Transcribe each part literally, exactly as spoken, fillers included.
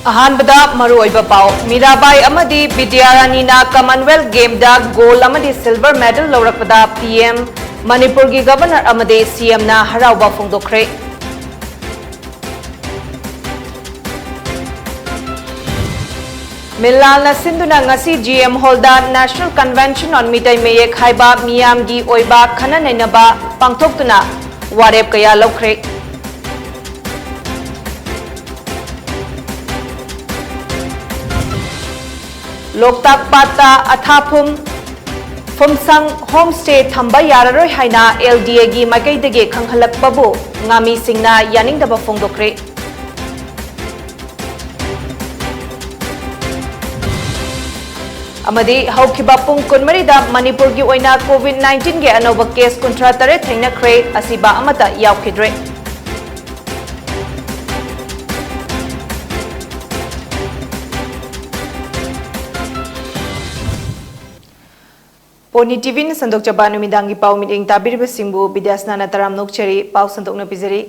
ꯑꯍꯥꯟꯕꯗ ꯃꯔꯨꯑꯣꯏꯕ ꯄꯥꯎ꯫ ꯃꯤꯔꯥꯕꯥꯏ ꯑꯃꯗꯤ ꯕꯤꯗ꯭ꯌꯥꯔꯥꯅꯤꯅ Commonwealth Gameꯗ gold ꯑꯃꯗꯤ silver medal ꯂꯧꯔꯛꯄꯗ P M, ꯃꯅꯤꯄꯨꯔꯒꯤ Governor ꯑꯃꯗꯤ C Mꯅ ꯍꯔꯥꯎꯕ ꯐꯣꯡꯗꯣꯛꯈ꯭ꯔꯦ꯫ ꯃꯤꯂꯥꯜꯅ ꯁꯤꯟꯗꯨꯅ ꯉꯁꯤ G M Hallꯗ National Convention on Meitei ꯃꯌꯦꯛ ꯍꯥꯏꯕ ꯃꯤꯌꯥꯝꯒꯤ ꯑꯣꯏꯕ ꯈꯟꯅ ꯅꯩꯅꯕ ꯄꯥꯡꯊꯣꯛꯇꯨꯅ ꯋꯥꯔꯦꯞ ꯀꯌꯥ ꯂꯧꯈ꯭ꯔꯦ꯫ ꯂꯣꯛꯇꯥꯛ ꯄꯥꯠꯇ ꯑꯊꯥꯐꯨꯝ ꯐꯨꯝꯁꯪ homestay ꯊꯝꯕ ꯌꯥꯔꯔꯣꯏ ꯍꯥꯏꯅ L D Aꯒꯤ ꯃꯥꯏꯀꯩꯗꯒꯤ ꯈꯪꯍꯜꯂꯛꯄꯕꯨ ꯉꯥꯃꯤꯁꯤꯡꯅ ꯌꯥꯅꯤꯡꯗꯕ ꯐꯣꯡꯗꯣꯛꯈ꯭ꯔꯦ꯫ ꯑꯃꯗꯤ ꯍꯧꯈꯤꯕ ꯄꯨꯡ ꯀꯨꯟꯃꯔꯤꯗ ꯃꯅꯤꯄꯨꯔꯒꯤ ꯑꯣꯏꯅ COVID nineteenꯒꯤ ꯑꯅꯧꯕ case ꯀꯨꯟꯊ꯭ꯔꯥ ꯇꯔꯦꯠ ꯊꯦꯡꯅꯈ꯭ꯔꯦ, ꯑꯁꯤꯕ ꯑꯃꯠꯇ ꯌꯥꯎꯈꯤꯗ꯭ꯔꯦ꯫ ꯄꯣꯅꯤ TVꯅ ꯁꯟꯗꯣꯛꯆꯕ ꯅꯨꯃꯤꯗꯥꯡꯒꯤ ꯄꯥꯎ ꯃꯤꯠꯌꯦꯡ ꯇꯥꯕꯤꯔꯤꯕꯁꯤꯡꯕꯨ ꯕꯤꯗ꯭ꯌꯥꯁꯅꯥꯅ ꯇꯔꯥꯝꯅ ꯑꯣꯛꯆꯔꯤ꯫ ꯄꯥꯎ ꯁꯟꯗꯣꯛꯅ ꯄꯤꯖꯔꯤ꯫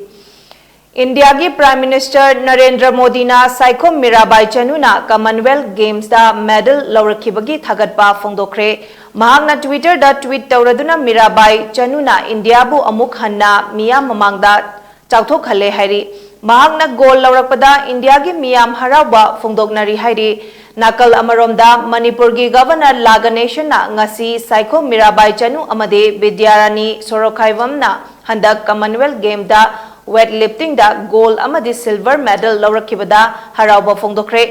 ꯏꯟꯗꯤꯌꯥꯒꯤ Prime Minister ꯅꯔꯦꯟꯗ꯭ꯔ ꯃꯣꯗꯤꯅ ꯁꯥꯏꯈꯣꯝ ꯃꯤꯔꯥꯕꯥꯏ ꯆꯅꯨꯅ Commonwealth Gamesꯇ medal ꯂꯧꯔꯛꯈꯤꯕꯒꯤ ꯊꯥꯒꯠꯄ ꯐꯣꯡꯗꯣꯛꯈ꯭ꯔꯦ꯫ ꯃꯍꯥꯛꯅ Twitterꯗ tweet ꯇꯧꯔꯗꯨꯅ ꯃꯤꯔꯥꯕꯥꯏ ꯆꯅꯨꯅ ꯏꯟꯗꯤꯌꯥꯕꯨ ꯑꯃꯨꯛ ꯍꯟꯅ ꯃꯤꯌꯥꯝ ꯃꯃꯥꯡꯗ ꯆꯥꯎꯊꯣꯛꯍꯜꯂꯦ ꯍꯥꯏꯔꯤ꯫ ꯃꯍꯥꯛꯅ gold ꯂꯧꯔꯛꯄꯗ ꯏꯟꯗꯤꯌꯥꯒꯤ ꯃꯤꯌꯥꯝ ꯍꯔꯥꯎꯕ ꯐꯣꯡꯗꯣꯛꯅꯔꯤ ꯍꯥꯏꯔꯤ꯫ ꯅꯥꯀꯜ ꯑꯃꯔꯣꯝꯗ ꯃꯅꯤꯄꯨꯔꯒꯤ Governor ꯂꯥ ꯒꯅꯦꯁꯟꯅ ꯉꯁꯤ ꯁꯥꯏꯈꯣꯝ ꯃꯤꯔꯥꯕꯥꯏ ꯆꯅꯨ ꯑꯃꯗꯤ ꯕꯤꯗ꯭ꯌꯥꯔꯥꯅꯤ ꯁꯣꯔꯣꯈꯥꯏꯕꯝꯅ ꯍꯟꯗꯛ Commonwealth Gameꯗ weightliftingꯗ gold ꯑꯃꯗꯤ silver medal ꯂꯧꯔꯛꯈꯤꯕꯗ ꯍꯔꯥꯎꯕ ꯐꯣꯡꯗꯣꯛꯈ꯭ꯔꯦ꯫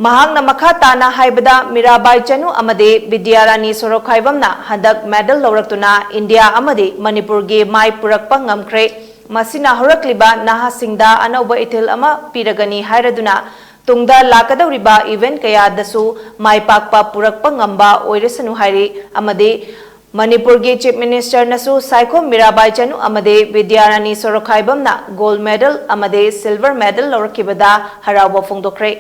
ꯃꯍꯥꯛꯅ ꯃꯈꯥ ꯇꯥꯅ ꯍꯥꯏꯕꯗ, ꯃꯤꯔꯥꯕꯥꯏ ꯆꯅꯨ ꯑꯃꯗꯤ ꯕꯤꯗ꯭ꯌꯥꯔꯥꯅꯤ ꯁꯣꯔꯣꯈꯥꯏꯕꯝꯅ ꯍꯟꯗꯛ medal ꯂꯧꯔꯛꯇꯨꯅ ꯏꯟꯗꯤꯌꯥ ꯑꯃꯗꯤ ꯃꯅꯤꯄꯨꯔꯒꯤ ꯃꯥꯏ ꯄꯨꯔꯛꯄ ꯉꯝꯈ꯭ꯔꯦ꯫ ꯃꯁꯤꯅ ꯍꯧꯔꯛꯂꯤꯕ ꯅꯍꯥꯁꯤꯡꯗ ꯑꯅꯧꯕ ꯏꯊꯤꯜ ꯑꯃ ꯄꯤꯔꯒꯅꯤ ꯍꯥꯏꯔꯗꯨꯅ ꯇꯨꯡꯗ ꯂꯥꯛꯀꯗꯧꯔꯤꯕ event ꯀꯌꯥꯗꯁꯨ ꯃꯥꯏ ꯄꯥꯛꯄ ꯄꯨꯔꯛꯄ ꯉꯝꯕ ꯑꯣꯏꯔꯁꯅꯨ ꯍꯥꯏꯔꯤ꯫ ꯑꯃꯗꯤ ꯃꯅꯤꯄꯨꯔꯒꯤ Chief Ministerꯅꯁꯨ ꯁꯥꯏꯈꯣꯝ ꯃꯤꯔꯥꯕꯥꯏ ꯆꯅꯨ ꯑꯃꯗꯤ ꯕꯤꯗ꯭ꯌꯥꯔꯥꯅꯤ ꯁꯣꯔꯣꯈꯥꯏꯕꯝꯅ gold medal ꯑꯃꯗꯤ silver medal ꯂꯧꯔꯛꯈꯤꯕꯗ ꯍꯔꯥꯎꯕ ꯐꯣꯡꯗꯣꯛꯈ꯭ꯔꯦ꯫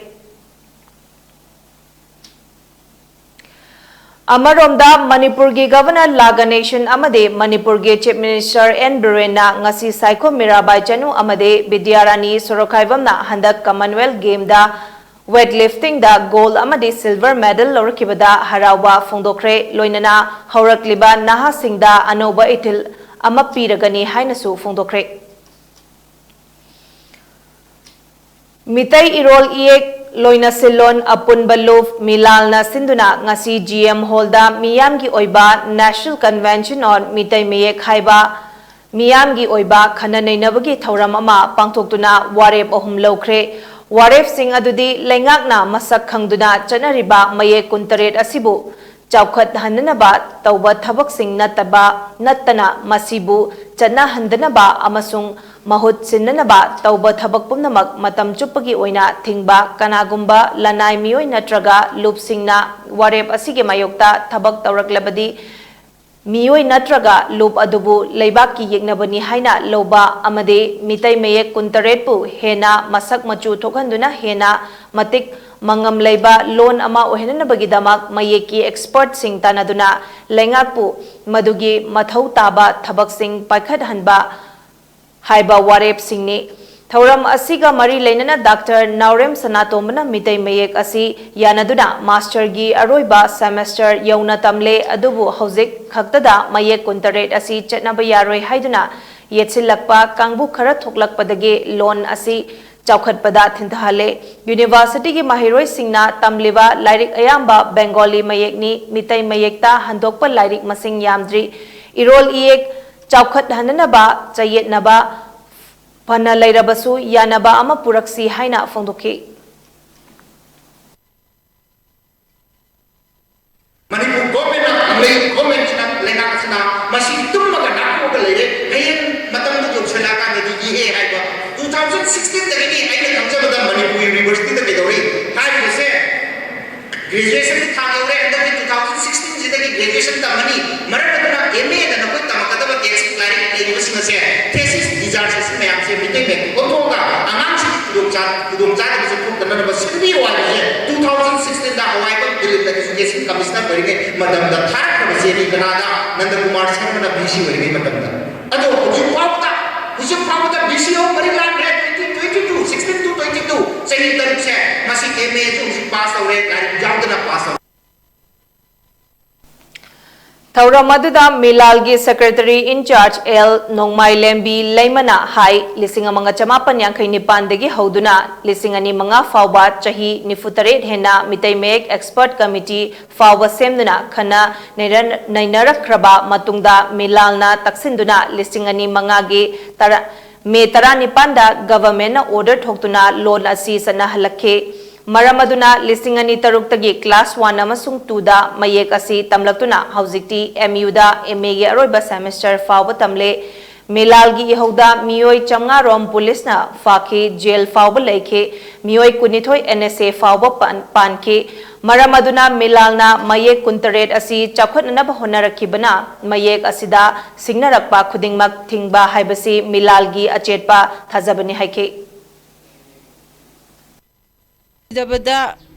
ꯑꯃꯔꯣꯝꯗ, ꯃꯅꯤꯄꯨꯔꯒꯤ Governor ꯂꯥ ꯒꯅꯦꯁꯟ ꯑꯃꯗꯤ ꯃꯅꯤꯄꯨꯔꯒꯤ Chief Minister ꯑꯦꯟ ꯕꯤꯔꯦꯟꯅ ꯉꯁꯤ ꯁꯥꯏꯈꯣꯝ ꯃꯤꯔꯥꯕꯥꯏ ꯆꯅꯨ ꯑꯃꯗꯤ ꯕꯤꯗ꯭ꯌꯥꯔꯥꯅꯤ ꯁꯣꯔꯣꯈꯥꯏꯕꯝꯅ ꯍꯟꯗꯛ Commonwealth Gameꯗ weightliftingꯗ gold ꯑꯃꯗꯤ silver medal ꯂꯧꯔꯛꯈꯤꯕꯗ ꯍꯔꯥꯎꯕ ꯐꯣꯡꯗꯣꯛꯈ꯭ꯔꯦ꯫ ꯂꯣꯏꯅꯅ ꯍꯧꯔꯛꯂꯤꯕ ꯅꯍꯥꯁꯤꯡꯗ ꯑꯅꯧꯕ ꯏꯊꯤꯜ ꯑꯃ ꯄꯤꯔꯒꯅꯤ ꯍꯥꯏꯅꯁꯨ ꯐꯣꯡꯗꯣꯛꯈ꯭ꯔꯦ꯫ ꯃꯤꯇꯩ ꯏꯔꯣꯜ ꯏꯌꯦꯛ ꯂꯣꯏꯅꯁꯤꯜꯂꯣꯟ ꯑꯄꯨꯟꯕ ꯂꯨꯞ ꯃꯤꯂꯥꯜꯅ ꯁꯤꯟꯗꯨꯅ ꯉꯁꯤ ꯖꯤ ꯑꯦꯝ ꯍꯣꯜꯗ ꯃꯤꯌꯥꯝꯒꯤ ꯑꯣꯏꯕ National Convention on ꯃꯤꯇꯩ ꯃꯌꯦꯛ ꯍꯥꯏꯕ ꯃꯤꯌꯥꯝꯒꯤ ꯑꯣꯏꯕ ꯈꯟꯅ ꯅꯩꯅꯕꯒꯤ ꯊꯧꯔꯝ ꯑꯃ ꯄꯥꯡꯊꯣꯛꯇꯨꯅ ꯋꯥꯔꯦꯞ ꯑꯍꯨꯝ ꯂꯧꯈ꯭ꯔꯦ꯫ ꯋꯥꯔꯦꯞꯁꯤꯡ ꯑꯗꯨꯗꯤ ꯂꯩꯉꯥꯛꯅ ꯃꯁꯛ ꯈꯪꯗꯨꯅ ꯆꯠꯅꯔꯤꯕ ꯃꯌꯦꯛ ꯀꯨꯟꯇꯔꯦꯠ ꯑꯁꯤꯕꯨ ꯆꯥꯎꯈꯠꯍꯟꯅꯅꯕ ꯇꯧꯕ ꯊꯕꯛꯁꯤꯡ ꯅꯠꯇꯕ, ꯅꯠꯇꯅ ꯃꯁꯤꯕꯨ ꯆꯠꯅꯍꯟꯗꯅꯕ ꯑꯃꯁꯨꯡ ꯃꯍꯨꯠ ꯁꯤꯟꯅꯅꯕ ꯇꯧꯕ ꯊꯕꯛ ꯄꯨꯝꯅꯃꯛ ꯃꯇꯝ ꯆꯨꯞꯄꯒꯤ ꯑꯣꯏꯅ ꯊꯤꯡꯕ ꯀꯅꯥꯒꯨꯝꯕ ꯂꯅꯥꯏ ꯃꯤꯑꯣꯏ ꯅꯠꯇ꯭ꯔꯒ ꯂꯨꯞꯁꯤꯡꯅ ꯋꯥꯔꯦꯞ ꯑꯁꯤꯒꯤ ꯃꯥꯌꯣꯛꯇ ꯊꯕꯛ ꯇꯧꯔꯛꯂꯕꯗꯤ ꯃꯤꯑꯣꯏ ꯅꯠꯇ꯭ꯔꯒ ꯂꯨꯞ ꯑꯗꯨꯕꯨ ꯂꯩꯕꯥꯛꯀꯤ ꯌꯦꯛꯅꯕꯅꯤ ꯍꯥꯏꯅ ꯂꯧꯕ ꯑꯃꯗꯤ ꯃꯤꯇꯩ ꯃꯌꯦꯛ ꯀꯨꯟꯇꯔꯦꯠꯄꯨ ꯍꯦꯟꯅ ꯃꯁꯛ ꯃꯆꯨ ꯊꯣꯛꯍꯟꯗꯨꯅ ꯍꯦꯟꯅ ꯃꯇꯤꯛ ꯃꯉꯝ ꯂꯩꯕ ꯂꯣꯟ ꯑꯃ ꯑꯣꯏꯍꯟꯅꯕꯒꯤꯗꯃꯛ ꯃꯌꯦꯛꯀꯤ expertꯁꯤꯡ ꯇꯥꯟꯅꯗꯨꯅ ꯂꯩꯉꯥꯛꯄꯨ ꯃꯗꯨꯒꯤ ꯃꯊꯧ ꯇꯥꯕ ꯊꯕꯛꯁꯤꯡ ꯄꯥꯏꯈꯠꯍꯟꯕ ꯍꯥꯏꯕ ꯋꯥꯔꯦꯞꯁꯤꯡꯅꯤ꯫ ꯊꯧꯔꯝ ꯑꯁꯤꯒ ꯃꯔꯤ ꯂꯩꯅꯅ ꯗꯥꯛꯇꯔ ꯅꯥꯎꯔꯦꯝ ꯁꯅꯥꯇꯣꯝꯕꯅ ꯃꯤꯇꯩ ꯃꯌꯦꯛ ꯑꯁꯤ ꯌꯥꯅꯗꯨꯅ masterꯒꯤ ꯑꯔꯣꯏꯕ semester ꯌꯧꯅ ꯇꯝꯂꯦ, ꯑꯗꯨꯕꯨ ꯍꯧꯖꯤꯛ ꯈꯛꯇꯗ ꯃꯌꯦꯛ ꯀꯨꯟꯇꯔꯦꯠ ꯑꯁꯤ ꯆꯠꯅꯕ ꯌꯥꯔꯣꯏ ꯍꯥꯏꯗꯨꯅ ꯌꯦꯠꯁꯤꯜꯂꯛꯄ ꯀꯥꯡꯕꯨ ꯈꯔ ꯊꯣꯛꯂꯛꯄꯗꯒꯤ ꯂꯣꯟ ꯑꯁꯤ ꯆꯥꯎꯈꯠꯄꯗ ꯊꯤꯟꯊꯍꯜꯂꯦ꯫ Universityꯒꯤ ꯃꯍꯩꯔꯣꯏꯁꯤꯡꯅ ꯇꯝꯂꯤꯕ ꯂꯥꯏꯔꯤꯛ ꯑꯌꯥꯝꯕ Bengali ꯃꯌꯦꯛꯅꯤ꯫ ꯃꯤꯇꯩ ꯃꯌꯦꯛꯇ ꯍꯟꯗꯣꯛꯄ ꯂꯥꯏꯔꯤꯛ ꯃꯁꯤꯡ ꯌꯥꯝꯗ꯭ꯔꯤ꯫ ꯏꯔꯣꯜ ꯏꯌꯦꯛ ꯆꯥꯎꯈꯠꯍꯟꯅꯅꯕ ꯆꯌꯦꯠꯅꯕ ꯐꯅ ꯂꯩꯔꯕꯁꯨ ꯌꯥꯅꯕ ꯑꯃ ꯄꯨꯔꯛꯁꯤ ꯍꯥꯏꯅ ꯐꯣꯡꯗꯣꯛꯈꯤ꯫ ꯃꯅꯤꯄꯨꯔ ꯒꯣꯔꯃꯦꯟꯅ, ꯃꯅꯤꯄꯨꯔ ꯒꯣꯔꯃꯦꯟꯁꯤꯅ, ꯂꯩꯉꯥꯛꯁꯤꯅ ꯃꯁꯤ ꯇꯨꯝꯃꯒ ꯅꯥꯀꯣꯛꯑꯒ ꯂꯩꯔꯦ꯫ ꯍꯌꯦꯡ ꯃꯇꯝꯗꯨ ꯌꯧꯁꯤꯜꯂꯛꯑꯀꯥꯟꯗꯗꯤ ꯏꯍꯦ ꯍꯥꯏꯕ꯫ Two thousand sixteenꯗꯒꯤꯗꯤ ꯑꯩꯅ ꯈꯪꯖꯕꯗ ꯃꯅꯤꯄꯨꯔ Universityꯗ ꯀꯩꯗꯧꯔꯤ ꯍꯥꯏꯔꯤꯕꯁꯦ graduationꯒꯤ ꯊꯥꯛ ꯌꯧꯔꯦ꯫ ꯍꯟꯗꯛꯀꯤ two thousand sixteenꯁꯤꯗꯒꯤ graduation ꯇꯝꯃꯅꯤ꯫ ꯃꯔꯝ ꯑꯗꯨꯅ M Aꯗ ꯅꯈꯣꯏ ꯇꯝꯃꯛꯀꯗꯕ textꯕꯨꯛ ꯂꯥꯏꯔꯤꯛ ꯂꯩꯔꯤꯕꯁꯤꯡ ꯑꯁꯦ, thesis, dissertation ꯃꯌꯥꯝꯁꯦ ꯃꯤꯇꯩ ꯃꯌꯦꯛꯇ ꯑꯣꯟꯊꯣꯛꯑꯒ ꯑꯉꯥꯡꯁꯤꯡꯒꯤ ꯈꯨꯗꯣꯡꯆꯥ-, ꯈꯨꯗꯣꯡꯆꯥꯗꯕꯁꯦ ꯊꯣꯛꯇꯅꯕ ꯁꯤꯟꯕꯤꯌꯨ ꯍꯥꯏꯕꯁꯦ two thousand sixteenꯗ ꯍꯋꯥꯏꯕꯝ ꯗꯤꯂꯤꯞꯅ ꯑꯦꯖꯨꯀꯦꯁꯟ ꯀꯃꯤꯁꯅꯔ ꯑꯣꯏꯔꯤꯉꯩ ꯃꯇꯝꯗ ꯊꯥꯔꯛꯈ꯭ꯔꯕ ꯆꯦꯅꯤ꯫ ꯀꯅꯥꯗ? ꯅꯟꯗ ꯀꯨꯃꯥꯔ ꯁꯔꯃꯅ ꯚꯤ ꯁꯤ ꯑꯣꯏꯔꯤꯉꯩ ꯃꯇꯝꯗ꯫ ꯑꯗꯣ ꯍꯧꯖꯤꯛ ꯐꯥꯎꯕꯗ, ꯍꯧꯖꯤꯛ ꯐꯥꯎꯕꯗ ꯚꯤ ꯁꯤ ꯑꯣ ꯃꯔꯤ ꯂꯥꯟꯈ꯭ꯔꯦ꯫ Twenty twenty two, sixteen to twenty two, ꯆꯍꯤ ꯇꯔꯨꯛꯁꯦ꯫ ꯃꯁꯤ ꯑꯦꯝ ꯑꯦꯁꯨ ꯍꯧꯖꯤꯛ ꯄꯥꯁ ꯇꯧꯔꯦ, ꯂꯥꯏꯔꯤꯛ ꯌꯥꯎꯗꯅ ꯄꯥꯁ ꯇꯧꯔꯦ꯫ ꯊꯧꯔꯝ ꯑꯗꯨꯗ ꯃꯤꯂꯥꯜꯒꯤ ꯁꯦꯀ꯭ꯔꯦꯇꯔꯤ ꯏꯟꯆꯥꯔꯖ ꯑꯦꯜ ꯅꯣꯡꯃꯥꯏꯂꯦꯝꯕꯤ ꯂꯩꯃꯅ ꯍꯥꯏ, ꯂꯤꯁꯤꯡ ꯑꯃꯒ ꯆꯃꯥꯄꯟ ꯌꯥꯡꯈꯩ ꯅꯤꯄꯥꯟꯗꯒꯤ ꯍꯧꯗꯨꯅ ꯂꯤꯁꯤꯡ ꯑꯅꯤ ꯃꯉꯥ ꯐꯥꯎꯕ ꯆꯍꯤ ꯅꯤꯐꯨ ꯇꯔꯦꯠ ꯍꯦꯟꯅ ꯃꯤꯇꯩ ꯃꯌꯦꯛ ꯑꯦꯛꯁꯄꯔꯠ ꯀꯃꯤꯇꯤ ꯐꯥꯎꯕ ꯁꯦꯝꯗꯨꯅ ꯈꯟꯅ ꯅꯩꯅ-, ꯅꯩꯅꯔꯛꯈ꯭ꯔꯕ ꯃꯇꯨꯡꯗ ꯃꯤꯂꯥꯜꯅ ꯇꯛꯁꯤꯟꯗꯨꯅ ꯂꯤꯁꯤꯡ ꯑꯅꯤ ꯃꯉꯥꯒꯤ ꯇꯔꯥ, ꯃꯦ ꯇꯔꯥꯅꯤꯄꯥꯟꯗ ꯒꯚꯔꯟꯃꯦꯟꯠꯅ ꯑꯣꯔꯗꯔ ꯊꯣꯛꯇꯨꯅ ꯂꯣꯟ ꯑꯁꯤ ꯆꯠꯅꯍꯜꯂꯛꯈꯤ꯫ ꯃꯔꯝ ꯑꯗꯨꯅ ꯂꯤꯁꯤꯡ ꯑꯅꯤ ꯇꯔꯨꯛꯇꯒꯤ ꯀ꯭ꯂꯥꯁ ꯋꯥꯟ ꯑꯃꯁꯨꯡ ꯇꯨꯗ ꯃꯌꯦꯛ ꯑꯁꯤ ꯇꯝꯂꯛꯇꯨꯅ ꯍꯧꯖꯤꯛꯇꯤ ꯑꯦꯝ ꯌꯨꯗ ꯑꯦꯝ ꯑꯦꯒꯤ ꯑꯔꯣꯏꯕ ꯁꯦꯃꯦꯁꯇꯔ ꯐꯥꯎꯕ ꯇꯝꯂꯦ꯫ ꯃꯤꯂꯥꯜꯒꯤ ꯏꯍꯧꯗ ꯃꯤꯑꯣꯏ ꯆꯥꯝꯃꯉꯥ ꯔꯣꯝ ꯄꯨꯂꯤꯁꯅ ꯐꯥꯈꯤ, ꯖꯦꯜ ꯐꯥꯎꯕ ꯂꯩꯈꯤ, ꯃꯤꯑꯣꯏ ꯀꯨꯟꯅꯤꯊꯣꯏ ꯑꯦꯟ ꯑꯦꯁ ꯑꯦ ꯐꯥꯎꯕ ꯄꯥꯟ-, ꯄꯥꯟꯈꯤ꯫ ꯃꯔꯝ ꯑꯗꯨꯅ ꯃꯤꯂꯥꯜꯅ ꯃꯌꯦꯛ ꯀꯨꯟꯇꯔꯦꯠ ꯑꯁꯤ ꯆꯥꯎꯈꯠꯅꯅꯕ ꯍꯣꯠꯅꯔꯛꯈꯤꯕꯅ ꯃꯌꯦꯛ ꯑꯁꯤꯗ ꯁꯤꯡꯅꯔꯛꯄ ꯈꯨꯗꯤꯡꯃꯛ ꯊꯤꯡꯕ ꯍꯥꯏꯕꯁꯤ ꯃꯤꯂꯥꯜꯒꯤ ꯑꯆꯦꯠꯄ ꯊꯥꯖꯕꯅꯤ ꯍꯥꯏꯈꯤ꯫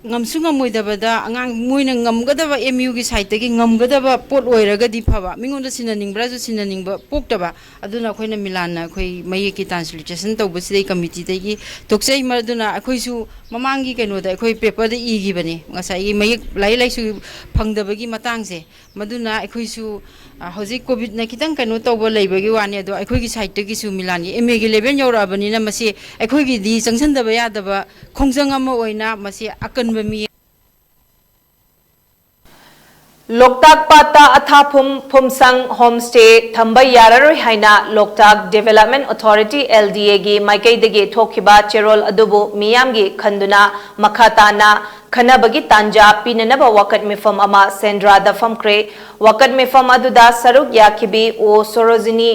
ꯉꯝꯁꯨ ꯉꯝꯃꯣꯏꯗꯕꯗ ꯑꯉꯥꯡ ꯃꯣꯏꯅ ꯉꯝꯒꯗꯕ ꯑꯦꯝ ꯌꯨꯒꯤ ꯁꯥꯏꯠꯇꯒꯤ ꯉꯝꯒꯗꯕ ꯄꯣꯠ ꯑꯣꯏꯔꯒꯗꯤ ꯐꯕ, ꯃꯤꯉꯣꯟꯗ ꯁꯤꯟꯅꯅꯤꯡꯕ꯭ꯔꯥꯁꯨ ꯁꯤꯟꯅꯅꯤꯡꯕ ꯄꯣꯛꯇꯕ꯫ ꯑꯗꯨꯅ ꯑꯩꯈꯣꯏꯅ ꯃꯤꯂꯥꯟꯅ ꯑꯩꯈꯣꯏ ꯃꯌꯦꯛꯀꯤ ꯇ꯭ꯔꯥꯟꯁꯂꯤꯇꯔꯦꯁꯟ ꯇꯧꯕꯁꯤꯗꯩ ꯀꯃꯤꯇꯤꯗꯒꯤ ꯇꯣꯛꯆꯩ꯫ ꯃꯗꯨꯅ ꯑꯩꯈꯣꯏꯁꯨ ꯃꯃꯥꯡꯒꯤ ꯀꯩꯅꯣꯗ ꯑꯩꯈꯣꯏ ꯄꯦꯄꯔꯗ ꯏꯈꯤꯕꯅꯤ, ꯉꯁꯥꯏꯒꯤ ꯃꯌꯦꯛ ꯂꯥꯏꯔꯤꯛ ꯂꯥꯏꯁꯨ ꯐꯪꯗꯕꯒꯤ ꯃꯇꯥꯡꯁꯦ꯫ ꯃꯗꯨꯅ ꯑꯩꯈꯣꯏꯁꯨ ꯍꯧꯖꯤꯛ ꯀꯣꯚꯤꯗꯅ ꯈꯤꯇꯪ ꯀꯩꯅꯣ ꯇꯧꯕ ꯂꯩꯕꯒꯤ ꯋꯥꯅꯤ, ꯑꯗꯣ ꯑꯩꯈꯣꯏꯒꯤ ꯁꯥꯏꯠꯇꯒꯤꯁꯨ ꯃꯤꯂꯥꯟꯒꯤ ꯑꯦꯝ ꯑꯦꯒꯤ ꯂꯦꯚꯦꯜ ꯌꯧꯔꯛꯑꯕꯅꯤꯅ ꯃꯁꯤ ꯑꯩꯈꯣꯏꯒꯤꯗꯤ ꯆꯪꯁꯤꯟꯗꯕ ꯌꯥꯗꯕ ꯈꯣꯡꯖꯪ ꯑꯃ ꯑꯣꯏꯅ ꯃꯁꯤ ꯑꯀꯟꯕ ꯃꯤ ꯂꯣꯛꯇꯥꯛ ꯄꯥꯠꯇ ꯑꯊꯥꯐꯨꯝ ꯐꯨꯝꯁꯪ ꯍꯣꯝꯁ꯭ꯇꯦ ꯊꯝꯕ ꯌꯥꯔꯔꯣꯏ ꯍꯥꯏꯅ ꯂꯣꯛꯇꯥꯛ ꯗꯤꯚꯦꯂꯞꯃꯦꯟꯠ ꯑꯣꯊꯣꯔꯤꯇꯤ, ꯑꯦꯜ ꯗꯤ ꯑꯦꯒꯤ ꯃꯥꯏꯀꯩꯗꯒꯤ ꯊꯣꯛꯈꯤꯕ ꯆꯦꯔꯣꯜ ꯑꯗꯨꯕꯨ ꯃꯤꯌꯥꯝꯒꯤ ꯈꯟꯗꯨꯅ ꯃꯈꯥ ꯇꯥꯅ ꯈꯟꯅꯕꯒꯤ ꯇꯥꯟꯖꯥ ꯄꯤꯅꯅꯕ ꯋꯥꯀꯠ ꯃꯤꯐꯝ ꯑꯃ ꯁꯦꯟꯗ꯭ꯔꯥꯗ ꯐꯝꯈ꯭ꯔꯦ꯫ ꯋꯥꯀꯠ ꯃꯤꯐꯝ ꯑꯗꯨꯗ ꯁꯔꯨꯛ ꯌꯥꯈꯤꯕꯤ ꯑꯣ ꯁꯣꯔꯣꯖꯤꯅꯤ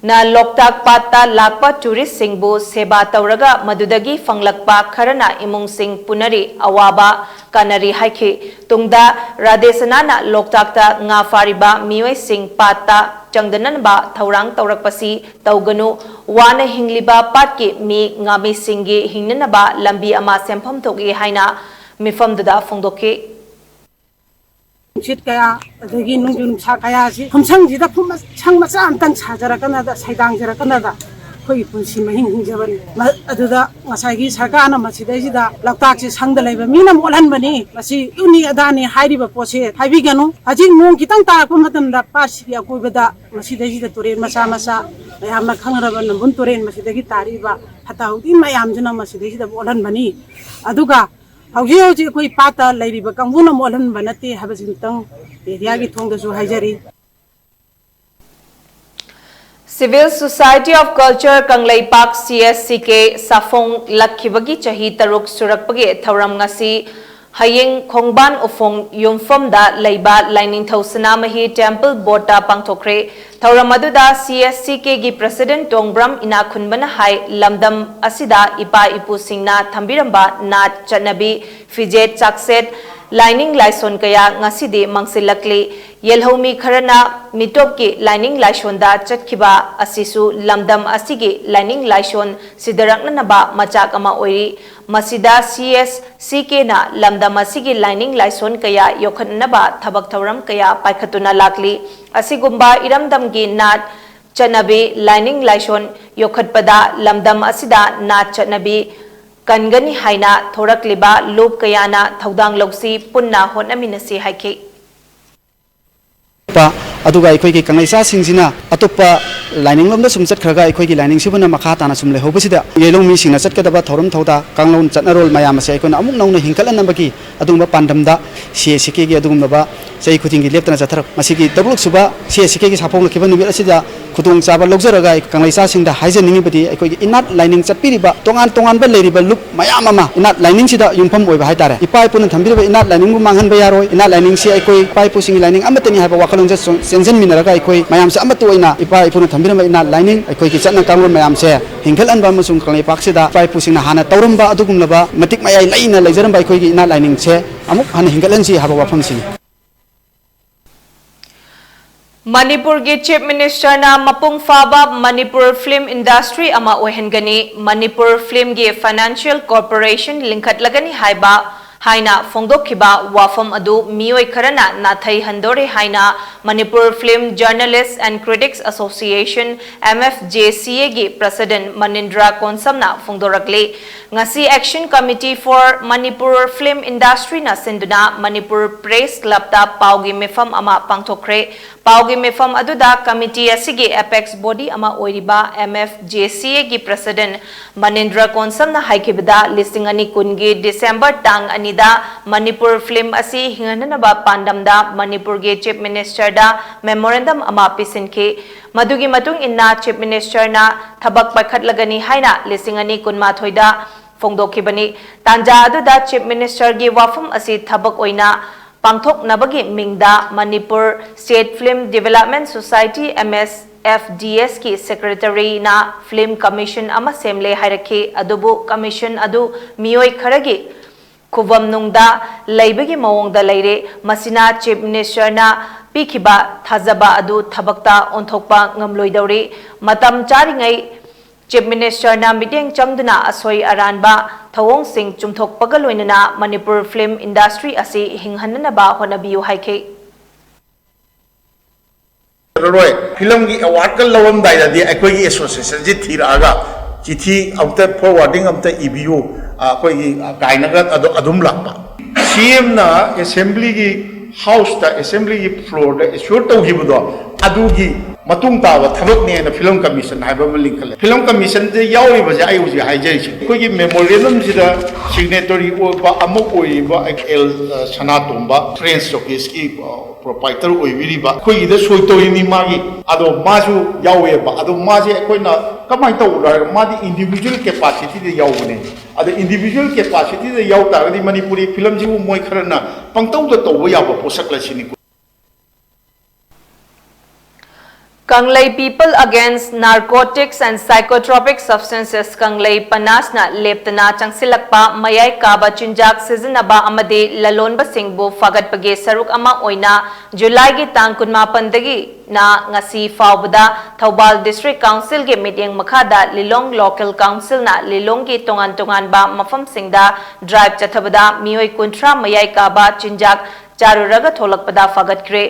ꯅ ꯂꯣꯛꯇꯥꯛ ꯄꯥꯠꯇ ꯂꯥꯛꯄ ꯇꯨꯔꯤꯁꯁꯤꯡꯕꯨ ꯁꯦꯕꯥ ꯇꯧꯔꯒ ꯃꯗꯨꯗꯒꯤ ꯐꯪꯂꯛꯄ ꯈꯔꯅ ꯏꯃꯨꯡꯁꯤꯡ ꯄꯨꯅꯔꯤ, ꯑꯋꯥꯕ ꯀꯥꯅꯔꯤ ꯍꯥꯏꯈꯤ꯫ ꯇꯨꯡꯗ ꯔꯥꯙꯦꯁꯅꯥꯅ ꯂꯣꯛꯇꯥꯛꯇ ꯉꯥ ꯐꯥꯔꯤꯕ ꯃꯤꯑꯣꯏꯁꯤꯡ ꯄꯥꯠꯇ ꯆꯪꯗꯅꯕ ꯊꯧꯔꯥꯡ ꯇꯧꯔꯛꯄꯁꯤ ꯇꯧꯒꯅꯨ, ꯋꯥꯅ ꯍꯤꯡꯂꯤꯕ ꯄꯥꯠꯀꯤ ꯃꯤ ꯉꯥꯃꯤꯁꯤꯡꯒꯤ ꯍꯤꯡꯅꯅꯕ ꯂꯝꯕꯤ ꯑꯃ ꯁꯦꯝꯐꯝ ꯊꯣꯛꯏ ꯍꯥꯏꯅ ꯃꯤꯐꯝꯗꯨꯗ ꯐꯣꯡꯗꯣꯛꯈꯤ꯫ ꯅꯨꯡꯁꯤꯠ ꯀꯌꯥ, ꯑꯗꯒꯤ ꯅꯣꯡꯖꯨ ꯅꯨꯡꯁꯥ ꯀꯌꯥꯁꯤ ꯈꯨꯝꯁꯪꯁꯤꯗ ꯐꯨꯝ ꯁꯪ ꯃꯆꯥ ꯑꯝꯇꯪ ꯁꯥꯖꯔꯛꯀꯅꯗ, ꯁꯩꯗꯥꯡꯖꯔꯛꯀꯅꯗ ꯑꯩꯈꯣꯏꯒꯤ ꯄꯨꯟꯁꯤ ꯃꯍꯤꯡ ꯍꯤꯡꯖꯕꯅꯤ꯫ ꯃ-, ꯑꯗꯨꯗ ꯉꯁꯥꯏꯒꯤ ꯁꯔꯀꯥꯔꯅ ꯃꯁꯤꯗꯩꯁꯤꯗ ꯂꯣꯛꯇꯥꯛꯁꯤ ꯁꯪꯗ ꯂꯩꯕ ꯃꯤꯅ ꯃꯣꯠꯍꯟꯕꯅꯤ, ꯃꯁꯤ ꯑꯗꯨꯅꯤ ꯑꯗꯥꯅꯤ ꯍꯥꯏꯔꯤꯕ ꯄꯣꯠꯁꯦ ꯍꯥꯏꯕꯤꯒꯅꯨ꯫ ꯍꯧꯖꯤꯛ ꯅꯣꯡ ꯈꯤꯇꯪ ꯇꯥꯔꯛꯄ ꯃꯇꯝꯗ ꯄꯥꯠꯁꯤꯒꯤ ꯑꯀꯣꯏꯕꯗ ꯃꯁꯤꯗꯩꯁꯤꯗ ꯇꯨꯔꯦꯜ ꯃꯆꯥ ꯃꯆꯥ ꯃꯌꯥꯝꯅ ꯈꯪꯅꯔꯕ ꯅꯝꯕꯨꯜ ꯇꯨꯔꯦꯜ ꯃꯁꯤꯗꯒꯤ ꯇꯥꯔꯛꯏꯕ ꯐꯠꯇ ꯍꯥꯎꯗꯤ ꯃꯌꯥꯝꯁꯤꯅ ꯃꯁꯤꯗꯩꯁꯤꯗ ꯃꯣꯠꯍꯟꯕꯅꯤ꯫ ꯑꯗꯨꯒ ꯍꯧꯖꯤꯛ ꯍꯧꯖꯤꯛ ꯑꯩꯈꯣꯏ ꯄꯥꯠꯇ ꯂꯩꯔꯤꯕ ꯀꯥꯡꯕꯨꯅ ꯃꯣꯠꯍꯟꯕ ꯅꯠꯇꯦ ꯍꯥꯏꯕꯁꯤꯃꯇꯪ ꯃꯦꯗꯤꯌꯥꯒꯤ ꯊꯣꯡꯗꯁꯨ ꯍꯥꯏꯖꯔꯤ꯫ Civil Society of Culture Kangleipak, C S C K, ꯁꯥꯐꯣꯡꯂꯛꯈꯤꯕꯒꯤ ꯆꯍꯤ ꯇꯔꯨꯛ ꯁꯨꯔꯛꯄꯒꯤ ꯊꯧꯔꯝ ꯉꯁꯤ ꯍꯌꯦꯡ ꯈꯣꯡꯕꯥꯟ ꯎꯐꯣꯡ ꯌꯨꯝꯐꯝꯗ ꯂꯩꯕ ꯂꯥꯏꯅꯤꯡꯊꯧ ꯁꯅꯥꯃꯍꯤ Temple Board ꯇ ꯄꯥꯡꯊꯣꯛꯈ꯭ꯔꯦ꯫ ꯊꯧꯔꯝ ꯑꯗꯨꯗ C S C K ꯒꯤ President ꯇꯣꯡꯕ꯭ꯔꯝ ꯏꯅꯥꯛꯈꯨꯟꯕꯅ ꯍꯥꯏ, ꯂꯝꯗꯝ ꯑꯁꯤꯗ ꯏꯄꯥ ꯏꯄꯨꯁꯤꯡꯅ ꯊꯝꯕꯤꯔꯝꯕ ꯅꯥꯠ, ꯆꯠꯅꯕꯤ, ꯐꯤꯖꯦꯠ, ꯆꯥꯛꯁꯦꯠ, ꯂꯥꯏꯅꯤꯡ ꯂꯥꯏꯁꯣꯟ ꯀꯌꯥ ꯉꯁꯤꯗꯤ ꯃꯥꯡꯁꯤꯜꯂꯛꯂꯤ꯫ ꯌꯦꯜꯍꯧꯃꯤ ꯈꯔꯅ ꯃꯤꯇꯣꯞꯀꯤ ꯂꯥꯏꯅꯤꯡ ꯂꯥꯏꯁꯣꯟꯗ ꯆꯠꯈꯤꯕ ꯑꯁꯤꯁꯨ ꯂꯝꯗꯝ ꯑꯁꯤꯒꯤ ꯂꯥꯏꯅꯤꯡ ꯂꯥꯏꯁꯣꯟ ꯁꯤꯊꯔꯛꯅꯅꯕ ꯃꯆꯥꯛ ꯑꯃ ꯑꯣꯏꯔꯤ꯫ ꯃꯁꯤꯗ C S C K ꯅ ꯂꯝꯗꯝ ꯑꯁꯤꯒꯤ ꯂꯥꯏꯅꯤꯡ ꯂꯥꯏꯁꯣꯟ ꯀꯌꯥ ꯌꯣꯛꯈꯠꯅꯅꯕ ꯊꯕꯛ ꯊꯧꯔꯝ ꯀꯌꯥ ꯄꯥꯏꯈꯠꯇꯨꯅ ꯂꯥꯛꯂꯤ꯫ ꯑꯁꯤꯒꯨꯝꯕ ꯏꯔꯝꯗꯝꯒꯤ ꯅꯥꯠ, ꯆꯠꯅꯕꯤ, ꯂꯥꯏꯅꯤꯡ ꯂꯥꯏꯁꯣꯟ ꯌꯣꯛꯈꯠꯄꯗ ꯂꯝꯗꯝ ꯑꯁꯤꯗ ꯅꯥꯠ ꯆꯠꯅꯕꯤ ꯀꯟꯒꯅꯤ ꯍꯥꯏꯅ ꯊꯣꯔꯛꯂꯤꯕ ꯂꯨꯞ ꯀꯌꯥꯅ ꯊꯧꯗꯥꯡ ꯂꯧꯁꯤ, ꯄꯨꯟꯅ ꯍꯣꯠꯅꯃꯤꯟꯅꯁꯤ ꯍꯥꯏꯈꯤ꯫ ꯑꯗꯨꯒ ꯑꯩꯈꯣꯏꯒꯤ ꯀꯪꯂꯩꯆꯥꯁꯤꯡꯁꯤꯅ ꯑꯇꯣꯞꯄ ꯂꯥꯏꯅꯤꯡꯂꯣꯝꯗ ꯁꯨꯝ ꯆꯠꯈ꯭ꯔꯒ ꯑꯩꯈꯣꯏꯒꯤ ꯂꯥꯏꯅꯤꯡꯁꯤꯕꯨꯅ ꯃꯈꯥ ꯇꯥꯅ ꯁꯨꯝ ꯂꯩꯍꯧꯕꯁꯤꯗ ꯌꯦꯜꯍꯧꯃꯤꯁꯤꯡꯅ ꯆꯠꯀꯗꯕ ꯊꯧꯔꯝ ꯊꯧꯗꯥ, ꯀꯥꯡꯂꯣꯟ ꯆꯠꯅꯔꯣꯜ ꯃꯌꯥꯝ ꯑꯁꯦ ꯑꯩꯈꯣꯏꯅ ꯑꯃꯨꯛ ꯅꯧꯅ ꯍꯤꯡꯒꯠꯍꯟꯅꯕꯒꯤ ꯑꯗꯨꯒꯨꯝꯕ ꯄꯥꯟꯗꯝꯗ C S C K ꯒꯤ ꯑꯗꯨꯒꯨꯝꯂꯕ ꯆꯍꯤ ꯈꯨꯗꯤꯡꯒꯤ ꯂꯦꯞꯇꯅ ꯆꯠꯊꯔꯛꯄ ꯃꯁꯤꯒꯤ ꯇꯔꯨꯛ ꯁꯨꯕ C S C K ꯒꯤ ꯁꯥꯐꯣꯡꯂꯛꯈꯤꯕ ꯅꯨꯃꯤꯠ ꯑꯁꯤꯗ ꯈꯨꯗꯣꯡꯆꯥꯕ ꯂꯧꯖꯔꯒ ꯑꯩ ꯀꯪꯂꯩꯆꯥꯁꯤꯡꯗ ꯍꯥꯏꯖꯅꯤꯡꯉꯤꯕꯗꯤ ꯑꯩꯈꯣꯏꯒꯤ ꯏꯅꯥꯠ ꯂꯥꯏꯅꯤꯡ ꯆꯠꯄꯤꯔꯤꯕ ꯇꯣꯉꯥꯟ ꯇꯣꯉꯥꯟꯕ ꯂꯩꯔꯤꯕ ꯂꯨꯞ ꯃꯌꯥꯝ ꯑꯃ ꯏꯅꯥꯠ ꯂꯥꯏꯅꯤꯡꯁꯤꯗ ꯌꯨꯝꯐꯝ ꯑꯣꯏꯕ ꯍꯥꯏꯇꯥꯔꯦ꯫ ꯏꯄꯥ ꯏꯄꯨꯅ ꯊꯝꯕꯤꯔꯤꯕ ꯏꯅꯥꯠ ꯂꯥꯏꯅꯤꯡꯕꯨ ꯃꯥꯡꯍꯟꯕ ꯌꯥꯔꯣꯏ꯫ ꯏꯅꯥꯠ ꯂꯥꯏꯅꯤꯡꯁꯤ ꯑꯩꯈꯣꯏ ꯏꯄꯥ ꯏꯄꯨꯁꯤꯡꯒꯤ ꯂꯥꯏꯅꯤꯡ ꯑꯃꯠꯇꯅꯤ ꯍꯥꯏꯕ ꯋꯥꯈꯜꯂꯣꯟꯁꯦ ꯆꯦꯟꯁꯤꯟꯃꯤꯟꯅꯔꯒ ꯑꯩꯈꯣꯏ ꯃꯌꯥꯝꯁꯦ ꯑꯃꯠꯇ ꯑꯣꯏꯅ ꯏꯄꯥ ꯏꯄꯨꯅ ꯊꯝꯕꯤꯔꯝꯕ ꯏꯅꯥꯠ ꯂꯥꯏꯅꯤꯡ, ꯑꯩꯈꯣꯏꯒꯤ ꯆꯠꯅ ꯀꯥꯡꯂꯣꯟ ꯃꯌꯥꯝꯁꯦ ꯍꯤꯡꯒꯠꯍꯟꯕ ꯑꯃꯁꯨꯡ ꯀꯪꯂꯩꯄꯥꯛꯁꯤꯗ ꯏꯄꯥ ꯏꯄꯨꯁꯤꯡꯅ ꯍꯥꯟꯅ ꯇꯧꯔꯝꯕ ꯑꯗꯨꯒꯨꯝꯂꯕ ꯃꯇꯤꯛ ꯃꯌꯥꯏ ꯂꯩꯅ ꯂꯩꯖꯔꯝꯕ ꯑꯩꯈꯣꯏꯒꯤ ꯏꯅꯥꯠ ꯂꯥꯏꯅꯤꯡꯁꯦ ꯑꯃꯨꯛ ꯍꯟꯅ ꯍꯤꯡꯒꯠꯍꯟꯁꯤ ꯍꯥꯏꯕ ꯋꯥꯐꯝꯁꯤꯅꯤ꯫ ꯃꯅꯤꯄꯨꯔꯒꯤ Chief Minister ꯅ ꯃꯄꯨꯡ ꯐꯥꯕ ꯃꯅꯤꯄꯨꯔ film industry ꯑꯃ ꯑꯣꯏꯍꯟꯒꯅꯤ, ꯃꯅꯤꯄꯨꯔ film ꯒꯤ financial corporation ꯂꯤꯡꯈꯠꯂꯒꯅꯤ ꯍꯥꯏꯕ ꯍꯥꯏꯅ ꯐꯣꯡꯗꯣꯛꯈꯤꯕ ꯋꯥꯐꯝ ꯑꯗꯨ ꯃꯤꯑꯣꯏ ꯈꯔꯅ ꯅꯥꯊꯩꯍꯟꯗꯣꯔꯦ ꯍꯥꯏꯅ Manipur Film Journalists and Critics Association, M F J C A ꯒꯤ President ꯃꯅꯤꯟꯗ꯭ꯔ ꯀꯣꯟꯁꯝꯅ ꯐꯣꯡꯗꯣꯔꯛꯂꯤ꯫ ꯉꯁꯤ Action Committee for Manipur Film Industryꯅ ꯁꯤꯟꯗꯨꯅ ꯃꯅꯤꯄꯨꯔ Press Clubꯇ ꯄꯥꯎꯒꯤ ꯃꯤꯐꯝ ꯑꯃ ꯄꯥꯡꯊꯣꯛꯈ꯭ꯔꯦ꯫ ꯄꯥꯎꯒꯤ ꯃꯤꯐꯝ ꯑꯗꯨꯗ committee ꯑꯁꯤꯒꯤ apex body ꯑꯃ ꯑꯣꯏꯔꯤꯕ M F J C A ꯒꯤ President ꯃꯅꯤꯟꯗ꯭ꯔ ꯀꯣꯟꯁꯝꯅ ꯍꯥꯏꯈꯤꯕꯗ, ꯂꯤꯁꯤꯡ ꯑꯅꯤ ꯀꯨꯟꯒꯤ December ꯇꯥꯡ ꯑꯅꯤꯗ ꯃꯅꯤꯄꯨꯔ film ꯑꯁꯤ ꯍꯤꯡꯍꯟꯅꯅꯕ ꯄꯥꯟꯗꯝꯗ ꯃꯅꯤꯄꯨꯔꯒꯤ Chief Ministerꯗ memorandum ꯑꯃ ꯄꯤꯁꯤꯟꯈꯤ꯫ ꯃꯗꯨꯒꯤ ꯃꯇꯨꯡ ꯏꯟꯅ Chief Ministerꯅ ꯊꯕꯛ ꯄꯥꯏꯈꯠꯂꯒꯅꯤ ꯍꯥꯏꯅ ꯂꯤꯁꯤꯡ ꯑꯅꯤ ꯀꯨꯟꯃꯥꯊꯣꯏꯗ ꯐꯣꯡꯗꯣꯛꯈꯤꯕꯅꯤ꯫ ꯇꯥꯟꯖꯥ ꯑꯗꯨꯗ Chief Ministerꯒꯤ ꯋꯥꯐꯝ ꯑꯁꯤ ꯊꯕꯛ ꯑꯣꯏꯅ ꯄꯥꯡꯊꯣꯛꯅꯕꯒꯤ ꯃꯤꯡꯗ Manipur State Film Development Society, M S F D S ꯀꯤ Secretaryꯅ film commission ꯑꯃ ꯁꯦꯝꯂꯦ ꯍꯥꯏꯔꯛꯈꯤ꯫ ꯑꯗꯨꯕꯨ commission ꯑꯗꯨ ꯃꯤꯑꯣꯏ ꯈꯔꯒꯤ ꯈꯨꯕꯝꯅꯨꯡꯗ ꯂꯩꯕꯒꯤ ꯃꯑꯣꯡꯗ ꯂꯩꯔꯦ꯫ ꯃꯁꯤꯅ Chief Ministerꯅ ꯄꯤꯈꯤꯕ ꯊꯥꯖꯕ ꯑꯗꯨ ꯊꯕꯛꯇ ꯑꯣꯟꯊꯣꯛꯄ ꯉꯝꯂꯣꯏꯗꯧꯔꯤ꯫ ꯃꯇꯝ ꯆꯥꯔꯤꯉꯩ Chief Ministerꯅ ꯃꯤꯠꯌꯦꯡ ꯆꯪꯗꯨꯅ ꯑꯁꯣꯏ ꯑꯔꯥꯟꯕ ꯊꯧꯑꯣꯡꯁꯤꯡ ꯆꯨꯝꯊꯣꯛꯄꯒ ꯂꯣꯏꯅꯅ ꯃꯅꯤꯄꯨꯔ film industry ꯑꯁꯤ ꯍꯤꯡꯍꯟꯅꯅꯕ ꯍꯣꯠꯅꯕꯤꯌꯨ ꯍꯥꯏꯈꯤ꯫ ꯌꯥꯔꯔꯣꯏ꯫ Filmꯒꯤ awardꯀ ꯂꯧꯔꯝꯗꯥꯏꯗꯗꯤ ꯑꯩꯈꯣꯏꯒꯤ associationꯁꯤ ꯊꯤꯔꯛꯑꯒ ꯆꯤꯊꯤ ꯑꯝꯇ forwarding ꯑꯝꯇ ꯏꯕꯤꯌꯨ, ꯑ, ꯑꯩꯈꯣꯏꯒꯤ, ꯑ, ꯀꯥꯏꯅꯒ ꯑꯗꯨ ꯑꯗꯨꯝ ꯂꯥꯛꯄ꯫ CMꯅ assemblyꯒꯤ houseꯇ, assemblyꯒꯤ floorꯗ assure ꯇꯧꯈꯤꯕꯗꯣ, ꯑꯗꯨꯒꯤ ꯃꯇꯨꯡ ꯇꯥꯕ ꯊꯕꯛꯅꯦꯅ film commission ꯍꯥꯏꯕ ꯑꯃ ꯂꯤꯡꯈꯠꯂꯦ꯫ Film commissionꯗ ꯌꯥꯎꯔꯤꯕꯁꯦ ꯑꯩ ꯍꯧꯖꯤꯛ ꯍꯥꯏꯖꯔꯤꯁꯦ, ꯑꯩꯈꯣꯏꯒꯤ memorandumꯁꯤꯗ signatory ꯑꯣꯏꯕ ꯑꯃ ꯑꯣꯏꯔꯤꯕ ꯑꯦꯜ ꯁꯅꯥꯇꯣꯝꯕ, French Showcaseꯀꯤ, ꯑ, proprietor ꯑꯣꯏꯕꯤꯔꯤꯕ, ꯑꯩꯈꯣꯏꯒꯤꯗ ꯁꯣꯏ ꯇꯧꯔꯤꯅꯤ ꯃꯥꯒꯤ꯫ ꯑꯗꯣ ꯃꯥꯁꯨ ꯌꯥꯎꯋꯦꯕ꯫ ꯑꯗꯣ ꯃꯥꯁꯦ ꯑꯩꯈꯣꯏꯅ ꯀꯃꯥꯏꯅ ꯇꯧꯕꯅꯣ ꯍꯥꯏꯔꯒ, ꯃꯥꯗꯤ individual capacityꯗ ꯌꯥꯎꯕꯅꯦ꯫ ꯑꯗ individual capacityꯗ ꯌꯥꯎ ꯇꯥꯔꯒꯗꯤ ꯃꯅꯤꯄꯨꯔꯤ filmꯁꯤꯕꯨ ꯃꯣꯏ ꯈꯔꯅ ꯄꯪꯇꯧꯗ ꯇꯧꯕ ꯌꯥꯕ ꯄꯣꯠꯁꯛꯂ ꯁꯤꯅꯤ꯫ ꯀꯪꯂꯩ People Against Narcotics and Psychotropic Substances, ꯀꯪꯂꯩ ꯄꯅꯥꯁꯅ ꯂꯦꯞꯇꯅ ꯆꯪꯁꯤꯜꯂꯛꯄ ꯃꯌꯥꯏ ꯀꯥꯕ ꯆꯤꯟꯖꯥꯛ ꯁꯤꯖꯤꯟꯅꯕ ꯑꯃꯗꯤ ꯂꯂꯣꯟꯕꯁꯤꯡꯕꯨ ꯐꯒꯠꯄꯒꯤ ꯁꯔꯨꯛ ꯑꯃ ꯑꯣꯏꯅ ꯖꯨꯂꯥꯏꯒꯤ ꯇꯥꯡ ꯀꯨꯟꯃꯥꯄꯟꯗꯒꯤꯅ ꯉꯁꯤ ꯐꯥꯎꯕꯗ ꯊꯧꯕꯥꯜ District Councilꯒꯤ ꯃꯤꯠꯌꯦꯡ ꯃꯈꯥꯗ ꯂꯤꯂꯣꯡ Local Councilꯅ ꯂꯤꯂꯣꯡꯒꯤ ꯇꯣꯉꯥꯟ ꯇꯣꯉꯥꯟꯕ ꯃꯐꯝꯁꯤꯡꯗ drive ꯆꯠꯊꯕꯗ ꯃꯤꯑꯣꯏ ꯀꯨꯟꯊ꯭ꯔꯥ ꯃꯌꯥꯏ ꯀꯥꯕ ꯆꯤꯟꯖꯥꯛ ꯆꯥꯔꯨꯔꯒ ꯊꯣꯛꯂꯛꯄꯗ ꯐꯒꯠꯈ꯭ꯔꯦ꯫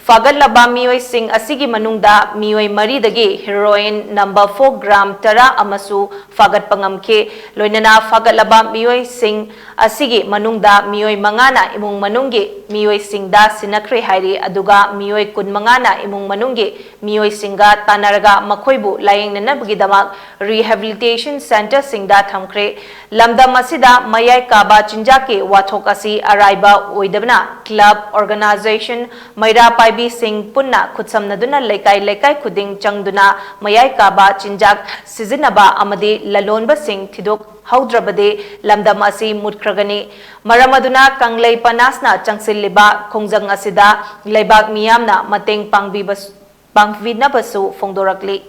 ꯐꯒꯠꯂꯕ ꯃꯤꯑꯣꯏꯁꯤꯡ ꯑꯁꯤꯒꯤ ꯃꯅꯨꯡꯗ ꯃꯤꯑꯣꯏ ꯃꯔꯤꯗꯒꯤ heroin number four gram ꯇꯔꯥ ꯑꯃꯁꯨ ꯐꯒꯠꯄ ꯉꯝꯈꯤ꯫ ꯂꯣꯏꯅꯅ ꯐꯒꯠꯂꯕ ꯃꯤꯑꯣꯏꯁꯤꯡ ꯑꯁꯤꯒꯤ ꯃꯅꯨꯡꯗ ꯃꯤꯑꯣꯏ ꯃꯉꯥꯅ ꯏꯃꯨꯡ ꯃꯅꯨꯡꯒꯤ ꯃꯤꯑꯣꯏꯁꯤꯡꯗ ꯁꯤꯟꯅꯈ꯭ꯔꯦ ꯍꯥꯏꯔꯤ, ꯑꯗꯨꯒ ꯃꯤꯑꯣꯏ ꯀꯨꯟꯃꯉꯥꯅ ꯏꯃꯨꯡ ꯃꯅꯨꯡꯒꯤ ꯃꯤꯑꯣꯏꯁꯤꯡꯒ ꯇꯥꯟꯅꯔꯒ ꯃꯈꯣꯏꯕꯨ ꯂꯥꯌꯦꯡꯅꯅꯕꯒꯤꯗꯃꯛ rehabilitation centreꯁꯤꯡꯗ ꯊꯝꯈ꯭ꯔꯦ꯫ ꯂꯝꯗꯝ ꯑꯁꯤꯗ ꯃꯌꯥꯏ ꯀꯥꯕ ꯆꯤꯟꯖꯥꯛꯀꯤ ꯋꯥꯊꯣꯛ ꯑꯁꯤ ꯑꯔꯥꯏꯕ ꯑꯣꯏꯗꯕꯅ club, organisation, ꯃꯩꯔꯥ ꯄꯥꯏꯕꯤꯁꯤꯡ ꯄꯨꯟꯅ ꯈꯨꯠꯁꯝꯅꯗꯨꯅ ꯂꯩꯀꯥꯏ ꯂꯩꯀꯥꯏ ꯈꯨꯗꯤꯡ ꯆꯪꯗꯨꯅ ꯃꯌꯥꯏ ꯀꯥꯕ ꯆꯤꯟꯖꯥꯛ ꯁꯤꯖꯤꯟꯅꯕ ꯑꯃꯗꯤ ꯂꯂꯣꯟꯕꯁꯤꯡ ꯊꯤꯗꯣꯛꯍꯧꯗ꯭ꯔꯕꯗꯤ ꯂꯝꯗꯝ ꯑꯁꯤ ꯃꯨꯠꯈ꯭ꯔꯒꯅꯤ꯫ ꯃꯔꯝ ꯑꯗꯨꯅ ꯀꯪꯂꯩ ꯄꯅꯥꯁꯅ ꯆꯪꯁꯤꯜꯂꯤꯕ ꯈꯣꯡꯖꯪ ꯑꯁꯤꯗ ꯂꯩꯕꯥꯛ ꯃꯤꯌꯥꯝꯅ ꯃꯇꯦꯡ ꯄꯥꯡꯕꯤꯕ-, ꯄꯥꯡꯕꯤꯅꯕꯁꯨ ꯐꯣꯡꯗꯣꯔꯛꯂꯤ꯫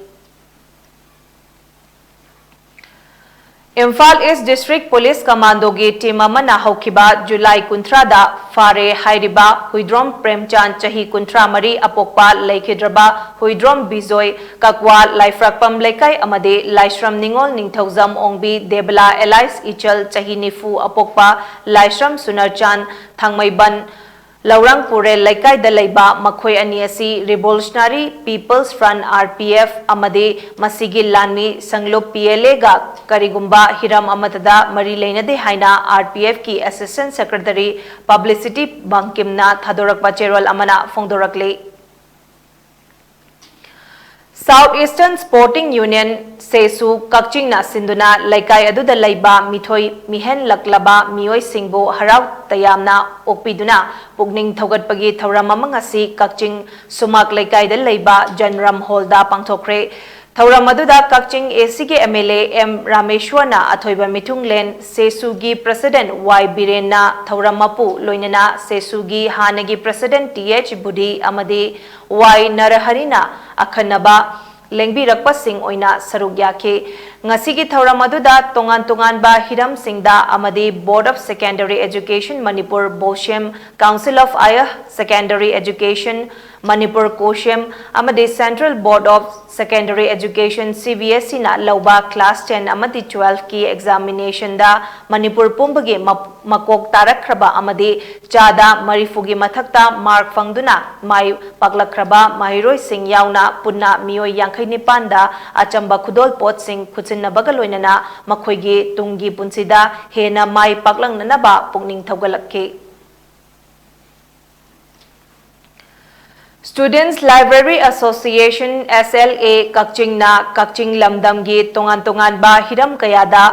Imphal East District Police Commandoꯒꯤ team ꯑꯃꯅ ꯍꯧꯈꯤꯕ ꯖꯨꯂꯥꯏ ꯀꯨꯟꯊ꯭ꯔꯥꯗ ꯐꯥꯔꯦ ꯍꯥꯏꯔꯤꯕ ꯍꯨꯏꯗ꯭ꯔꯣꯝ ꯄ꯭ꯔꯦꯝꯆꯥꯟ, ꯆꯍꯤ ꯀꯨꯟꯊ꯭ꯔꯥ ꯃꯔꯤ, ꯑꯄꯣꯛꯄ ꯂꯩꯈꯤꯗ꯭ꯔꯕ ꯍꯨꯏꯗ꯭ꯔꯣꯝ ꯕꯤꯖꯣꯏ, ꯀꯛꯋꯥ ꯂꯥꯏꯐ꯭ꯔꯥꯛꯄꯝ ꯂꯩꯀꯥꯏ ꯑꯃꯗꯤ ꯂꯥꯏꯁ꯭ꯔꯝ ꯅꯤꯉꯣꯜ ꯅꯤꯡꯊꯧꯖꯝ ꯑꯣꯡꯕꯤ ꯗꯦꯕꯂꯥ alias ꯏꯆꯜ, ꯆꯍꯤ ꯅꯤꯐꯨ, ꯑꯄꯣꯛꯄ ꯂꯥꯏꯁ꯭ꯔꯝ ꯁꯨꯅꯔꯆꯥꯟ, ꯊꯥꯡꯃꯩꯕꯟ ꯂꯧꯔꯥꯡ ꯄꯨꯔꯦꯜ ꯂꯩꯀꯥꯏꯗ ꯂꯩꯕ ꯃꯈꯣꯏ ꯑꯅꯤ ꯑꯁꯤ Revolutionary People's Front, R P F, ꯑꯃꯗꯤ ꯃꯁꯤꯒꯤ ꯂꯥꯟꯃꯤ ꯁꯪꯂꯨꯞ, P L Aꯒ ꯀꯔꯤꯒꯨꯝꯕ ꯍꯤꯔꯝ ꯑꯃꯠꯇꯗ ꯃꯔꯤ ꯂꯩꯅꯗꯦ ꯍꯥꯏꯅ R P Fꯀꯤ Assistant Secretary Publicity ꯕꯪꯀꯤꯝꯅ ꯊꯥꯗꯣꯔꯛꯄ ꯆꯦꯔꯣꯜ ꯑꯃꯅ ꯐꯣꯡꯗꯣꯔꯛꯂꯤ꯫ South Eastern Sporting Union, ꯁꯦꯁꯨ, ꯀꯛꯆꯤꯡꯅ ꯁꯤꯟꯗꯨꯅ ꯂꯩꯀꯥꯏ ꯑꯗꯨꯗ ꯂꯩꯕ ꯃꯤꯊꯣꯏ ꯃꯤꯍꯦꯟꯂꯛꯂꯕ ꯃꯤꯑꯣꯏꯁꯤꯡꯕꯨ ꯍꯔꯥꯎ ꯇꯌꯥꯝꯅ ꯑꯣꯛꯄꯤꯗꯨꯅ ꯄꯨꯛꯅꯤꯡ ꯊꯧꯒꯠꯄꯒꯤ ꯊꯧꯔꯝ ꯑꯃ ꯉꯁꯤ ꯀꯛꯆꯤꯡ ꯁꯨꯃꯥꯛ ꯂꯩꯀꯥꯏꯗ ꯂꯩꯕ ꯖꯟꯔꯝ ꯍꯣꯜꯗ ꯄꯥꯡꯊꯣꯛꯈ꯭ꯔꯦ꯫ ꯊꯧꯔꯝ ꯑꯗꯨꯗ ꯀꯛꯆꯤꯡ ꯑꯦ ꯁꯤꯒꯤ ꯑꯦꯝ ꯑꯦꯜ ꯑꯦ ꯑꯦꯝ ꯔꯥꯃꯦꯁ꯭ꯋꯔꯅ ꯑꯊꯣꯏꯕ ꯃꯤꯊꯨꯡꯂꯦꯟ, ꯁꯦꯁꯨꯒꯤ ꯄ꯭ꯔꯁꯤꯗꯦꯟꯠ ꯋꯥꯏ ꯕꯤꯔꯦꯟꯅ ꯊꯧꯔꯝ ꯃꯄꯨ, ꯂꯣꯏꯅꯅ ꯁꯦꯁꯨꯒꯤ ꯍꯥꯟꯅꯒꯤ ꯄ꯭ꯔꯁꯤꯗꯦꯟꯠ ꯇꯤ ꯑꯩꯆ ꯕꯨꯙꯤ ꯑꯃꯗꯤ ꯋꯥꯏ ꯅꯔꯍꯔꯤꯅ ꯑꯈꯟꯅꯕ ꯂꯦꯡꯕꯤꯔꯛꯄꯁꯤꯡ ꯑꯣꯏꯅ ꯁꯔꯨꯛ ꯌꯥꯈꯤ꯫ ꯉꯁꯤꯒꯤ ꯊꯧꯔꯝ ꯑꯗꯨꯗ ꯇꯣꯉꯥꯟ ꯇꯣꯉꯥꯟꯕ ꯍꯤꯔꯝꯁꯤꯡꯗ ꯑꯃꯗꯤ Board of Secondary Education Manipur, BOSEM, Council of Higher Secondary Education Manipur, COHSEM, ꯑꯃꯗꯤ Central Board of Secondary Education, C B S E ꯅ ꯂꯧꯕ class ten ꯑꯃꯗꯤ twelve ꯀꯤ examination ꯗ ꯃꯅꯤꯄꯨꯔ ꯄꯨꯝꯕꯒꯤ ꯃ-, ꯃꯀꯣꯛ ꯇꯥꯔꯛꯈ꯭ꯔꯕ ꯑꯃꯗꯤ ꯆꯥꯗ ꯃꯔꯤꯐꯨꯒꯤ ꯃꯊꯛꯇ mark ꯐꯪꯗꯨꯅ ꯃꯥꯏ ꯄꯥꯛꯂꯛꯈ꯭ꯔꯕ ꯃꯍꯩꯔꯣꯏꯁꯤꯡ ꯌꯥꯎꯅ ꯄꯨꯟꯅ ꯃꯤꯑꯣꯏ ꯌꯥꯡꯈꯩ ꯅꯤꯄꯥꯟꯗ ꯑꯆꯝꯕ ꯈꯨꯗꯣꯜꯄꯣꯠꯁꯤꯡ ꯈꯨꯠꯁꯤꯟꯅꯕꯒ ꯂꯣꯏꯅꯅ ꯃꯈꯣꯏꯒꯤ ꯇꯨꯡꯒꯤ ꯄꯨꯟꯁꯤꯗ ꯍꯦꯟꯅ ꯃꯥꯏ ꯄꯥꯛꯂꯛꯅꯅꯕ ꯄꯨꯛꯅꯤꯡ ꯊꯧꯒꯠꯂꯛꯈꯤ꯫ Students Library Association, S L A, ꯀꯛꯆꯤꯡꯅ ꯀꯛꯆꯤꯡ ꯂꯝꯗꯝꯒꯤ ꯇꯣꯉꯥꯟ ꯇꯣꯉꯥꯟꯕ ꯍꯤꯔꯝ ꯀꯌꯥꯗ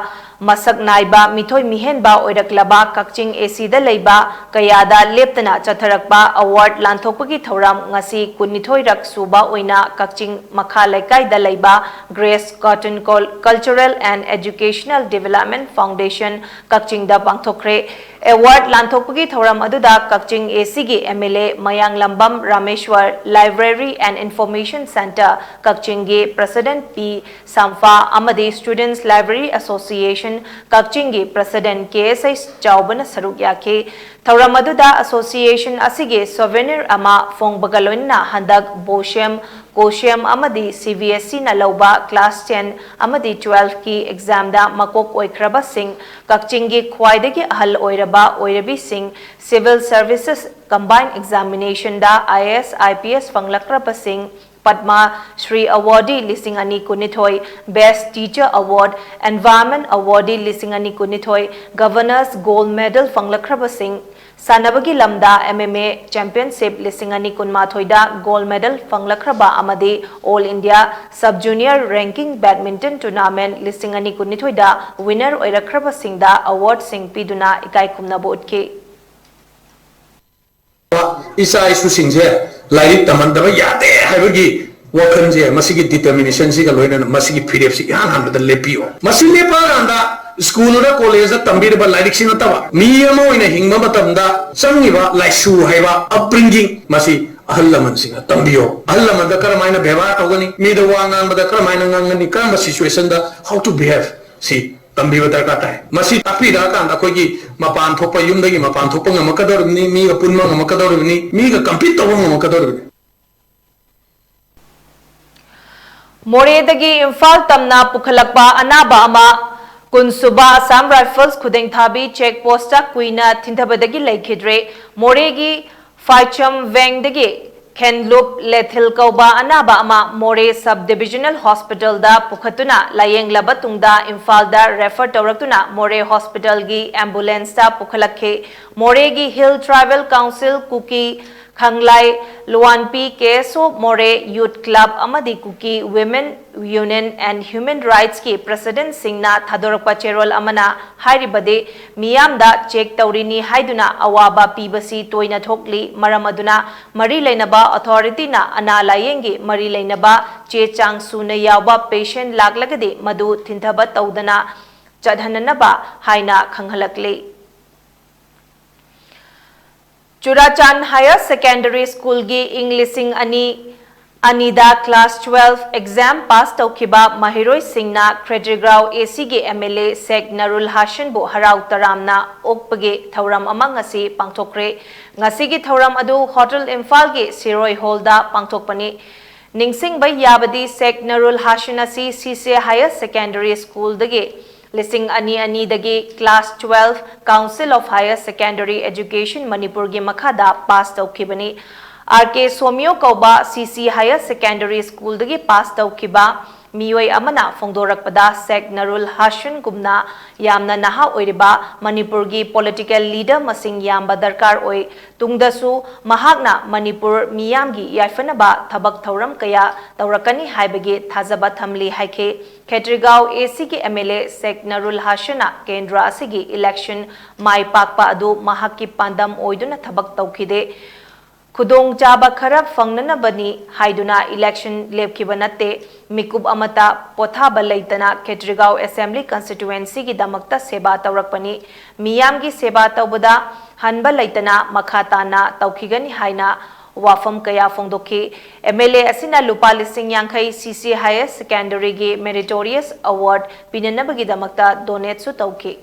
ꯃꯁꯛ ꯅꯥꯏꯕ ꯃꯤꯊꯣꯏ ꯃꯤꯍꯦꯟꯕ ꯑꯣꯏꯔꯛꯂꯕ ꯀꯛꯆꯤꯡ A C ꯗ ꯂꯩꯕ ꯀꯌꯥꯗ ꯂꯦꯞꯇꯅ ꯆꯠꯊꯔꯛꯄ award ꯂꯥꯟꯊꯣꯛꯄꯒꯤ ꯊꯧꯔꯝ ꯉꯁꯤ ꯀꯨꯟꯅꯤꯊꯣꯏꯔꯛ ꯁꯨꯕ ꯑꯣꯏꯅ ꯀꯛꯆꯤꯡ ꯃꯈꯥ ꯂꯩꯀꯥꯏꯗ ꯂꯩꯕ Grace Cotton Cul-, Cultural and Educational Development Foundation ꯀꯛꯆꯤꯡꯗ ꯄꯥꯡꯊꯣꯛꯈ꯭ꯔꯦ꯫ Award ꯂꯥꯟꯊꯣꯛꯄꯒꯤ ꯊꯧꯔꯝ ꯑꯗꯨꯗ ꯀꯛꯆꯤꯡ A C ꯒꯤ M L A Mayanglambam ꯔꯥꯃꯦꯁ꯭ꯋꯔ, Library and Information Centre ꯀꯛꯆꯤꯡꯒꯤ President P ꯁꯥꯝꯐꯥ ꯑꯃꯗꯤ Students Library Association ꯀꯛꯆꯤꯡꯒꯤ President K S H ꯆꯥꯎꯕꯅ ꯁꯔꯨꯛ ꯌꯥꯈꯤ꯫ ꯊꯧꯔꯝ ꯑꯗꯨꯗ association ꯑꯁꯤꯒꯤ souvenir ꯑꯃ ꯐꯣꯡꯕꯒ ꯂꯣꯏꯅꯅ ꯍꯟꯗꯛ BOSEM, COHSEM ꯑꯃꯗꯤ C B S E ꯅ ꯂꯧꯕ class ten ꯑꯃꯗꯤ twelve ꯀꯤ exam ꯗ ꯃꯀꯣꯛ ꯑꯣꯏꯈ꯭ꯔꯕꯁꯤꯡ ꯀꯛꯆꯤꯡꯒꯤ ꯈ꯭ꯋꯥꯏꯗꯒꯤ ꯑꯍꯜ ꯑꯣꯏꯔꯕ ꯑꯣꯏꯔꯕꯤꯁꯤꯡ, Civil Services Combined Examination the I A S, I P S ꯐꯪꯂꯛꯈ꯭ꯔꯕꯁꯤꯡ, Padma Shri Awardee ꯂꯤꯁꯤꯡ ꯑꯅꯤ ꯀꯨꯟꯅꯤꯊꯣꯏ, Best Teacher Award, Environment Awardee ꯂꯤꯁꯤꯡ ꯑꯅꯤ ꯀꯨꯟꯅꯤꯊꯣꯏ, Governor's Gold Medal ꯐꯪꯂꯛꯈ꯭ꯔꯕꯁꯤꯡ, ꯁꯥꯟꯅꯕꯒꯤ ꯂꯝꯗ M M A Championship ꯂꯤꯁꯤꯡ ꯑꯅꯤ ꯀꯨꯟꯃꯥꯊꯣꯏꯗ gold medal ꯐꯪꯂꯛꯈ꯭ꯔꯕ ꯑꯃꯗꯤ All India Sub Junior Ranking Badminton Tournament ꯂꯤꯁꯤꯡ ꯑꯅꯤ ꯀꯨꯟꯅꯤꯊꯣꯏꯗ winner ꯑꯣꯏꯔꯛꯈ꯭ꯔꯕꯁꯤꯡꯗ award ꯁꯤꯡ ꯄꯤꯗꯨꯅ ꯏꯀꯥꯏ ꯈꯨꯝꯅꯕ ꯎꯠꯈꯤ꯫ ꯏꯆꯥ ꯏꯁꯨꯁꯤꯡꯁꯦ ꯂꯥꯏꯔꯤꯛ ꯇꯝꯍꯟꯗꯕ ꯌꯥꯗꯦ ꯍꯥꯏꯕꯒꯤ ꯋꯥꯈꯜꯁꯦ, ꯃꯁꯤꯒꯤ ꯗꯤꯇꯔꯃꯤꯅꯦꯁꯟꯁꯤꯒ ꯂꯣꯏꯅꯅ ꯃꯁꯤꯒꯤ ꯐꯤꯔꯦꯞꯁꯤ ꯏꯍꯥꯟ ꯍꯥꯟꯕꯗ ꯂꯦꯞꯄꯤꯌꯣ꯫ ꯃꯁꯤ ꯂꯦꯞꯄꯛꯑꯀꯥꯟꯗ ꯁ꯭ꯀꯨꯜꯗ, ꯀꯣꯂꯦꯖꯇ ꯇꯝꯕꯤꯔꯤꯕ ꯂꯥꯏꯔꯤꯛꯁꯤ ꯅꯠꯇꯕ, ꯃꯤ ꯑꯃ ꯑꯣꯏꯅ ꯍꯤꯡꯕ ꯃꯇꯝꯗ ꯆꯪꯉꯤꯕ ꯂꯥꯏꯁꯨ ꯍꯥꯏꯕ, ꯑꯞꯕ꯭ꯔꯤꯡꯒꯤꯡ, ꯃꯁꯤ ꯑꯍꯜ ꯂꯃꯟꯁꯤꯡꯅ ꯇꯝꯕꯤꯌꯣ꯫ ꯑꯍꯜ ꯂꯃꯟꯗ ꯀꯔꯝꯍꯥꯏꯅ ꯕꯦꯕꯥꯔ ꯇꯧꯒꯅꯤ, ꯃꯤꯗ ꯋꯥ ꯉꯥꯡꯕꯗ ꯀꯔꯝꯍꯥꯏꯅ ꯉꯥꯡꯒꯅꯤ, ꯀꯔꯝꯕ ꯁꯤꯆꯨꯋꯦꯁꯟꯗ how to behave, ꯁꯤ ꯇꯝꯕꯤꯕ ꯗꯔꯀꯥꯔ ꯇꯥꯏ꯫ ꯃꯁꯤ ꯇꯥꯛꯄꯤꯔꯛꯑꯀꯥꯟꯗ ꯑꯩꯈꯣꯏꯒꯤ ꯃꯄꯥꯟ ꯊꯣꯛꯄ, ꯌꯨꯝꯗꯒꯤ ꯃꯄꯥꯟ ꯊꯣꯛꯄ ꯉꯝꯃꯛꯀꯗꯧꯔꯤꯕꯅꯤ, ꯃꯤꯒ ꯄꯨꯟꯕ ꯉꯝꯃꯛꯀꯗꯧꯔꯤꯕꯅꯤ, ꯃꯤꯒ ꯀꯝꯄꯤꯠ ꯇꯧꯕ ꯉꯝꯃꯛꯀꯗꯧꯔꯤꯕꯅꯤ꯫ ꯃꯣꯔꯦꯗꯒꯤ ꯏꯝꯐꯥꯜ ꯇꯝꯅ ꯄꯨꯈꯠꯂꯛꯄ ꯑꯅꯥꯕ ꯑꯃ ꯀꯨꯟꯁꯨꯕ ꯑꯁꯥꯝ ꯔꯥꯏꯐꯜꯁ ꯈꯨꯗꯦꯡꯊꯥꯕꯤ ꯆꯦꯛ ꯄꯣꯁꯇ ꯀꯨꯏꯅ ꯊꯤꯟꯊꯕꯗꯒꯤ ꯂꯩꯈꯤꯗ꯭ꯔꯦ꯫ ꯃꯣꯔꯦꯒꯤ ꯐꯥꯏꯆꯝ ꯋꯦꯡꯗꯒꯤ ꯈꯦꯟꯂꯨꯞ ꯂꯦꯊꯤꯜ ꯀꯧꯕ ꯑꯅꯥꯕ ꯑꯃ ꯃꯣꯔꯦ ꯁꯕ ꯗꯤꯕꯤꯖꯅꯦꯜ ꯍꯣꯁꯄꯤꯇꯥꯜꯗ ꯄꯨꯈꯠꯇꯨꯅ ꯂꯥꯌꯦꯡꯂꯕ ꯇꯨꯡꯗ ꯏꯝꯐꯥꯜꯗ ꯔꯦꯐꯔ ꯇꯧꯔꯛꯇꯨꯅ ꯃꯣꯔꯦ ꯍꯣꯁꯄꯤꯇꯥꯜꯒꯤ ꯑꯦꯝꯕꯨꯂꯦꯟꯁꯇ ꯄꯨꯈꯠꯂꯛꯈꯤ꯫ ꯃꯣꯔꯦꯒꯤ ꯍꯤꯜ ꯇ꯭ꯔꯥꯏꯕꯦꯜ ꯀꯥꯎꯟꯁꯤꯜ, ꯀꯨꯀꯤ ꯈꯪꯂꯥꯏ ꯂꯨꯋꯥꯟꯄꯤ, ꯀꯦ ꯑꯦꯁ ꯑꯣ ꯃꯣꯔꯦ ꯌꯨꯠ ꯀ꯭ꯂꯕ ꯑꯃꯗꯤ ꯀꯨꯀꯤ ꯋꯤꯃꯦꯟ ꯌꯨꯅꯤꯌꯟ ꯑꯦꯟ ꯍ꯭ꯌꯨꯃꯦꯟ ꯔꯥꯏꯠꯁꯀꯤ ꯄ꯭ꯔꯦꯁꯤꯗꯦꯟꯠꯁꯤꯡꯅ ꯊꯥꯗꯣꯔꯛꯄ ꯆꯦꯔꯣꯜ ꯑꯃꯅ ꯍꯥꯏꯔꯤꯕꯗꯤ, ꯃꯤꯌꯥꯝꯗ ꯆꯦꯛ ꯇꯧꯔꯤꯅꯤ ꯍꯥꯏꯗꯨꯅ ꯑꯋꯥꯕ ꯄꯤꯕꯁꯤ ꯇꯣꯏꯅ ꯊꯣꯛꯂꯤ꯫ ꯃꯔꯝ ꯑꯗꯨꯅ ꯃꯔꯤ ꯂꯩꯅꯕ ꯑꯣꯊꯣꯔꯤꯇꯤꯅ ꯑꯅꯥ ꯂꯥꯌꯦꯡꯒꯤ ꯃꯔꯤ ꯂꯩꯅꯕ ꯆꯦ ꯆꯥꯡ ꯁꯨꯅ ꯌꯥꯎꯕ ꯄꯦꯁꯦꯟꯠ ꯂꯥꯛꯂꯒꯗꯤ ꯃꯗꯨ ꯊꯤꯟꯊꯕ ꯇꯧꯗꯅ ꯆꯠꯍꯟꯅꯅꯕ ꯍꯥꯏꯅ ꯈꯪꯍꯜꯂꯛꯂꯤ꯫ ꯆꯨꯔꯥꯆꯥꯟ ꯍꯥꯌꯔ ꯁꯦꯀꯦꯟꯗꯔꯤ ꯁ꯭ꯀꯨꯜꯒꯤ ꯏꯪ ꯂꯤꯁꯤꯡ ꯑꯅꯤ ꯑꯅꯤꯗ ꯀ꯭ꯂꯥꯁ ꯇꯨꯋꯦꯜꯐ ꯑꯦꯛꯖꯥꯝ ꯄꯥꯁ ꯇꯧꯈꯤꯕ ꯃꯍꯩꯔꯣꯏꯁꯤꯡꯅ ꯈꯦꯇ꯭ꯔꯤꯒꯥꯎ ꯑꯦ ꯁꯤꯒꯤ ꯑꯦꯝ ꯑꯦꯜ ꯑꯦ ꯁꯦꯛ ꯅꯔꯨꯜ ꯍꯥꯁꯟꯕꯨ ꯍꯔꯥꯎ ꯇꯔꯥꯝꯅ ꯑꯣꯛꯄꯒꯤ ꯊꯧꯔꯝ ꯑꯃ ꯉꯁꯤ ꯄꯥꯡꯊꯣꯛꯈ꯭ꯔꯦ꯫ ꯉꯁꯤꯒꯤ ꯊꯧꯔꯝ ꯑꯗꯨ ꯍꯣꯇꯦꯜ ꯏꯝꯐꯥꯜꯒꯤ ꯁꯤꯔꯣꯏ ꯍꯣꯜꯗ ꯄꯥꯡꯊꯣꯛꯄꯅꯤ꯫ ꯅꯤꯡꯁꯤꯡꯕ ꯌꯥꯕꯗꯤ, ꯁꯦꯛ ꯅꯔꯨꯜ ꯍꯥꯁꯟ ꯑꯁꯤ ꯁꯤ ꯁꯤ ꯍꯥꯌꯔ ꯁꯦꯀꯦꯟꯗꯔꯤ ꯁ꯭ꯀꯨꯜꯗꯒꯤ ꯂꯤꯁꯤꯡ ꯑꯅꯤ ꯑꯅꯤꯗꯒꯤ class twelve council of higher secondary education ꯃꯅꯤꯄꯨꯔꯒꯤ ꯃꯈꯥꯗ ꯄꯥꯁ ꯇꯧꯈꯤꯕꯅꯤ꯫ ꯑꯥꯔ ꯀꯦ ꯁꯣꯃꯤꯌꯣ ꯀꯧꯕ ꯁꯤ ꯁꯤ ꯍꯥꯌꯔ ꯁꯦꯀꯦꯟꯗꯔꯤ ꯁ꯭ꯀꯨꯜꯗꯒꯤ ꯄꯥꯁ ꯇꯧꯈꯤꯕ ꯃꯤꯑꯣꯏ ꯑꯃꯅ ꯐꯣꯡꯗꯣꯔꯛꯄꯗ, ꯁꯦꯛ ꯅꯔꯨꯜ ꯍꯥꯁꯟꯒꯨꯝꯅ ꯌꯥꯝꯅ ꯅꯍꯥ ꯑꯣꯏꯔꯤꯕ ꯃꯅꯤꯄꯨꯔꯒꯤ ꯄꯣꯂꯤꯇꯤꯀꯦꯜ ꯂꯤꯗꯔ ꯃꯁꯤꯡ ꯌꯥꯝꯕ ꯗꯔꯀꯥꯔ ꯑꯣꯏ꯫ ꯇꯨꯡꯗꯁꯨ ꯃꯍꯥꯛꯅ ꯃꯅꯤꯄꯨꯔ ꯃꯤꯌꯥꯝꯒꯤ ꯌꯥꯏꯐꯅꯕ ꯊꯕꯛ ꯊꯧꯔꯝ ꯀꯌꯥ ꯇꯧꯔꯛꯀꯅꯤ ꯍꯥꯏꯕꯒꯤ ꯊꯥꯖꯕ ꯊꯝꯂꯤ ꯍꯥꯏꯈꯤ꯫ ꯈꯦꯇ꯭ꯔꯤꯒꯥꯎ ꯑꯦ ꯁꯤꯒꯤ ꯑꯦꯝ ꯑꯦꯜ ꯑꯦ ꯁꯦꯛ ꯅꯔꯨꯜ ꯍꯥꯁꯟꯅ ꯀꯦꯟꯗ꯭ꯔ ꯑꯁꯤꯒꯤ ꯏꯂꯦꯛꯁꯟ ꯃꯥꯏ ꯄꯥꯛꯄ ꯑꯗꯨ ꯃꯍꯥꯛꯀꯤ ꯄꯥꯟꯗꯝ ꯑꯣꯏꯗꯨꯅ ꯊꯕꯛ ꯇꯧꯈꯤꯗꯦ꯫ ꯈꯨꯗꯣꯡꯆꯥꯕ ꯈꯔ ꯐꯪꯅꯅꯕꯅꯤ ꯍꯥꯏꯗꯨꯅ election ꯂꯦꯞꯈꯤꯕ ꯅꯠꯇꯦ꯫ ꯃꯤꯀꯨꯞ ꯑꯃꯠꯇ ꯄꯣꯊꯥꯕ ꯂꯩꯇꯅ ꯈꯦꯇ꯭ꯔꯤꯒꯥꯎ Assembly Constituencyꯒꯤꯗꯃꯛꯇ ꯁꯦꯕꯥ ꯇꯧꯔꯛꯄꯅꯤ꯫ ꯃꯤꯌꯥꯝꯒꯤ ꯁꯦꯕꯥ ꯇꯧꯕꯗ ꯍꯟꯕ ꯂꯩꯇꯅ ꯃꯈꯥ ꯇꯥꯅ ꯇꯧꯈꯤꯒꯅꯤ ꯍꯥꯏꯅ ꯋꯥꯐꯝ ꯀꯌꯥ ꯐꯣꯡꯗꯣꯛꯈꯤ꯫ MLA ꯑꯁꯤꯅ ꯂꯨꯄꯥ ꯂꯤꯁꯤꯡ ꯌꯥꯡꯈꯩ CC Higher Secondaryꯒꯤ Meritorious Award ꯄꯤꯅꯅꯕꯒꯤꯗꯃꯛꯇ donateꯁꯨ ꯇꯧꯈꯤ꯫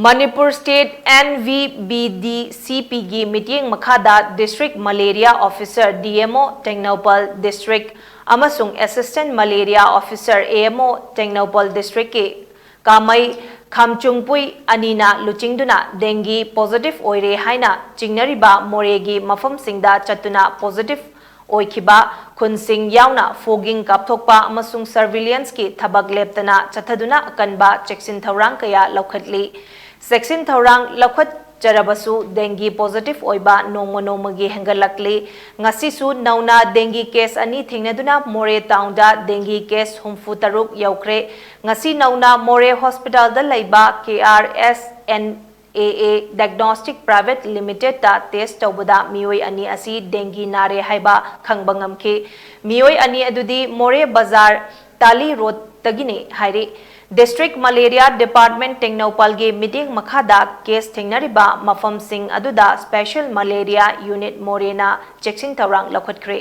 Manipur State NVBDCPꯒꯤ ꯃꯤꯠꯌꯦꯡ ꯃꯈꯥꯗ District Malaria Officer, DMO, Tengnoupal District ꯑꯃꯁꯨꯡ Assistant Malaria Officer, AMO, Tengnoupal Districtꯀꯤ ꯀꯥꯃꯩ ꯈꯥꯝꯆꯨꯡꯄꯨꯏ ꯑꯅꯤꯅ ꯂꯨꯆꯤꯡꯗꯨꯅ dengue positive ꯑꯣꯏꯔꯦ ꯍꯥꯏꯅ ꯆꯤꯡꯅꯔꯤꯕ ꯃꯣꯔꯦꯒꯤ ꯃꯐꯝꯁꯤꯡꯗ ꯆꯠꯇꯨꯅ positive ꯑꯣꯏꯈꯤꯕ ꯈꯨꯟꯁꯤꯡ ꯌꯥꯎꯅ fogging ꯀꯥꯞꯊꯣꯛꯄ ꯑꯃꯁꯨꯡ surveillanceꯀꯤ ꯊꯕꯛ ꯂꯦꯞꯇꯅ ꯆꯠꯊꯗꯨꯅ ꯑꯀꯟꯕ ꯆꯦꯛꯁꯤꯟ ꯊꯧꯔꯥꯡ ꯀꯌꯥ ꯂꯧꯈꯠꯂꯤ꯫ ꯆꯦꯛꯁꯤꯟ ꯊꯧꯔꯥꯡ ꯂꯧꯈꯠꯆꯔꯕꯁꯨ dengue positive ꯑꯣꯏꯕ ꯅꯣꯡꯃ ꯅꯣꯡꯃꯒꯤ ꯍꯦꯟꯒꯠꯂꯛꯂꯤ꯫ ꯉꯁꯤꯁꯨ ꯅꯧꯅ dengue case ꯑꯅꯤ ꯊꯦꯡꯅꯗꯨꯅ ꯃꯣꯔꯦ townꯗ dengue case ꯍꯨꯝꯐꯨ ꯇꯔꯨꯛ ꯌꯧꯈ꯭ꯔꯦ꯫ ꯉꯁꯤ ꯅꯧꯅ ꯃꯣꯔꯦ hospitalꯗ ꯂꯩꯕ KRSN AA Diagnostic Private Limitedꯇ test ꯇꯧꯕꯗ ꯃꯤꯑꯣꯏ ꯑꯅꯤ ꯑꯁꯤ dengue ꯅꯥꯔꯦ ꯍꯥꯏꯕ ꯈꯪꯕ ꯉꯝꯈꯤ꯫ ꯃꯤꯑꯣꯏ ꯑꯅꯤ ꯑꯗꯨꯗꯤ ꯃꯣꯔꯦ ꯕꯖꯥꯔ ꯇꯥꯂꯤ roadꯇꯒꯤꯅꯤ ꯍꯥꯏꯔꯤ꯫ District Malaria Department ꯇꯦꯡꯅꯧꯄꯜꯒꯤ ꯃꯤꯠꯌꯦꯡ ꯃꯈꯥꯗ case ꯊꯦꯡꯅꯔꯤꯕ ꯃꯐꯝꯁꯤꯡ ꯑꯗꯨꯗ Special Malaria Unit ꯃꯣꯔꯦꯅ ꯆꯦꯛꯁꯤꯟ ꯊꯧꯔꯥꯡ ꯂꯧꯈꯠꯈ꯭ꯔꯦ꯫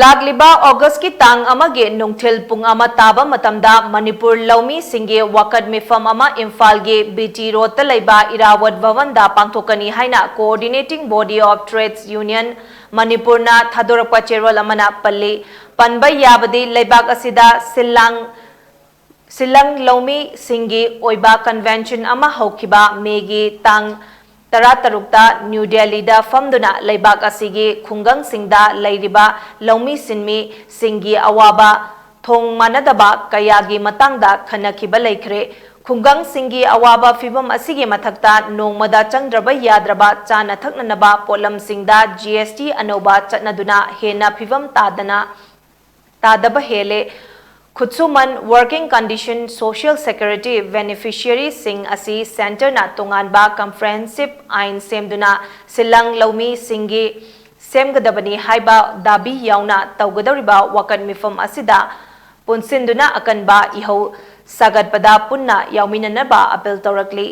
ꯂꯥꯛꯂꯤꯕ Augustꯀꯤ ꯇꯥꯡ ꯑꯃꯒꯤ ꯅꯨꯡꯊꯤꯜ ꯄꯨꯡ ꯑꯃ ꯇꯥꯕ ꯃꯇꯝꯗ ꯃꯅꯤꯄꯨꯔ ꯂꯧꯃꯤꯁꯤꯡꯒꯤ ꯋꯥꯀꯠ ꯃꯤꯐꯝ ꯑꯃ ꯏꯝꯐꯥꯜꯒꯤ BT Roadꯇ ꯂꯩꯕ ꯏꯔꯥꯋꯠ ꯚꯕꯟꯗ ꯄꯥꯡꯊꯣꯛꯀꯅꯤ ꯍꯥꯏꯅ Coordinating Body of Trades Union ꯃꯅꯤꯄꯨꯔꯅ ꯊꯥꯗꯣꯔꯛꯄ ꯆꯦꯔꯣꯜ ꯑꯃꯅ ꯄꯜꯂꯤ꯫ ꯄꯟꯕ ꯌꯥꯕꯗꯤ ꯂꯩꯕꯥꯛ ꯑꯁꯤꯗ ꯁꯤꯜꯂꯥꯡ ꯁꯤꯜꯂꯪ ꯂꯧꯃꯤꯁꯤꯡꯒꯤ ꯑꯣꯏꯕ convention ꯑꯃ ꯍꯧꯈꯤꯕ ꯃꯦꯒꯤ ꯇꯥꯡ ꯇꯔꯥꯇꯔꯨꯛꯇ ꯅ꯭ꯌꯨ ꯗꯦꯜꯂꯤꯗ ꯐꯝꯗꯨꯅ ꯂꯩꯕꯥꯛ ꯑꯁꯤꯒꯤ ꯈꯨꯡꯒꯪꯁꯤꯡꯗ ꯂꯩꯔꯤꯕ ꯂꯧꯃꯤ ꯁꯤꯟꯃꯤꯁꯤꯡꯒꯤ ꯑꯋꯥꯕ ꯊꯣꯡ ꯃꯥꯟꯅꯗꯕ ꯀꯌꯥꯒꯤ ꯃꯇꯥꯡꯗ ꯈꯟꯅꯈꯤꯕ ꯂꯩꯈ꯭ꯔꯦ꯫ ꯈꯨꯡꯒꯪꯁꯤꯡꯒꯤ ꯑꯋꯥꯕ ꯐꯤꯚꯝ ꯑꯁꯤꯒꯤ ꯃꯊꯛꯇ ꯅꯣꯡꯃꯗ ꯆꯪꯗ꯭ꯔꯕ ꯌꯥꯗ꯭ꯔꯕ ꯆꯥꯅ ꯊꯛꯅꯅꯕ ꯄꯣꯠꯂꯝꯁꯤꯡꯗ GST ꯑꯅꯧꯕ ꯆꯠꯅꯗꯨꯅ ꯍꯦꯟꯅ ꯐꯤꯚꯝ ꯇꯥꯗꯅ ꯇꯥꯗꯕ ꯍꯦꯜꯂꯦ꯫ ꯈꯨꯠꯁꯨꯃꯟ, working condition, social security beneficiaryꯁꯤꯡ ꯑꯁꯤ centreꯅ ꯇꯣꯉꯥꯟꯕ comprehensive ꯑꯥꯏꯟ ꯁꯦꯝꯗꯨꯅ ꯁꯤꯜꯂꯪ ꯂꯧꯃꯤꯁꯤꯡꯒꯤ ꯁꯦꯝꯒꯗꯕꯅꯤ ꯍꯥꯏꯕ ꯗꯥꯕꯤ ꯌꯥꯎꯅ ꯇꯧꯒꯗꯧꯔꯤꯕ ꯋꯥꯀꯠ ꯃꯤꯐꯝ ꯑꯁꯤꯗ ꯄꯨꯟꯁꯤꯟꯗꯨꯅ ꯑꯀꯟꯕ ꯏꯍꯧ ꯁꯥꯒꯠꯄꯗ ꯄꯨꯟꯅ ꯌꯥꯎꯃꯤꯟꯅꯅꯕ appeal ꯇꯧꯔꯛꯂꯤ꯫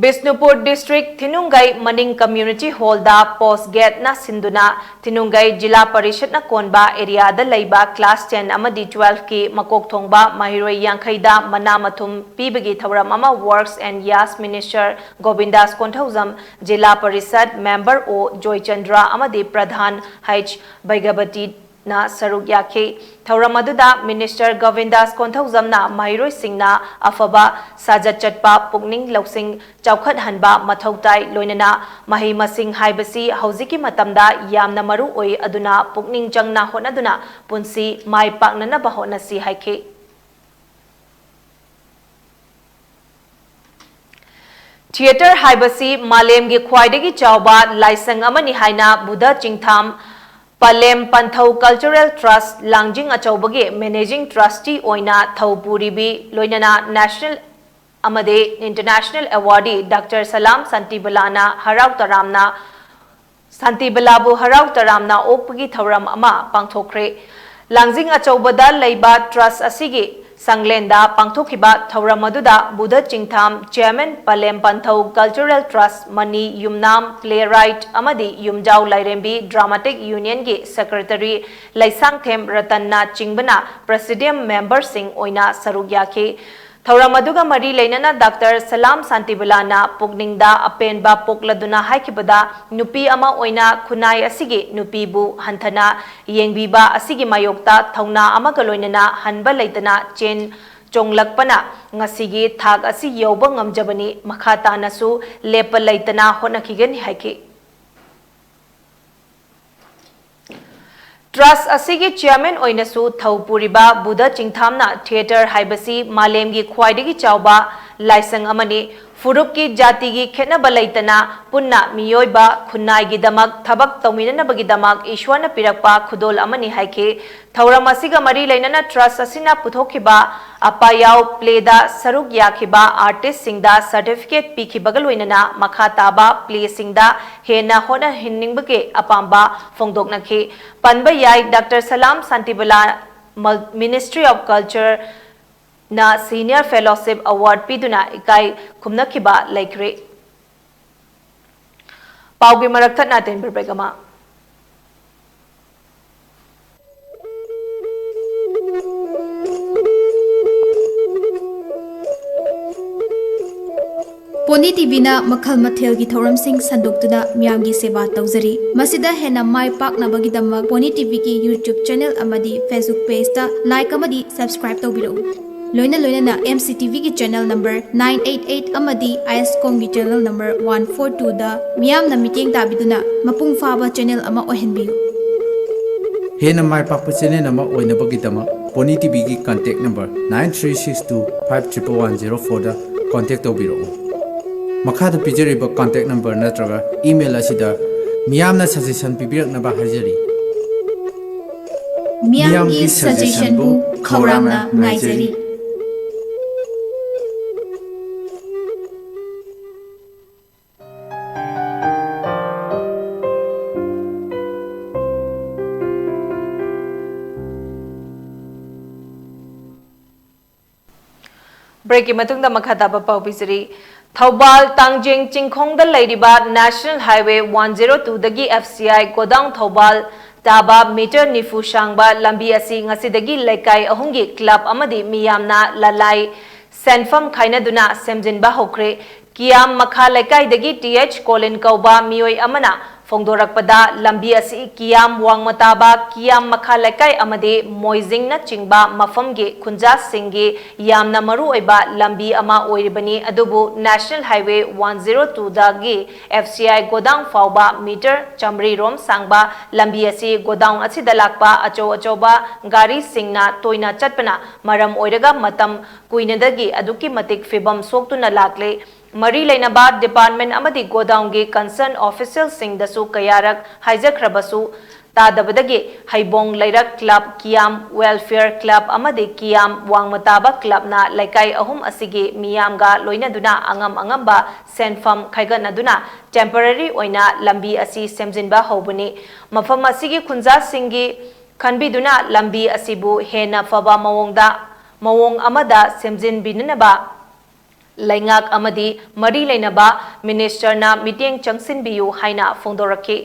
ꯕꯤꯁꯅꯨꯄꯨꯔ district ꯊꯤꯅꯨꯡꯒꯩ ꯃꯅꯤꯡ community hallꯗ post gateꯅ ꯁꯤꯟꯗꯨꯅ ꯊꯤꯅꯨꯡꯒꯩ ꯖꯤꯂꯥ ꯄꯔꯤꯁꯠꯅ ꯀꯣꯟꯕ areaꯗ ꯂꯩꯕ class ten ꯑꯃꯗꯤ twelveꯀꯤ ꯃꯀꯣꯛ ꯊꯣꯡꯕ ꯃꯍꯩꯔꯣꯏ ꯌꯥꯡꯈꯩꯗ ꯃꯅꯥ ꯃꯊꯨꯝ ꯄꯤꯕꯒꯤ ꯊꯧꯔꯝ ꯑꯃ Works and Yes Minister ꯒꯣꯕꯤꯟꯗꯥꯁ Konthoujam, zila parishad member ꯑꯣ ꯖꯣꯏꯆꯟꯗ꯭ꯔ ꯑꯃꯗꯤ ꯄ꯭ꯔꯙꯥꯟ ꯍꯩꯆ ꯚꯩꯒꯕꯇꯤ ꯅ ꯁꯔꯨꯛ ꯌꯥꯈꯤ꯫ ꯊꯧꯔꯝ ꯑꯗꯨꯗ Minister ꯒꯣꯕꯤꯟꯗꯥꯁ ꯀꯣꯟꯊꯧꯖꯝꯅ ꯃꯍꯩꯔꯣꯏꯁꯤꯡꯅ ꯑꯐꯕ ꯁꯥꯖꯠ ꯆꯠꯄ, ꯄꯨꯛꯅꯤꯡ ꯂꯧꯁꯤꯡ ꯆꯥꯎꯈꯠꯍꯟꯕ ꯃꯊꯧ ꯇꯥꯏ, ꯂꯣꯏꯅꯅ ꯃꯍꯩ ꯃꯁꯤꯡ ꯍꯥꯏꯕꯁꯤ ꯍꯧꯖꯤꯛꯀꯤ ꯃꯇꯝꯗ ꯌꯥꯝꯅ ꯃꯔꯨ ꯑꯣꯏ, ꯑꯗꯨꯅ ꯄꯨꯛꯅꯤꯡ ꯆꯪꯅ ꯍꯣꯠꯅꯗꯨꯅ ꯄꯨꯟꯁꯤ ꯃꯥꯏ ꯄꯥꯛꯅꯅꯕ ꯍꯣꯠꯅꯁꯤ ꯍꯥꯏꯈꯤ꯫ Theatre ꯍꯥꯏꯕꯁꯤ ꯃꯥꯂꯦꯝꯒꯤ ꯈ꯭ꯋꯥꯏꯗꯒꯤ ꯆꯥꯎꯕ ꯂꯥꯏꯁꯪ ꯑꯃꯅꯤ ꯍꯥꯏꯅ Buddha ꯆꯤꯡꯊꯥꯝ ꯄꯂꯦꯝ Panthou Cultural Trust ꯂꯥꯡꯖꯤꯡ ꯑꯆꯧꯕꯒꯤ Managing Trustee ꯑꯣꯏꯅ ꯊꯧ ꯄꯨꯔꯤꯕꯤ, ꯂꯣꯏꯅꯅ national ꯑꯃꯗꯤ international awardee Doctor ꯁꯂꯥꯝ ꯁꯥꯟꯇꯤꯕꯂꯥꯅ ꯍꯔꯥꯎ ꯇꯔꯥꯝꯅ ꯁꯥꯟꯇꯤꯕꯂꯥꯕꯨ ꯍꯔꯥꯎ ꯇꯔꯥꯝꯅ ꯑꯣꯛꯄꯒꯤ ꯊꯧꯔꯝ ꯑꯃ ꯄꯥꯡꯊꯣꯛꯈ꯭ꯔꯦ꯫ ꯂꯥꯡꯖꯤꯡ ꯑꯆꯧꯕꯗ ꯂꯩꯕ trust ꯑꯁꯤꯒꯤ ꯁꯪꯂꯦꯟꯗ ꯄꯥꯡꯊꯣꯛꯈꯤꯕ ꯊꯧꯔꯝ ꯑꯗꯨꯗ Budha Chingtham chairman Palem Panthou Cultural Trust ꯃꯅꯤ ꯌꯨꯝꯅꯥꯝ playwright ꯑꯃꯗꯤ ꯌꯨꯝꯖꯥꯎ ꯂꯥꯏꯔꯦꯝꯕꯤ dramatic unionꯒꯤ secretary ꯂꯩꯁꯥꯡꯊꯦꯝ ꯔꯇꯟꯅ ꯆꯤꯡꯕꯅ presidium memberꯁꯤꯡ ꯑꯣꯏꯅ ꯁꯔꯨꯛ ꯌꯥꯈꯤ꯫ ꯊꯧꯔꯝ ꯑꯗꯨꯒ ꯃꯔꯤ ꯂꯩꯅꯅ Doctor ꯁꯂꯥꯝ ꯁꯥꯟꯇꯤꯕꯂꯥꯅ ꯄꯨꯛꯅꯤꯡꯗ ꯑꯄꯦꯟꯕ ꯄꯣꯛꯂꯗꯨꯅ ꯍꯥꯏꯈꯤꯕꯗ, ꯅꯨꯄꯤ ꯑꯃ ꯑꯣꯏꯅ ꯈꯨꯟꯅꯥꯏ ꯑꯁꯤꯒꯤ ꯅꯨꯄꯤꯕꯨ ꯍꯟꯊꯅ ꯌꯦꯡꯕꯤꯕ ꯑꯁꯤꯒꯤ ꯃꯥꯌꯣꯛꯇ ꯊꯧꯅꯥ ꯑꯃꯒ ꯂꯣꯏꯅꯅ ꯍꯟꯕ ꯂꯩꯇꯅ ꯆꯦꯟ ꯆꯣꯡꯂꯛꯄꯅ ꯉꯁꯤꯒꯤ ꯊꯥꯛ ꯑꯁꯤ ꯌꯧꯕ ꯉꯝꯖꯕꯅꯤ, ꯃꯈꯥ ꯇꯥꯅꯁꯨ ꯂꯦꯞꯄ ꯂꯩꯇꯅ ꯍꯣꯠꯅꯈꯤꯒꯅꯤ ꯍꯥꯏꯈꯤ꯫ Trust ꯑꯁꯤꯒꯤ chairman ꯑꯣꯏꯅꯁꯨ ꯊꯧ ꯄꯨꯔꯤꯕ ꯕꯨꯙ ꯆꯤꯡꯊꯥꯝꯅ theatre ꯍꯥꯏꯕꯁꯤ ꯃꯥꯂꯦꯝꯒꯤ ꯈ꯭ꯋꯥꯏꯗꯒꯤ ꯆꯥꯎꯕ ꯂꯥꯏꯁꯪ ꯑꯃꯅꯤ, ꯐꯨꯔꯨꯞꯀꯤ, ꯖꯥꯇꯤꯒꯤ ꯈꯦꯠꯅꯕ ꯂꯩꯇꯅ ꯄꯨꯟꯅ ꯃꯤꯑꯣꯏꯕ ꯈꯨꯟꯅꯥꯏꯒꯤꯗꯃꯛ ꯊꯕꯛ ꯇꯧꯃꯤꯟꯅꯅꯕꯒꯤꯗꯃꯛ ꯏꯁ꯭ꯋꯔꯅ ꯄꯤꯔꯛꯄ ꯈꯨꯗꯣꯜ ꯑꯃꯅꯤ ꯍꯥꯏꯈꯤ꯫ ꯊꯧꯔꯝ ꯑꯁꯤꯒ ꯃꯔꯤ ꯂꯩꯅꯅ ꯇ꯭ꯔꯁ ꯑꯁꯤꯅ ꯄꯨꯊꯣꯛꯈꯤꯕ ꯑꯄꯥꯌꯥꯎ ꯄ꯭ꯂꯦꯗ ꯁꯔꯨꯛ ꯌꯥꯈꯤꯕ ꯑꯥꯔꯇꯤꯁꯁꯤꯡꯗ ꯁꯔꯇꯤꯐꯤꯀꯦꯠ ꯄꯤꯈꯤꯕꯒ ꯂꯣꯏꯅꯅ ꯃꯈꯥ ꯇꯥꯕ ꯄ꯭ꯂꯦꯁꯤꯡꯗ ꯍꯦꯟꯅ ꯍꯣꯠꯅꯍꯟꯅꯤꯡꯕꯒꯤ ꯑꯄꯥꯝꯕ ꯐꯣꯡꯗꯣꯛꯅꯈꯤ꯫ ꯄꯟꯕ ꯌꯥꯏ, ꯗꯥꯛꯇꯔ ꯁꯂꯥꯝ ꯁꯥꯟꯇꯤꯕꯂꯥ ꯃꯜ-, Ministry of Culture ꯅ Senior Fellowship Award ꯄꯤꯗꯨꯅ ꯏꯀꯥꯏ ꯈꯨꯝꯅꯈꯤꯕ ꯂꯩꯈ꯭ꯔꯦ꯫ ꯄꯥꯎꯒꯤ ꯃꯔꯛ ꯊꯠꯅ ꯇꯦꯟꯕ break ꯑꯃ꯫ ꯄꯣꯅꯤ ꯇꯤꯚꯤꯅ ꯃꯈꯜ ꯃꯊꯦꯜꯒꯤ ꯊꯧꯔꯝꯁꯤꯡ ꯁꯟꯗꯣꯛꯇꯨꯅ ꯃꯤꯌꯥꯝꯒꯤ ꯁꯦꯕꯥ ꯇꯧꯖꯔꯤ꯫ ꯃꯁꯤꯗ ꯍꯦꯟꯅ ꯃꯥꯏ ꯄꯥꯛꯅꯕꯒꯤꯗꯃꯛ ꯄꯣꯅꯤ ꯇꯤꯚꯤꯒꯤ YouTube channel ꯑꯃꯗꯤ Facebook pageꯇ like ꯑꯃꯗꯤ subscribe ꯇꯧꯕꯤꯔꯛꯎ꯫ ꯂꯣꯏꯅ ꯂꯣꯏꯅꯅ M C T Vꯒꯤ channel number nine eight eight ꯑꯃꯗꯤ ꯑꯥꯏ ꯑꯦꯁ ꯀꯣꯝꯒꯤ channel number one four twoꯗ ꯃꯤꯌꯥꯝꯅ ꯃꯤꯠꯌꯦꯡ ꯇꯥꯕꯤꯗꯨꯅ ꯃꯄꯨꯡ ꯐꯥꯕ channel ꯑꯃ ꯑꯣꯏꯍꯟꯕꯤꯌꯨ꯫ ꯍꯦꯟꯅ ꯃꯥꯏ ꯄꯥꯛꯄ channel ꯑꯃ ꯑꯣꯏꯅꯕꯒꯤꯗꯃꯛ pony ꯇꯤꯚꯤꯒꯤ contact number nine three six two five triple one zero fourꯗ contact ꯇꯧꯕꯤꯔꯛꯎ꯫ ꯃꯈꯥꯗ ꯄꯤꯖꯔꯤꯕ contact number ꯅꯠꯇ꯭ꯔꯒ email ꯑꯁꯤꯗ ꯃꯤꯌꯥꯝꯅ suggestion ꯄꯤꯕꯤꯔꯛꯅꯕ ꯍꯥꯏꯖꯔꯤ꯫ ꯃꯤꯌꯥꯝꯒꯤ suggestionꯕꯨ ꯈꯧꯔꯥꯡꯅ ꯉꯥꯏꯖꯔꯤ꯫ Breakꯀꯤ ꯃꯇꯨꯡꯗ ꯃꯈꯥ ꯇꯥꯕ ꯄꯥꯎ ꯄꯤꯖꯔꯤ꯫ ꯊꯧꯕꯥꯜ ꯇꯥꯡꯖꯦꯡ ꯆꯤꯡꯈꯣꯡꯗ ꯂꯩꯔꯤꯕ National Highway one zero twoꯗꯒꯤ F C I godown Thoubal ꯇꯥꯕ meter ꯅꯤꯐꯨ ꯁꯥꯡꯕ ꯂꯝꯕꯤ ꯑꯁꯤ ꯉꯁꯤꯗꯒꯤ ꯂꯩꯀꯥꯏ ꯑꯍꯨꯝꯒꯤ club ꯑꯃꯗꯤ ꯃꯤꯌꯥꯝꯅ ꯂꯂꯥꯏ ꯁꯦꯟꯐꯝ ꯈꯥꯏꯅꯗꯨꯅ ꯁꯦꯝꯖꯤꯟꯕ ꯍꯧꯈ꯭ꯔꯦ꯫ ꯀꯤꯌꯥꯝ ꯃꯈꯥ ꯂꯩꯀꯥꯏꯗꯒꯤ T H ꯀꯣꯂꯤꯟ ꯀꯧꯕ ꯃꯤꯑꯣꯏ ꯑꯃꯅ ꯐꯣꯡꯗꯣꯔꯛꯄꯗ, ꯂꯝꯕꯤ ꯑꯁꯤ ꯀꯤꯌꯥꯝ ꯋꯥꯡꯃ ꯇꯥꯕ ꯀꯤꯌꯥꯝ ꯃꯈꯥ ꯂꯩꯀꯥꯏ ꯑꯃꯗꯤ ꯃꯣꯏꯖꯤꯡꯅꯆꯤꯡꯕ ꯃꯐꯝꯒꯤ ꯈꯨꯟꯖꯥꯁꯤꯡꯒꯤ ꯌꯥꯝꯅ ꯃꯔꯨꯑꯣꯏꯕ ꯂꯝꯕꯤ ꯑꯃ ꯑꯣꯏꯔꯤꯕꯅꯤ, ꯑꯗꯨꯕꯨ National Highway one zero twoꯗꯒꯤ F C I godown ꯐꯥꯎꯕ meter ꯆꯥꯃꯔꯤ ꯔꯣꯝ ꯁꯥꯡꯕ ꯂꯝꯕꯤ ꯑꯁꯤ godown ꯑꯁꯤꯗ ꯂꯥꯛꯄ ꯑꯆꯧ ꯑꯆꯧꯕ ꯒꯥꯔꯤꯁꯤꯡꯅ ꯇꯣꯏꯅ ꯆꯠꯄꯅ ꯃꯔꯝ ꯑꯣꯏꯔꯒ ꯃꯇꯝ ꯀꯨꯏꯅꯗꯒꯤ ꯑꯗꯨꯛꯀꯤ ꯃꯇꯤꯛ ꯐꯤꯕꯝ ꯁꯣꯛꯇꯨꯅ ꯂꯥꯛꯂꯦ꯫ ꯃꯔꯤ ꯂꯩꯅꯕ department ꯑꯃꯗꯤ godown ꯒꯤ concern official ꯁꯤꯡꯗꯁꯨ ꯀꯌꯥꯔꯛ ꯍꯥꯏꯖꯈ꯭ꯔꯕꯁꯨ ꯇꯥꯗꯕꯗꯒꯤ ꯍꯩꯕꯣꯡ ꯂꯩꯔꯛ club, ꯀꯤꯌꯥꯝ welfare club ꯑꯃꯗꯤ ꯀꯤꯌꯥꯝ ꯋꯥꯡꯃꯇꯥꯕ club ꯅ ꯂꯩꯀꯥꯏ ꯑꯍꯨꯝ ꯑꯁꯤꯒꯤ ꯃꯤꯌꯥꯝꯒ ꯂꯣꯏꯅꯗꯨꯅ ꯑꯉꯝ ꯑꯉꯝꯕ ꯁꯦꯟꯐꯝ ꯈꯥꯏꯒꯠꯅꯗꯨꯅ temporary ꯑꯣꯏꯅ ꯂꯝꯕꯤ ꯑꯁꯤ ꯁꯦꯝꯖꯤꯟꯕ ꯍꯧꯕꯅꯤ꯫ ꯃꯐꯝ ꯑꯁꯤꯒꯤ ꯈꯨꯟꯖꯥꯁꯤꯡꯒꯤ ꯈꯟꯕꯤꯗꯨꯅ ꯂꯝꯕꯤ ꯑꯁꯤꯕꯨ ꯍꯦꯟꯅ ꯐꯕ ꯃꯑꯣꯡꯗ, ꯃꯑꯣꯡ ꯑꯃꯗ ꯁꯦꯝꯖꯤꯟꯕꯤꯅꯅꯕ ꯂꯩꯉꯥꯛ ꯑꯃꯗꯤ ꯃꯔꯤ ꯂꯩꯅꯕ minister ꯅ ꯃꯤꯠꯌꯦꯡ ꯆꯪꯁꯤꯟꯕꯤꯌꯨ ꯍꯥꯏꯅ ꯐꯣꯡꯗꯣꯔꯛꯈꯤ꯫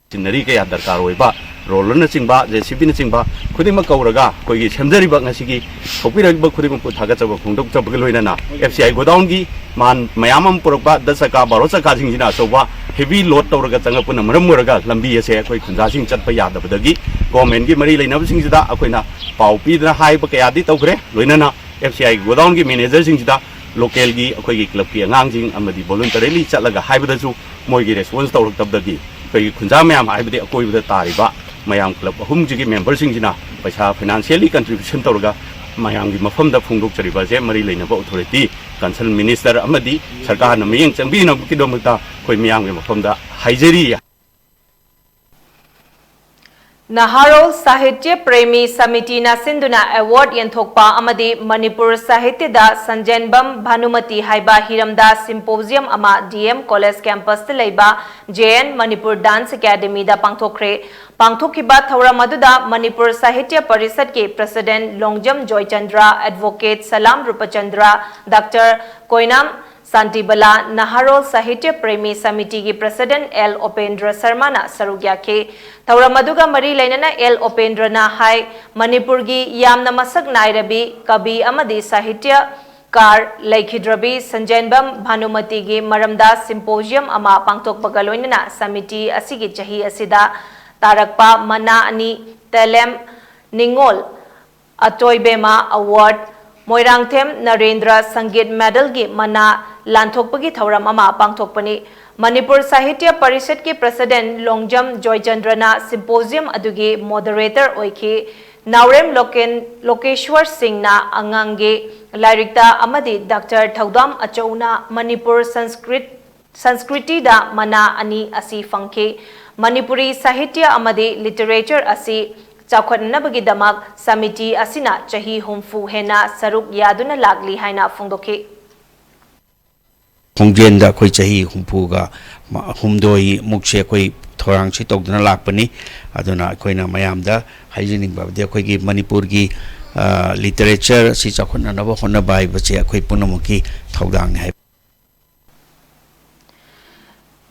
ꯃꯦꯁꯤꯟꯅꯔꯤ ꯀꯌꯥ ꯗꯔꯀꯥꯔ ꯑꯣꯏꯕ, roller ꯅꯆꯤꯡꯕ, JCB ꯅꯆꯤꯡꯕ ꯈꯨꯗꯤꯡꯃꯛ ꯀꯧꯔꯒ ꯑꯩꯈꯣꯏꯒꯤ ꯁꯦꯝꯖꯔꯤꯕ ꯉꯁꯤꯒꯤ ꯊꯣꯛꯄꯤꯔꯛꯂꯤꯕ ꯈꯨꯗꯤꯡꯃꯛꯄꯨ ꯊꯥꯒꯠꯆꯕ ꯐꯣꯡꯗꯣꯛꯆꯕꯒ ꯂꯣꯏꯅꯅ, FCI godown ꯒꯤ ꯃꯥꯟ ꯃꯌꯥꯝ ꯑꯃ ꯄꯨꯔꯛꯄ, ꯗꯁ ꯆꯀꯥ, ꯕꯥꯔꯣ ꯆꯀꯥꯁꯤꯡꯁꯤꯅ ꯑꯆꯧꯕ heavy load ꯇꯧꯔꯒ ꯆꯪꯉꯛꯄꯅ ꯃꯔꯝ ꯑꯣꯏꯔꯒ ꯂꯝꯕꯤ ꯑꯁꯦ ꯑꯩꯈꯣꯏ ꯈꯨꯟꯖꯥꯁꯤꯡ ꯆꯠꯄ ꯌꯥꯗꯕꯗꯒꯤ government ꯀꯤ ꯃꯔꯤ ꯂꯩꯅꯕꯁꯤꯡꯁꯤꯗ ꯑꯩꯈꯣꯏꯅ ꯄꯥꯎ ꯄꯤꯗꯅ ꯍꯥꯏꯕ ꯀꯌꯥꯗꯤ ꯇꯧꯈ꯭ꯔꯦ꯫ ꯂꯣꯏꯅꯅ FCI godown ꯒꯤ manager ꯁꯤꯡꯁꯤꯗ local ꯒꯤ ꯑꯩꯈꯣꯏꯒꯤ club ꯀꯤ ꯑꯉꯥꯡꯁꯤꯡ ꯑꯃꯗꯤ voluntarily ꯆꯠꯂꯒ ꯍꯥꯏꯕꯗꯁꯨ ꯃꯣꯏꯒꯤ response ꯇꯧꯔꯛꯇꯕꯗꯒꯤ ꯑꯩꯈꯣꯏꯒꯤ ꯈꯨꯟꯖꯥ ꯃꯌꯥꯝ ꯍꯥꯏꯕꯗꯤ ꯑꯀꯣꯏꯕꯗ ꯇꯥꯔꯤꯕ ꯃꯌꯥꯝ club ꯑꯍꯨꯝꯁꯤꯒꯤ member ꯁꯤꯡꯁꯤꯅ ꯄꯩꯁꯥ financially contribution ꯇꯧꯔꯒ ꯃꯌꯥꯝꯒꯤ ꯃꯐꯝꯗ ꯐꯣꯡꯗꯣꯛꯆꯔꯤꯕ ꯑꯁꯦ ꯃꯔꯤ ꯂꯩꯅꯕ authority, concern minister ꯑꯃꯗꯤ ꯁꯔꯀꯥꯔꯅ ꯃꯤꯠꯌꯦꯡ ꯆꯪꯕꯤꯅꯕꯒꯤꯗꯃꯛꯇ ꯑꯩꯈꯣꯏ ꯃꯤꯌꯥꯝꯒꯤ ꯃꯐꯝꯗ ꯍꯥꯏꯖꯔꯤ꯫ ꯅꯍꯥꯔꯣꯜ ꯁꯥꯍꯤꯇ꯭ꯌ ꯄ꯭ꯔꯦꯃꯤ ꯁꯃꯤꯇꯤꯅ ꯁꯤꯟꯗꯨꯅ award ꯌꯦꯟꯊꯣꯛꯄ ꯑꯃꯗꯤ ꯃꯅꯤꯄꯨꯔ ꯁꯥꯍꯤꯇ꯭ꯌꯗ ꯁꯟꯖꯦꯟꯕꯝ ꯚꯥꯅꯨꯃꯇꯤ ꯍꯥꯏꯕ ꯍꯤꯔꯝꯗ symposium ꯑꯃ DM college campus ꯇ ꯂꯩꯕ JN Manipur Dance Academy ꯗ ꯄꯥꯡꯊꯣꯛꯈ꯭ꯔꯦ꯫ ꯄꯥꯡꯊꯣꯛꯈꯤꯕ ꯊꯧꯔꯝ ꯑꯗꯨꯗ ꯃꯅꯤꯄꯨꯔ ꯁꯥꯍꯤꯇ꯭ꯌ ꯄꯔꯤꯁꯠꯀꯤ president ꯂꯣꯡꯖꯝ ꯖꯣꯏꯆꯟꯗ꯭ꯔ, advocate ꯁꯂꯥꯝ ꯔꯨꯄꯆꯟꯗ꯭ꯔ, doctor ꯀꯣꯏꯅꯥꯝ ꯁꯥꯟꯇꯤꯕꯂꯥ, ꯅꯍꯥꯔꯣꯜ ꯁꯥꯍꯤꯇ꯭ꯌ ꯄ꯭ꯔꯦꯃꯤ ꯁꯃꯤꯇꯤꯒꯤ president L ꯎꯄꯦꯟꯗ꯭ꯔ ꯁꯔꯃꯅ ꯁꯔꯨꯛ ꯌꯥꯈꯤ꯫ ꯊꯧꯔꯝ ꯑꯗꯨꯒ ꯃꯔꯤ ꯂꯩꯅꯅ L ꯎꯄꯦꯟꯗ꯭ꯔꯅ ꯍꯥꯏ, ꯃꯅꯤꯄꯨꯔꯒꯤ ꯌꯥꯝꯅ ꯃꯁꯛ ꯅꯥꯏꯔꯕꯤ ꯀꯕꯤ ꯑꯃꯗꯤ ꯁꯥꯍꯤꯇ꯭ꯌ ꯀꯥꯔ ꯂꯩꯈꯤꯗ꯭ꯔꯕꯤ ꯁꯟꯖꯦꯟꯕꯝ ꯚꯥꯅꯨꯃꯇꯤꯒꯤ ꯃꯔꯝꯗ symposium ꯑꯃ ꯄꯥꯡꯊꯣꯛꯄꯒ ꯂꯣꯏꯅꯅ ꯁꯃꯤꯇꯤ ꯑꯁꯤꯒꯤ ꯆꯍꯤ ꯑꯁꯤꯗ ꯇꯥꯔꯛꯄ ꯃꯅꯥ ꯑꯅꯤ, ꯇꯦꯂꯦꯝ ꯅꯤꯉꯣꯜ ꯑꯇꯣꯏꯕꯦꯃ award, ꯃꯣꯏꯔꯥꯡꯊꯦꯝ ꯅꯔꯦꯟꯗ꯭ꯔ ꯁꯪꯒꯤꯠ medal ꯒꯤ ꯃꯅꯥ ꯂꯥꯟꯊꯣꯛꯄꯒꯤ ꯊꯧꯔꯝ ꯑꯃ ꯄꯥꯡꯊꯣꯛꯄꯅꯤ꯫ ꯃꯅꯤꯄꯨꯔ ꯁꯥꯍꯤꯇ꯭ꯌ ꯄꯔꯤꯁꯠꯀꯤ president ꯂꯣꯡꯖꯝ ꯖꯣꯏꯆꯟꯗ꯭ꯔꯅ symposium ꯑꯗꯨꯒꯤ moderator ꯑꯣꯏꯈꯤ꯫ ꯅꯥꯎꯔꯦꯝ ꯂꯣꯀꯦꯟ-, ꯂꯣꯀꯦꯁ꯭ꯋꯔ ꯁꯤꯡꯅ ꯑꯉꯥꯡꯒꯤ ꯂꯥꯏꯔꯤꯛꯇ ꯑꯃꯗꯤ ꯗꯥꯛꯇꯔ ꯊꯧꯗꯥꯝ ꯑꯆꯧꯅ ꯃꯅꯤꯄꯨꯔ ꯁꯪꯁꯀ꯭ꯔꯤꯠ, ꯁꯪꯁꯀ꯭ꯔꯤꯇꯤꯗ ꯃꯅꯥ ꯑꯅꯤ ꯑꯁꯤ ꯐꯪꯈꯤ꯫ ꯃꯅꯤꯄꯨꯔꯤ ꯁꯥꯍꯤꯇ꯭ꯌ ꯑꯃꯗꯤ ꯂꯤꯇꯔꯦꯆꯔ ꯑꯁꯤ ꯆꯥꯎꯈꯠꯅꯅꯕꯒꯤꯗꯃꯛ ꯁꯃꯤꯇꯤ ꯑꯁꯤꯅ ꯆꯍꯤ ꯍꯨꯝꯐꯨ ꯍꯦꯟꯅ ꯁꯔꯨꯛ ꯌꯥꯗꯨꯅ ꯂꯥꯛꯂꯤ ꯍꯥꯏꯅ ꯐꯣꯡꯗꯣꯛꯈꯤ꯫ ꯈꯣꯡꯖꯦꯜꯗ ꯑꯩꯈꯣꯏ ꯆꯍꯤ ꯍꯨꯝꯐꯨꯒ ꯍꯨꯝꯗꯣꯏ ꯃꯨꯛꯁꯦ ꯑꯩꯈꯣꯏ ꯊꯧꯔꯥꯡꯁꯤ ꯇꯧꯗꯨꯅ ꯂꯥꯛꯄꯅꯤ꯫ ꯑꯗꯨꯅ ꯑꯩꯈꯣꯏꯅ ꯃꯌꯥꯝꯗ ꯍꯥꯏꯖꯅꯤꯡꯕ ꯍꯥꯏꯕꯗꯤ ꯑꯩꯈꯣꯏꯒꯤ ꯃꯅꯤꯄꯨꯔꯒꯤ, ꯑ, ꯂꯤꯇꯔꯦꯆꯔ ꯑꯁꯤ ꯆꯥꯎꯈꯠꯅꯅꯕ ꯍꯣꯠꯅꯕ ꯍꯥꯏꯕꯁꯦ ꯑꯩꯈꯣꯏ ꯄꯨꯝꯅꯃꯛꯀꯤ ꯊꯧꯗꯥꯡꯅꯤ ꯍꯥꯏꯕ꯫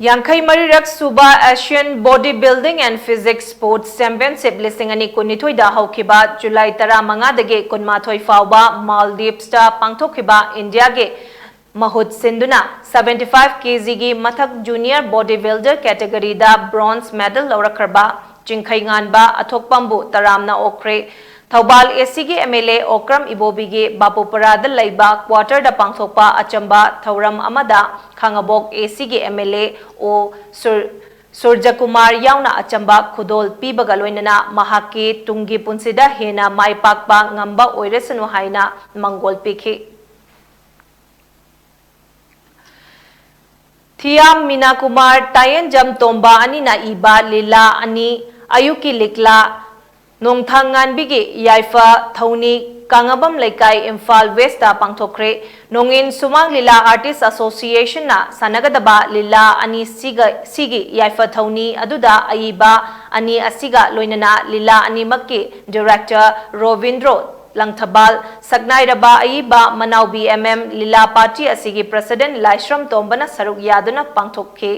ꯌꯥꯡꯈꯩ ꯃꯔꯤꯔꯛ ꯁꯨꯕ Asian Body Building and Physique Sports Championship ꯂꯤꯁꯤꯡ ꯑꯅꯤ ꯀꯨꯟꯅꯤꯊꯣꯏꯗ ꯍꯧꯈꯤꯕ ꯖꯨꯂꯥꯏ ꯇꯔꯥꯃꯉꯥꯗꯒꯤ ꯀꯨꯟꯃꯥꯊꯣꯏ ꯐꯥꯎꯕ ꯃꯥꯜꯗꯤꯞꯁꯇ ꯄꯥꯡꯊꯣꯛꯈꯤꯕ ꯏꯟꯗꯤꯌꯥꯒꯤ ꯃꯍꯨꯠ ꯁꯤꯟꯗꯨꯅ seventy five kg ꯒꯤ ꯃꯊꯛ junior body builder category ꯗ bronze medal ꯂꯧꯔꯛꯈ꯭ꯔꯕ ꯆꯤꯡꯈꯩꯉꯥꯟꯕ ꯑꯊꯣꯛꯄꯝꯕꯨ ꯇꯔꯥꯝꯅ ꯑꯣꯛꯈ꯭ꯔꯦ꯫ ꯊꯧꯕꯥꯜ AC ꯒꯤ MLA ꯑꯣꯀ꯭ꯔꯝ ꯏꯕꯣꯕꯤꯒꯤ ꯕꯥꯄꯨꯄꯔꯥꯗ ꯂꯩꯕ quarter ꯗ ꯄꯥꯡꯊꯣꯛꯄ ꯑꯆꯝꯕ ꯊꯧꯔꯝ ꯑꯃꯗ ꯈꯥꯉꯕꯣꯛ AC ꯒꯤ MLA ꯑꯣ ꯁꯨꯔ-, ꯁꯨꯔꯖꯀꯨꯃꯥꯔ ꯌꯥꯎꯅ ꯑꯆꯝꯕ ꯈꯨꯗꯣꯜ ꯄꯤꯕꯒ ꯂꯣꯏꯅꯅ ꯃꯍꯥꯛꯀꯤ ꯇꯨꯡꯒꯤ ꯄꯨꯟꯁꯤꯗ ꯍꯦꯟꯅ ꯃꯥꯏ ꯄꯥꯛꯄ ꯉꯝꯕ ꯑꯣꯏꯔꯁꯅꯨ ꯍꯥꯏꯅ ꯃꯪꯒꯣꯜ ꯄꯤꯈꯤ꯫ ꯊꯤꯌꯥꯝ ꯃꯤꯅꯥꯀꯨꯃꯥꯔ, ꯇꯥꯌꯦꯟꯖꯝ ꯇꯣꯝꯕ ꯑꯅꯤꯅ ꯏꯕ ꯂꯤꯂꯥ ꯑꯅꯤ, ꯑꯌꯨꯛꯀꯤ ꯂꯤꯛꯂꯥ, ꯅꯣꯡꯊꯥꯡꯉꯥꯟꯕꯤꯒꯤ ꯌꯥꯏꯐ ꯊꯧꯅꯤ, ꯀꯥꯉꯕꯝ ꯂꯩꯀꯥꯏ, ꯏꯝꯐꯥꯜ ꯋꯦꯁꯇ ꯄꯥꯡꯊꯣꯛꯈ꯭ꯔꯦ꯫ ꯅꯣꯡꯏꯟ ꯁꯨꯃꯥꯡ ꯂꯤꯂꯥ ꯑꯥꯔꯇꯤꯁ ꯑꯁꯣꯁꯤꯌꯦꯁꯟꯅ ꯁꯥꯟꯅꯒꯗꯕ ꯂꯤꯂꯥ ꯑꯅꯤ ꯁꯤꯒ-, ꯁꯤꯒꯤ ꯌꯥꯏꯐ ꯊꯧꯅꯤ ꯑꯗꯨꯗ ꯑꯏꯕ ꯑꯅꯤ ꯑꯁꯤꯒ ꯂꯣꯏꯅꯅ ꯂꯤꯂꯥ ꯑꯅꯤꯃꯛꯀꯤ ꯗꯤꯔꯦꯛꯇꯔ ꯔꯣꯕꯤꯟꯗ꯭ꯔꯣ ꯂꯪꯊꯕꯥꯜ, ꯁꯛꯅꯥꯏꯔꯕ ꯑꯏꯕ ꯃꯅꯥꯎꯕꯤ MM ꯂꯤꯂꯥ ꯄꯥꯔꯇꯤ ꯑꯁꯤꯒꯤ ꯄ꯭ꯔꯁꯤꯗꯦꯟꯠ ꯂꯥꯏꯁ꯭ꯔꯝ ꯇꯣꯝꯕꯅ ꯁꯔꯨꯛ ꯌꯥꯗꯨꯅ ꯄꯥꯡꯊꯣꯛꯈꯤ꯫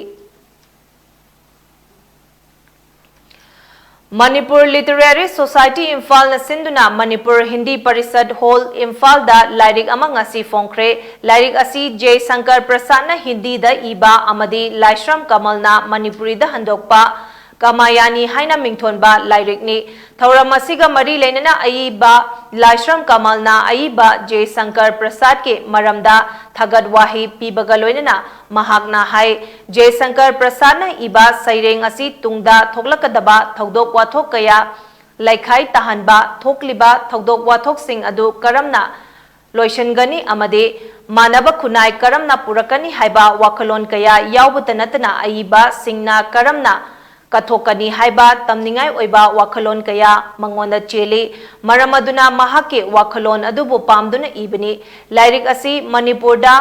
ꯃꯅꯤꯄꯨꯔ ꯂꯤꯇꯔꯦꯔꯤ ꯁꯣꯁꯥꯏꯇꯤ ꯏꯝꯐꯥꯜꯅ ꯁꯤꯟꯗꯨꯅ ꯃꯅꯤꯄꯨꯔ ꯍꯤꯟꯗꯤ ꯄꯔꯤꯁꯠ ꯍꯣꯜ ꯏꯝꯐꯥꯜꯗ ꯂꯥꯏꯔꯤꯛ ꯑꯃ ꯉꯁꯤ ꯐꯣꯡꯈ꯭ꯔꯦ꯫ ꯂꯥꯏꯔꯤꯛ ꯑꯁꯤ ꯖꯦ ꯁꯪꯀꯔ ꯄ꯭ꯔꯁꯥꯗꯅ ꯍꯤꯟꯗꯤꯗ ꯏꯕ ꯑꯃꯗꯤ ꯂꯥꯏꯁ꯭ꯔꯝ ꯀꯃꯜꯅ ꯃꯅꯤꯄꯨꯔꯤꯗ ꯍꯟꯗꯣꯛꯄ ꯀꯃꯥꯌꯥꯅꯤ ꯍꯥꯏꯅ ꯃꯤꯡꯊꯣꯟꯕ ꯂꯥꯏꯔꯤꯛꯅꯤ꯫ ꯊꯧꯔꯝ ꯑꯁꯤꯒ ꯃꯔꯤ ꯂꯩꯅꯅ ꯑꯏꯕ ꯂꯥꯏꯁ꯭ꯔꯝ ꯀꯃꯜꯅ ꯑꯏꯕ ꯖꯦ ꯁꯪꯀꯔ ꯄ꯭ꯔꯁꯥꯗꯀꯤ ꯃꯔꯝꯗ ꯊꯥꯒꯠ ꯋꯥꯍꯩ ꯄꯤꯕꯒ ꯂꯣꯏꯅꯅ ꯃꯍꯥꯛꯅ ꯍꯥꯏ, ꯖꯦ ꯁꯪꯀꯔ ꯄ꯭ꯔꯁꯥꯗꯅ ꯏꯕ ꯁꯩꯔꯦꯡ ꯑꯁꯤ ꯇꯨꯡꯗ ꯊꯣꯛꯂꯛꯀꯗꯕ ꯊꯧꯗꯣꯛ ꯋꯥꯊꯣꯛ ꯀꯌꯥ ꯂꯩꯈꯥꯏ ꯇꯥꯍꯟꯕ, ꯊꯣꯛꯂꯤꯕ ꯊꯧꯗꯣꯛ ꯋꯥꯊꯣꯛꯁꯤꯡ ꯑꯗꯨ ꯀꯔꯝꯅ ꯂꯣꯏꯁꯤꯟꯒꯅꯤ ꯑꯃꯗꯤ ꯃꯥꯟꯅꯕ ꯈꯨꯟꯅꯥꯏ ꯀꯔꯝꯅ ꯄꯨꯔꯛꯀꯅꯤ ꯍꯥꯏꯕ ꯋꯥꯈꯜꯂꯣꯟ ꯀꯌꯥ ꯌꯥꯎꯕꯇ ꯅꯠꯇꯅ ꯑꯏꯕꯁꯤꯡꯅ ꯀꯔꯝꯅ ꯀꯠꯊꯣꯛꯀꯅꯤ ꯍꯥꯏꯕ ꯇꯝꯅꯤꯡꯉꯥꯏ ꯑꯣꯏꯕ ꯋꯥꯈꯜꯂꯣꯟ ꯀꯌꯥ ꯃꯉꯣꯟꯗ ꯆꯦꯜꯂꯤ꯫ ꯃꯔꯝ ꯑꯗꯨꯅ ꯃꯍꯥꯛꯀꯤ ꯋꯥꯈꯜꯂꯣꯟ ꯑꯗꯨꯕꯨ ꯄꯥꯝꯗꯨꯅ ꯏꯕꯅꯤ꯫ ꯂꯥꯏꯔꯤꯛ ꯑꯁꯤ ꯃꯅꯤꯄꯨꯔꯗ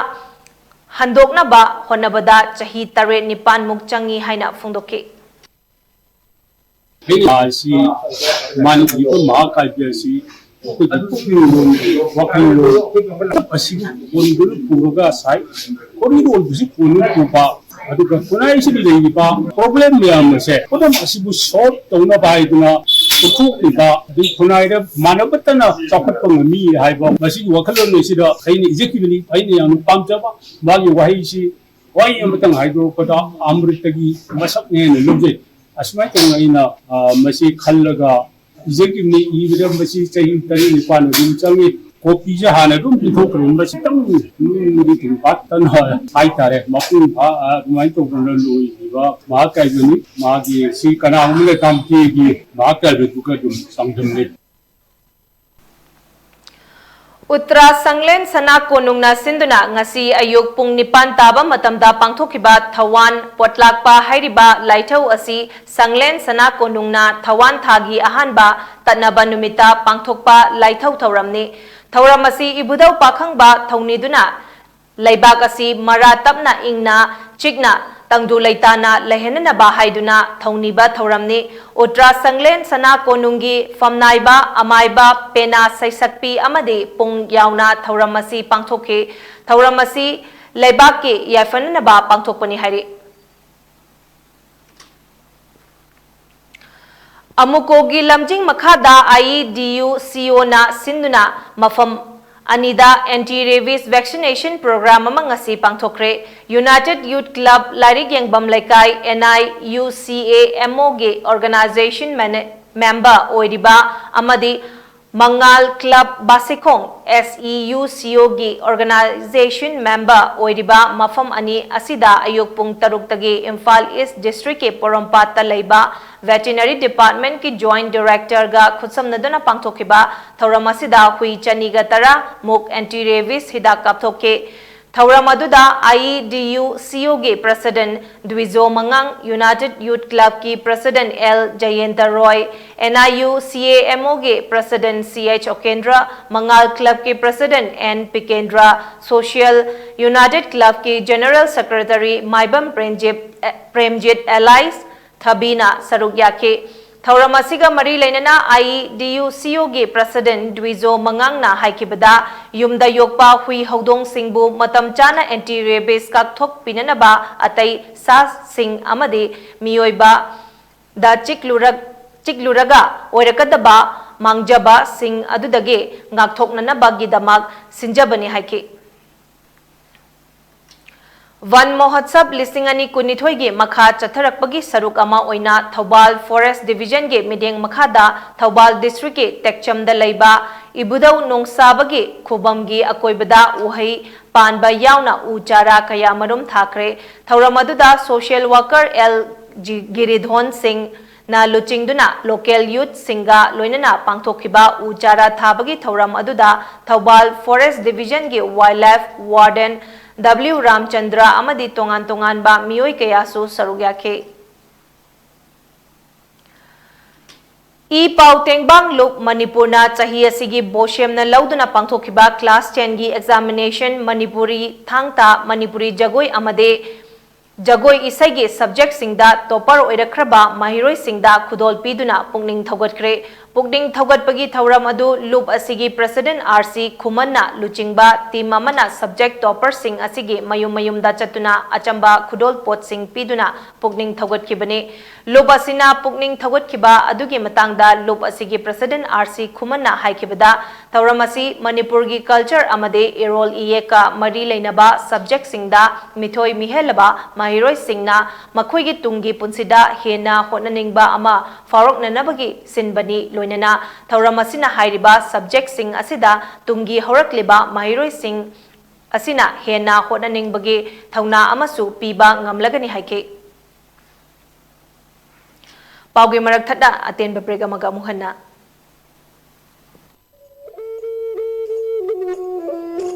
ꯍꯟꯗꯣꯛꯅꯕ ꯍꯣꯠꯅꯕꯗ ꯆꯍꯤ ꯇꯔꯦꯠ ꯅꯤꯄꯥꯟꯃꯨꯛ ꯆꯪꯏ ꯍꯥꯏꯅ ꯐꯣꯡꯗꯣꯛꯈꯤ꯫ ꯑꯩꯅ ꯑꯁꯤ ꯃꯥꯅ ꯏꯕ ꯃꯍꯥꯀꯥꯕ꯭ꯌ ꯑꯁꯤ ꯑꯩꯈꯣꯏꯒꯤ ꯄꯨꯛꯅꯤꯡꯂꯣꯟ, ꯋꯥꯈꯜꯂꯣꯟ ꯑꯁꯤꯕꯨ ꯀꯣꯟꯗꯨꯅ ꯄꯨꯔꯒ ꯉꯁꯥꯏ ꯈꯣꯔꯤꯔꯣꯜꯕꯨꯁꯨ ꯀꯣꯟꯗꯨꯅ ꯄꯨꯕ, ꯑꯗꯨꯒ ꯈꯨꯟꯅꯥꯏꯁꯤꯗ ꯂꯩꯔꯤꯕ problem ꯃꯌꯥꯝ ꯑꯁꯦ, problem ꯑꯁꯤꯕꯨ solve ꯇꯧꯅꯕ ꯍꯥꯏꯗꯨꯅ ꯄꯨꯊꯣꯛꯂꯤꯕ, ꯑꯗꯩ ꯈꯨꯟꯅꯥꯏꯗ ꯃꯥꯟꯅꯕꯇꯅ ꯆꯥꯎꯈꯠꯄ ꯉꯝꯃꯤ ꯍꯥꯏꯕ ꯃꯁꯤꯒꯤ ꯋꯥꯈꯜꯂꯣꯟ ꯑꯁꯤꯗ ꯑꯩꯅ ꯏꯖꯈꯤꯕꯅꯤ꯫ ꯑꯩꯅ ꯌꯥꯝꯅ ꯄꯥꯝꯖꯕ ꯃꯥꯒꯤ ꯋꯥꯍꯩꯁꯤ, ꯋꯥꯍꯩ ꯑꯃꯇꯪ ꯍꯥꯏꯗꯣꯔꯛꯄꯗ ꯑꯃ꯭ꯔꯤꯇꯒꯤ ꯃꯁꯛꯅꯦ ꯍꯥꯏꯅ ꯂꯧꯖꯩ꯫ ꯑꯁꯨꯃꯥꯏꯅ ꯇꯧꯅ ꯑꯩꯅ, ꯑ, ꯃꯁꯤ ꯈꯜꯂꯒ ꯏꯖꯈꯤꯕꯅꯤ꯫ ꯏꯕꯗ ꯃꯁꯤ ꯆꯍꯤ ꯇꯔꯦꯠ ꯅꯤꯄꯥꯟ ꯑꯗꯨꯝ ꯆꯪꯉꯤ꯫ Copyꯁꯦ ꯍꯥꯟꯅ ꯑꯗꯨꯝ ꯄꯤꯊꯣꯛꯈ꯭ꯔꯦ꯫ ꯃꯁꯤꯇꯪ ꯅꯨꯡꯗꯤ ꯊꯨꯝ ꯄꯥꯠꯇꯅ ꯍꯥꯏꯇꯥꯔꯦ, ꯃꯄꯨꯡ ꯐꯥ-, ꯑ, ꯑꯗꯨꯃꯥꯏꯅ ꯇꯧꯗꯅ ꯂꯣꯏꯈꯤꯕ ꯃꯍꯥꯀꯥꯕ꯭ꯌꯅꯤ꯫ ꯃꯥꯒꯤ ꯁꯤ ꯀꯅꯥꯒꯨꯝꯕ ꯂꯩꯇꯥꯝꯇꯦꯒꯤ ꯃꯍꯥꯀꯥꯕ꯭ꯌꯗꯨꯒ ꯑꯗꯨꯝ ꯆꯥꯡꯗꯝꯅꯩ꯫ ꯎꯇ꯭ꯔꯥ ꯁꯪꯂꯦꯟ ꯁꯅꯥ ꯀꯣꯅꯨꯡꯅ ꯁꯤꯟꯗꯨꯅ ꯉꯁꯤ ꯑꯌꯨꯛ ꯄꯨꯡ ꯅꯤꯄꯥꯟ ꯇꯥꯕ ꯃꯇꯝꯗ ꯄꯥꯡꯊꯣꯛꯈꯤꯕ ꯊꯋꯥꯟ ꯄꯣꯠꯂꯥꯛꯄ ꯍꯥꯏꯔꯤꯕ ꯂꯥꯏꯊꯧ ꯑꯁꯤ ꯁꯪꯂꯦꯟ ꯁꯅꯥ ꯀꯣꯅꯨꯡꯅ ꯊꯋꯥꯟ ꯊꯥꯒꯤ ꯑꯍꯥꯟꯕ ꯇꯠꯅꯕ ꯅꯨꯃꯤꯠꯇ ꯄꯥꯡꯊꯣꯛꯄ ꯂꯥꯏꯊꯧ ꯊꯧꯔꯝꯅꯤ꯫ ꯊꯧꯔꯝ ꯑꯁꯤ ꯏꯕꯨꯙꯧ ꯄꯥꯈꯪꯕ ꯊꯧꯅꯤꯗꯨꯅ ꯂꯩꯕꯥꯛ ꯑꯁꯤ ꯃꯔꯥ ꯇꯞꯅ ꯏꯪꯅ ꯆꯤꯛꯅ ꯇꯪꯗꯨ ꯂꯩꯇꯥꯅ ꯂꯩꯍꯟꯅꯅꯕ ꯍꯥꯏꯗꯨꯅ ꯊꯧꯅꯤꯕ ꯊꯧꯔꯝꯅꯤ꯫ ꯎꯇ꯭ꯔꯥ ꯁꯪꯂꯦꯟ ꯁꯅꯥ ꯀꯣꯅꯨꯡꯒꯤ ꯐꯝꯅꯥꯏꯕ, ꯑꯃꯥꯏꯕ, ꯄꯦꯅꯥ ꯁꯩꯁꯛꯄꯤ ꯑꯃꯗꯤ ꯄꯨꯡ ꯌꯥꯎꯅ ꯊꯧꯔꯝ ꯑꯁꯤ ꯄꯥꯡꯊꯣꯛꯈꯤ꯫ ꯊꯧꯔꯝ ꯑꯁꯤ ꯂꯩꯕꯥꯛꯀꯤ ꯌꯥꯏꯐꯅꯅꯕ ꯄꯥꯡꯊꯣꯛꯄꯅꯤ ꯍꯥꯏꯔꯤ꯫ ꯑꯃꯨꯀꯣꯒꯤ ꯂꯝꯖꯤꯡ ꯃꯈꯥꯗ IEDUCOꯅ ꯁꯤꯟꯗꯨꯅ ꯃꯐꯝ ꯑꯅꯤꯗ anti rabies vaccination program ꯑꯃ ꯉꯁꯤ ꯄꯥꯡꯊꯣꯛꯈ꯭ꯔꯦ꯫ United Youth Club ꯂꯥꯏꯔꯤꯛ ꯌꯦꯡꯐꯝ ꯂꯩꯀꯥꯏ, NIUCAMOꯒꯤ organization mene-, member ꯑꯣꯏꯔꯤꯕ ꯑꯃꯗꯤ ꯃꯉꯥꯜ ꯀ꯭ꯂꯕ ꯕꯥꯁꯤꯈꯣꯡ SEUCOꯒꯤ organization member ꯑꯣꯏꯔꯤꯕ ꯃꯐꯝ ꯑꯅꯤ ꯑꯁꯤꯗ ꯑꯌꯨꯛ ꯄꯨꯡ ꯇꯔꯨꯛꯇꯒꯤ ꯏꯝꯐꯥꯜ East Districtꯀꯤ ꯄꯣꯔꯣꯝꯄꯥꯠꯇ ꯂꯩꯕ Veterinary Departmentꯀꯤ Joint Directorꯒ ꯈꯨꯠꯁꯝꯅꯗꯨꯅ ꯄꯥꯡꯊꯣꯛꯈꯤꯕ ꯊꯧꯔꯝ ꯑꯁꯤꯗ ꯍꯨꯏ ꯆꯅꯤꯒ ꯇꯔꯥ ꯃꯨꯛ anti rabies ꯍꯤꯗꯥꯛ ꯀꯥꯞꯊꯣꯛꯈꯤ꯫ ꯊꯧꯔꯝ ꯑꯗꯨꯗ IEDUCOꯒꯤ President ꯗ꯭ꯋꯤꯖꯣ ꯃꯉꯥꯡ, United Youth Clubꯀꯤ President L ꯖꯌꯦꯟꯇ ꯔꯣꯏ, NIUCAMOꯒꯤ President CH ꯑꯣꯀꯦꯟꯗ꯭ꯔ, ꯃꯉꯥꯜ Clubꯀꯤ President N Pikendra, Social United Clubꯀꯤ General Secretary ꯃꯥꯏꯕꯝ ꯄ꯭ꯔꯦꯝꯖꯤꯠ, ꯄ꯭ꯔꯦꯝꯖꯤꯠ ꯑꯦꯂꯥꯏꯁ ꯊꯕꯤꯅ ꯁꯔꯨꯛ ꯌꯥꯈꯤ꯫ ꯊꯧꯔꯝ ꯑꯁꯤꯒ ꯃꯔꯤ ꯂꯩꯅꯅ IEDUCOꯒꯤ President ꯗ꯭ꯋꯤꯖꯣ ꯃꯉꯥꯡꯅ ꯍꯥꯏꯈꯤꯕꯗ, ꯌꯨꯝꯗ ꯌꯣꯛꯄ ꯍꯨꯏ ꯍꯧꯗꯣꯡꯁꯤꯡꯕꯨ ꯃꯇꯝ ꯆꯥꯅ anti rabies ꯀꯥꯞꯊꯣꯛꯄꯤꯅꯅꯕ ꯑꯇꯩ ꯁꯥꯁꯤꯡ ꯑꯃꯗꯤ ꯃꯤꯑꯣꯏꯕꯗ ꯆꯤꯛꯂꯨꯔꯛ-, ꯆꯤꯛꯂꯨꯔꯒ ꯑꯣꯏꯔꯛꯀꯗꯕ ꯃꯥꯡꯖꯕꯁꯤꯡ ꯑꯗꯨꯗꯒꯤ ꯉꯥꯛꯊꯣꯛꯅꯅꯕꯒꯤꯗꯃꯛ ꯁꯤꯟꯖꯕꯅꯤ ꯍꯥꯏꯈꯤ꯫ ꯚꯟ ꯃꯍꯣꯠꯁꯕ ꯂꯤꯁꯤꯡ ꯑꯅꯤ ꯀꯨꯟꯅꯤꯊꯣꯏꯒꯤ ꯃꯈꯥ ꯆꯠꯊꯔꯛꯄꯒꯤ ꯁꯔꯨꯛ ꯑꯃ ꯑꯣꯏꯅ ꯊꯧꯕꯥꯜ Forest Divisionꯒꯤ ꯃꯤꯠꯌꯦꯡ ꯃꯈꯥꯗ ꯊꯧꯕꯥꯜ Districtꯀꯤ ꯇꯦꯛꯆꯝꯗ ꯂꯩꯕ ꯏꯕꯨꯙꯧ ꯅꯣꯡꯁꯥꯕꯒꯤ ꯈꯨꯕꯝꯒꯤ ꯑꯀꯣꯏꯕꯗ ꯎꯍꯩ ꯄꯥꯟꯕ ꯌꯥꯎꯅ ꯎ ꯆꯥꯔꯥ ꯀꯌꯥ ꯃꯔꯨꯝ ꯊꯥꯈ꯭ꯔꯦ꯫ ꯊꯧꯔꯝ ꯑꯗꯨꯗ social worker L ꯖꯤ ꯒꯤꯔꯤꯙꯣꯟ ꯁꯤꯡ ꯅ ꯂꯨꯆꯤꯡꯗꯨꯅ local youthꯁꯤꯡꯒ ꯂꯣꯏꯅꯅ ꯄꯥꯡꯊꯣꯛꯈꯤꯕ ꯎ ꯆꯥꯔꯥ ꯊꯥꯕꯒꯤ ꯊꯧꯔꯝ ꯑꯗꯨꯗ Thoubal Forest Divisionꯒꯤ Wildlife Warden W ꯔꯥꯝꯆꯟꯗ꯭ꯔ ꯑꯃꯗꯤ ꯇꯣꯉꯥꯟ ꯇꯣꯉꯥꯟꯕ ꯃꯤꯑꯣꯏ ꯀꯌꯥꯁꯨ ꯁꯔꯨꯛ ꯌꯥꯈꯤ꯫ ꯏ ꯄꯥꯎ ꯇꯦꯡꯕꯥꯡ ꯂꯨꯞ ꯃꯅꯤꯄꯨꯔꯅ ꯆꯍꯤ ꯑꯁꯤꯒꯤ BOSEMꯅ ꯂꯧꯗꯨꯅ ꯄꯥꯡꯊꯣꯛꯈꯤꯕ class tenꯒꯤ examination ꯃꯅꯤꯄꯨꯔꯤ ꯊꯥꯡ ꯇꯥ, ꯃꯅꯤꯄꯨꯔꯤ ꯖꯒꯣꯏ ꯑꯃꯗꯤ ꯖꯒꯣꯏ ꯏꯁꯩꯒꯤ subjectꯁꯤꯡꯗ topper ꯑꯣꯏꯔꯛꯈ꯭ꯔꯕ ꯃꯍꯩꯔꯣꯏꯁꯤꯡꯗ ꯈꯨꯗꯣꯜ ꯄꯤꯗꯨꯅ ꯄꯨꯛꯅꯤꯡ ꯊꯧꯒꯠꯈ꯭ꯔꯦ꯫ ꯄꯨꯛꯅꯤꯡ ꯊꯧꯒꯠꯄꯒꯤ ꯊꯧꯔꯝ ꯑꯗꯨ ꯂꯨꯞ ꯑꯁꯤꯒꯤ President R C ꯈꯨꯃꯟꯅ ꯂꯨꯆꯤꯡꯕ team ꯑꯃꯅ subject topperꯁꯤꯡ ꯑꯁꯤꯒꯤ ꯃꯌꯨꯝ ꯃꯌꯨꯝꯗ ꯆꯠꯇꯨꯅ ꯑꯆꯝꯕ ꯈꯨꯗꯣꯜ ꯄꯣꯠꯁꯤꯡ ꯄꯤꯗꯨꯅ ꯄꯨꯛꯅꯤꯡ ꯊꯧꯒꯠꯈꯤꯕꯅꯤ꯫ ꯂꯨꯞ ꯑꯁꯤꯅ ꯄꯨꯛꯅꯤꯡ ꯊꯧꯒꯠꯈꯤꯕ ꯑꯗꯨꯒꯤ ꯃꯇꯥꯡꯗ ꯂꯨꯞ ꯑꯁꯤꯒꯤ president R C ꯈꯨꯃꯟꯅ ꯍꯥꯏꯈꯤꯕꯗ, ꯊꯧꯔꯝ ꯑꯁꯤ ꯃꯅꯤꯄꯨꯔꯒꯤ culture ꯑꯃꯗꯤ ꯏꯔꯣꯜ ꯏꯌꯦꯛꯀ ꯃꯔꯤ ꯂꯩꯅꯕ subjectꯁꯤꯡꯗ ꯃꯤꯊꯣꯏ ꯃꯤꯍꯦꯜꯂꯕ ꯃꯍꯩꯔꯣꯏꯁꯤꯡꯅ ꯃꯈꯣꯏꯒꯤ ꯇꯨꯡꯒꯤ ꯄꯨꯟꯁꯤꯗ ꯍꯦꯟꯅ ꯍꯣꯠꯅꯅꯤꯡꯕ ꯑꯃ ꯐꯥꯎꯔꯛꯅꯅꯕꯒꯤ ꯁꯤꯟꯕꯅꯤ꯫ ꯂꯣꯏꯅꯅ ꯊꯧꯔꯝ ꯑꯁꯤꯅ ꯍꯥꯏꯔꯤꯕ subjectꯁꯤꯡ ꯑꯁꯤꯗ ꯇꯨꯡꯒꯤ ꯍꯧꯔꯛꯂꯤꯕ ꯃꯍꯩꯔꯣꯏꯁꯤꯡ ꯑꯁꯤꯅ ꯍꯦꯟꯅ ꯍꯣꯠꯅꯅꯤꯡꯕꯒꯤ ꯊꯧꯅꯥ ꯑꯃꯁꯨ ꯄꯤꯕ ꯉꯝꯂꯒꯅꯤ ꯍꯥꯏꯈꯤ꯫ ꯄꯥꯎꯒꯤ ꯃꯔꯛ ꯊꯠꯅ ꯑꯇꯦꯟꯕ break ꯑꯃꯒ ꯑꯃꯨꯛ ꯍꯟꯅ꯫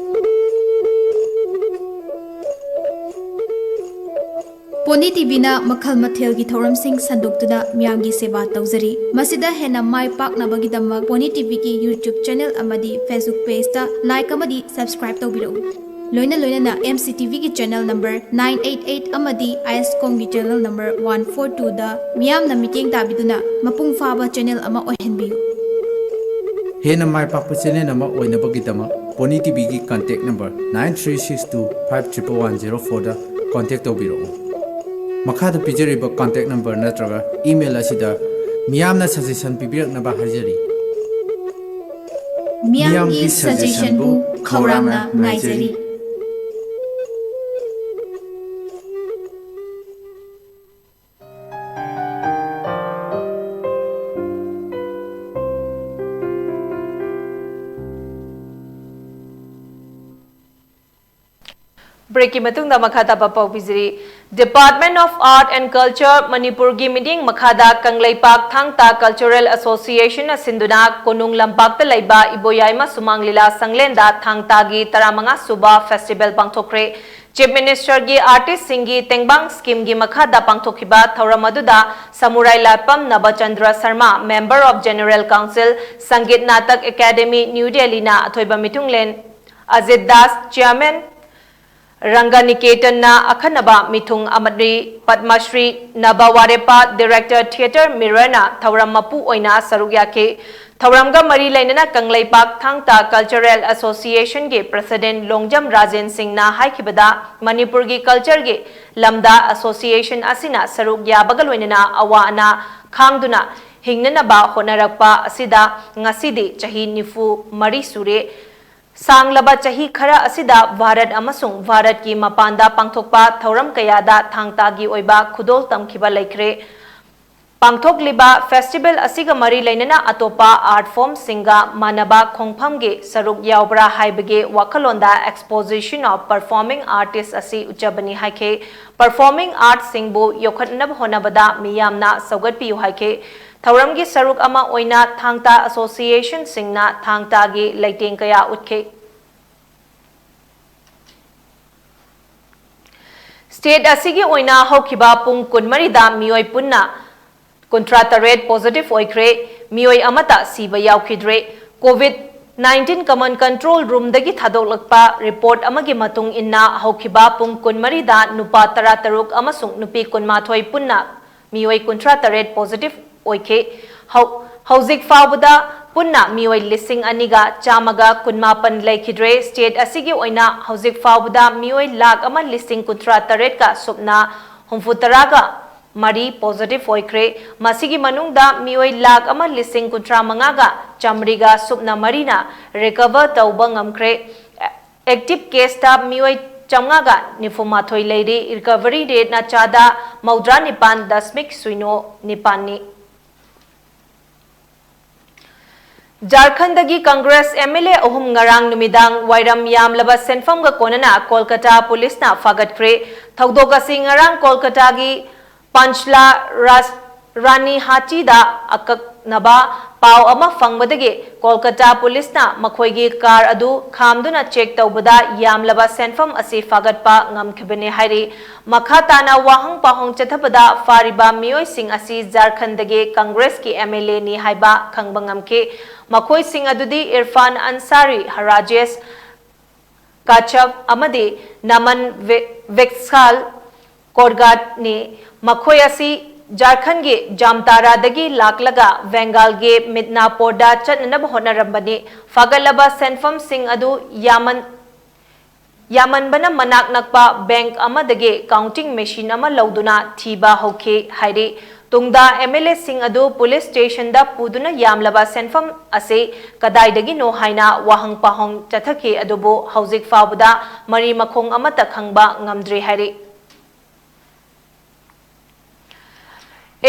ꯄꯣꯅꯤ ꯇꯤꯚꯤꯅ ꯃꯈꯜ ꯃꯊꯦꯜꯒꯤ ꯊꯧꯔꯝꯁꯤꯡ ꯁꯟꯗꯣꯛꯇꯨꯅ ꯃꯤꯌꯥꯝꯒꯤ ꯁꯦꯕꯥ ꯇꯧꯖꯔꯤ꯫ ꯃꯁꯤꯗ ꯍꯦꯟꯅ ꯃꯥꯏ ꯄꯥꯛꯅꯕꯒꯤꯗꯃꯛ ꯄꯣꯅꯤ ꯇꯤꯚꯤꯒꯤ YouTube channel ꯑꯃꯗꯤ Facebook pageꯇ like ꯑꯃꯗꯤ subscribe ꯇꯧꯕꯤꯔꯛꯎ꯫ ꯂꯣꯏꯅ ꯂꯣꯏꯅꯅ M C TVꯒꯤ channel number nine eight eight ꯑꯃꯗꯤ ISCOMꯒꯤ channel number one four twoꯗ ꯃꯤꯌꯥꯝꯅ ꯃꯤꯠꯌꯦꯡ ꯇꯥꯕꯤꯗꯨꯅ ꯃꯄꯨꯡ ꯐꯥꯕ channel ꯑꯃ ꯑꯣꯏꯍꯟꯕꯤꯌꯨ꯫ ꯍꯦꯟꯅ ꯃꯥꯏ ꯄꯥꯛꯄ channel ꯑꯃ ꯑꯣꯏꯅꯕꯒꯤꯗꯃꯛ pony ꯇꯤꯚꯤꯒꯤ contact number nine three six two five triple one zero fourꯗ contact ꯇꯧꯕꯤꯔꯛꯎ꯫ ꯃꯈꯥꯗ ꯄꯤꯖꯔꯤꯕ contact number ꯅꯠꯇ꯭ꯔꯒ email ꯑꯁꯤꯗ ꯃꯤꯌꯥꯝꯅ suggestion ꯄꯤꯕꯤꯔꯛꯅꯕ ꯍꯥꯏꯖꯔꯤ꯫ ꯃꯤꯌꯥꯝꯒꯤ suggestionꯕꯨ ꯈꯧꯔꯥꯡꯅ ꯉꯥꯏꯖꯔꯤ꯫ Breakꯀꯤ ꯃꯇꯨꯡꯗ ꯃꯈꯥ ꯇꯥꯕ ꯄꯥꯎ ꯄꯤꯖꯔꯤ꯫ Department of Art and Culture ꯃꯅꯤꯄꯨꯔꯒꯤ ꯃꯤꯠꯌꯦꯡ ꯃꯈꯥꯗ ꯀꯪꯂꯩꯄꯥꯛ ꯊꯥꯡ ꯇꯥ Cultural Associationꯅ ꯁꯤꯟꯗꯨꯅ ꯀꯣꯅꯨꯡ ꯂꯝꯄꯥꯛꯇ ꯂꯩꯕ ꯏꯕꯣꯌꯥꯏꯃ ꯁꯨꯃꯥꯡ ꯂꯤꯂꯥ ꯁꯪꯂꯦꯟꯗ ꯊꯥꯡ ꯇꯥꯒꯤ ꯇꯔꯥꯃꯉꯥ ꯁꯨꯕ festival ꯄꯥꯡꯊꯣꯛꯈ꯭ꯔꯦ꯫ Chief Ministerꯒꯤ artistꯁꯤꯡꯒꯤ ꯇꯦꯡꯕꯥꯡ schemeꯒꯤ ꯃꯈꯥꯗ ꯄꯥꯡꯊꯣꯛꯈꯤꯕ ꯊꯧꯔꯝ ꯑꯗꯨꯗ ꯁꯃꯨꯔꯥꯏ ꯂꯥꯠꯄꯝ ꯅꯕꯆꯟꯗ꯭ꯔ Sharma, Member of General Council, Sangeet Natak Academy, New Delhiꯅ ꯑꯊꯣꯏꯕ ꯃꯤꯊꯨꯡꯂꯦꯟ ꯑꯖꯤꯠ ꯗꯥꯁ, Chairman, ꯔꯪꯒꯅꯤꯀꯦꯇꯟꯅ ꯑꯈꯟꯅꯕ ꯃꯤꯊꯨꯡ ꯑꯃꯗꯤ ꯄꯗꯃ ꯁ꯭ꯔꯤ ꯅꯕ ꯋꯥꯔꯦꯞꯄ, Director Theatre Mirrorꯅ ꯊꯧꯔꯝ ꯃꯄꯨ ꯑꯣꯏꯅ ꯁꯔꯨꯛ ꯌꯥꯈꯤ꯫ ꯊꯧꯔꯝꯒ ꯃꯔꯤ ꯂꯩꯅꯅ ꯀꯪꯂꯩꯄꯥꯛ ꯊꯥꯡ ꯇꯥ Cultural Association ꯒꯤ President ꯂꯣꯡꯖꯝ ꯔꯥꯖꯦꯟ ꯁꯤꯡꯅ ꯍꯥꯏꯈꯤꯕꯗ, ꯃꯅꯤꯄꯨꯔꯒꯤ culture ꯒꯤ ꯂꯝꯗ association ꯑꯁꯤꯅ ꯁꯔꯨꯛ ꯌꯥꯕꯒ ꯂꯣꯏꯅꯅ ꯑꯋꯥ ꯑꯅꯥ ꯈꯥꯡꯗꯨꯅ ꯍꯤꯡꯅꯅꯕ ꯍꯣꯠꯅꯔꯛꯄ ꯑꯁꯤꯗ ꯉꯁꯤꯗꯤ ꯆꯍꯤ ꯅꯤꯐꯨ ꯃꯔꯤ ꯁꯨꯔꯦ꯫ ꯁꯥꯡꯂꯕ ꯆꯍꯤ ꯈꯔ ꯑꯁꯤꯗ ꯚꯥꯔꯠ ꯑꯃꯁꯨꯡ ꯚꯥꯔꯠꯀꯤ ꯃꯄꯥꯟꯗ ꯄꯥꯡꯊꯣꯛꯄ ꯊꯧꯔꯝ ꯀꯌꯥꯗ ꯊꯥꯡ ꯇꯥꯒꯤ ꯑꯣꯏꯕ ꯈꯨꯗꯣꯜ ꯇꯝꯈꯤꯕ ꯂꯩꯈ꯭ꯔꯦ꯫ ꯄꯥꯡꯊꯣꯛꯂꯤꯕ festival ꯑꯁꯤꯒ ꯃꯔꯤ ꯂꯩꯅꯅ ꯑꯇꯣꯞꯄ art form ꯁꯤꯡꯒ ꯃꯥꯟꯅꯕ ꯈꯣꯡꯐꯝꯒꯤ ꯁꯔꯨꯛ ꯌꯥꯎꯕ꯭ꯔꯥ ꯍꯥꯏꯕꯒꯤ ꯋꯥꯈꯜꯂꯣꯟꯗ Exposition of Performing Artists ꯑꯁꯤ ꯎꯠꯆꯕꯅꯤ ꯍꯥꯏꯈꯤ꯫ Performing arts ꯁꯤꯡꯕꯨ ꯌꯣꯛꯈꯠꯅꯕ ꯍꯣꯠꯅꯕꯗ ꯃꯤꯌꯥꯝꯅ ꯁꯧꯒꯠꯄꯤꯌꯨ ꯍꯥꯏꯈꯤ꯫ ꯊꯧꯔꯝꯒꯤ ꯁꯔꯨꯛ ꯑꯃ ꯑꯣꯏꯅ ꯊꯥꯡ ꯇꯥ association ꯁꯤꯡꯅ ꯊꯥꯡ ꯇꯥꯒꯤ ꯂꯩꯇꯦꯡ ꯀꯌꯥ ꯎꯠꯈꯤ꯫ State ꯑꯁꯤꯒꯤ ꯑꯣꯏꯅ ꯍꯧꯈꯤꯕ ꯄꯨꯡ ꯀꯨꯟꯃꯔꯤꯗ ꯃꯤꯑꯣꯏ ꯄꯨꯟꯅ ꯀꯨꯟꯊ꯭ꯔꯥ ꯇꯔꯦꯠ positive ꯑꯣꯏꯈ꯭ꯔꯦ꯫ ꯃꯤꯑꯣꯏ ꯑꯃꯠꯇ ꯁꯤꯕ ꯌꯥꯎꯈꯤꯗ꯭ꯔꯦ꯫ COVID nineteen Command Control Room ꯗꯒꯤ ꯊꯥꯗꯣꯛꯂꯛꯄ report ꯑꯃꯒꯤ ꯃꯇꯨꯡ ꯏꯟꯅ, ꯍꯧꯈꯤꯕ ꯄꯨꯡ ꯀꯨꯟꯃꯔꯤꯗ ꯅꯨꯄꯥ ꯇꯔꯥꯇꯔꯨꯛ ꯑꯃꯁꯨꯡ ꯅꯨꯄꯤ ꯀꯨꯟꯃꯥꯊꯣꯏ ꯄꯨꯟꯅ ꯃꯤꯑꯣꯏ ꯀꯨꯟꯊ꯭ꯔꯥ ꯇꯔꯦꯠ positive ꯑꯣꯏꯈꯤ꯫ ꯍꯧ-, ꯍꯧꯖꯤꯛ ꯐꯥꯎꯕꯗ ꯄꯨꯟꯅ ꯃꯤꯑꯣꯏ ꯂꯤꯁꯤꯡ ꯑꯅꯤꯒ ꯆꯥꯝꯃꯒ ꯀꯨꯟꯃꯥꯄꯟ ꯂꯩꯈꯤꯗ꯭ꯔꯦ꯫ State ꯑꯁꯤꯒꯤ ꯑꯣꯏꯅ ꯍꯧꯖꯤꯛ ꯐꯥꯎꯕꯗ ꯃꯤꯑꯣꯏ ꯂꯥꯈ ꯑꯃ ꯂꯤꯁꯤꯡ ꯀꯨꯟꯊ꯭ꯔꯥ ꯇꯔꯦꯠꯀ ꯁꯨꯞꯅ ꯍꯨꯝꯐꯨ ꯇꯔꯥꯒ ꯃꯔꯤ positive ꯑꯣꯏꯈ꯭ꯔꯦ꯫ ꯃꯁꯤꯒꯤ ꯃꯅꯨꯡꯗ ꯃꯤꯑꯣꯏ ꯂꯥꯈ ꯑꯃ ꯂꯤꯁꯤꯡ ꯀꯨꯟꯊ꯭ꯔꯥ ꯃꯉꯥꯒ ꯆꯥꯃꯔꯤꯒ ꯁꯨꯞꯅ ꯃꯔꯤꯅ recover ꯇꯧꯕ ꯉꯝꯈ꯭ꯔꯦ꯫ Active case ꯇ ꯃꯤꯑꯣꯏ ꯆꯥꯝꯃꯉꯥꯒ ꯅꯤꯐꯨ ꯃꯥꯊꯣꯏ ꯂꯩꯔꯤ꯫ Recovery rate ꯅ ꯆꯥꯗ ꯃꯧꯗ꯭ꯔꯥ ꯅꯤꯄꯥꯟ ꯗꯁꯃꯤꯛ ꯁꯨꯏꯅꯣ ꯅꯤꯄꯥꯟꯅꯤ꯫ ꯖꯥꯔꯈꯟꯗꯒꯤ Congress MLA ꯑꯍꯨꯝ ꯉꯔꯥꯡ ꯅꯨꯃꯤꯗꯥꯡ ꯋꯥꯏꯔꯝ ꯌꯥꯝꯂꯕ ꯁꯦꯟꯐꯝꯒ ꯀꯣꯟꯅꯅ ꯀꯣꯜꯀꯇꯥ ꯄꯨꯂꯤꯁꯅ ꯐꯥꯒꯠꯈ꯭ꯔꯦ꯫ ꯊꯧꯗꯣꯛ ꯑꯁꯤ ꯉꯔꯥꯡ ꯀꯣꯜꯀꯇꯥꯒꯤ ꯄꯟꯆꯂꯥ ꯔꯥꯁ-, ꯔꯥꯅꯤ ꯍꯥꯆꯤꯗ ꯑꯀꯛꯅꯕ ꯄꯥꯎ ꯑꯃ ꯐꯪꯕꯗꯒꯤ ꯀꯣꯜꯀꯇꯥ ꯄꯨꯂꯤꯁꯅ ꯃꯈꯣꯏꯒꯤ ꯀꯥꯔ ꯑꯗꯨ ꯈꯥꯝꯗꯨꯅ check ꯇꯧꯕꯗ ꯌꯥꯝꯂꯕ ꯁꯦꯟꯐꯝ ꯑꯁꯤ ꯐꯥꯒꯠꯄ ꯉꯝꯈꯤꯕꯅꯤ ꯍꯥꯏꯔꯤ꯫ ꯃꯈꯥ ꯇꯥꯅ ꯋꯥꯍꯪ ꯄꯥꯎꯍꯪ ꯆꯠꯊꯕꯗ ꯐꯥꯔꯤꯕ ꯃꯤꯑꯣꯏꯁꯤꯡ ꯑꯁꯤ ꯖꯥꯔꯈꯟꯗꯒꯤ Congress ꯀꯤ MLA ꯅꯤ ꯍꯥꯏꯕ ꯈꯪꯕ ꯉꯝꯈꯤ꯫ ꯃꯈꯣꯏꯁꯤꯡ ꯑꯗꯨꯗꯤ ꯏꯔꯐꯥꯟ ꯑꯟꯁꯥꯔꯤ, ꯔꯥꯖꯦꯁ ꯀꯥꯆꯞ ꯑꯃꯗꯤ ꯅꯃꯟ ꯚꯦ-, ꯚꯦꯛꯁꯥꯜ ꯀꯣꯔꯒꯥꯠꯅꯤ꯫ ꯃꯈꯣꯏ ꯑꯁꯤ ꯖꯥꯔꯈꯟꯒꯤ ꯖꯥꯝꯇꯥꯔꯥꯗꯒꯤ ꯂꯥꯛꯂꯒ ꯕꯦꯡꯒꯥꯜꯒꯤ ꯃꯤꯗꯅꯥꯄꯣꯔꯗ ꯆꯠꯅꯅꯕ ꯍꯣꯠꯅꯔꯝꯕꯅꯤ꯫ ꯐꯥꯒꯠꯂꯕ ꯁꯦꯟꯐꯝꯁꯤꯡ ꯑꯗꯨ ꯌꯥꯃꯟ-, ꯌꯥꯃꯟꯕꯅ ꯃꯅꯥꯛ ꯅꯛꯄ ꯕꯦꯡꯛ ꯑꯃꯗꯒꯤ ꯀꯥꯎꯟꯇꯤꯡ ꯃꯦꯁꯤꯟ ꯑꯃ ꯂꯧꯗꯨꯅ ꯊꯤꯕ ꯍꯧꯈꯤ ꯍꯥꯏꯔꯤ꯫ ꯇꯨꯡꯗ ꯑꯦꯝ ꯑꯦꯜ ꯑꯦꯁꯤꯡ ꯑꯗꯨ ꯄꯨꯂꯤꯁ ꯁ꯭ꯇꯦꯁꯟꯗ ꯄꯨꯗꯨꯅ ꯌꯥꯝꯂꯕ ꯁꯦꯟꯐꯝ ꯑꯁꯤ ꯀꯗꯥꯏꯗꯒꯤꯅꯣ ꯍꯥꯏꯅ ꯋꯥꯍꯪ ꯄꯥꯎꯍꯪ ꯆꯠꯊꯈꯤ, ꯑꯗꯨꯕꯨ ꯍꯧꯖꯤꯛ ꯐꯥꯎꯕꯗ ꯃꯔꯤ ꯃꯈꯣꯡ ꯑꯃꯠꯇ ꯈꯪꯕ ꯉꯝꯗ꯭ꯔꯤ ꯍꯥꯏꯔꯤ꯫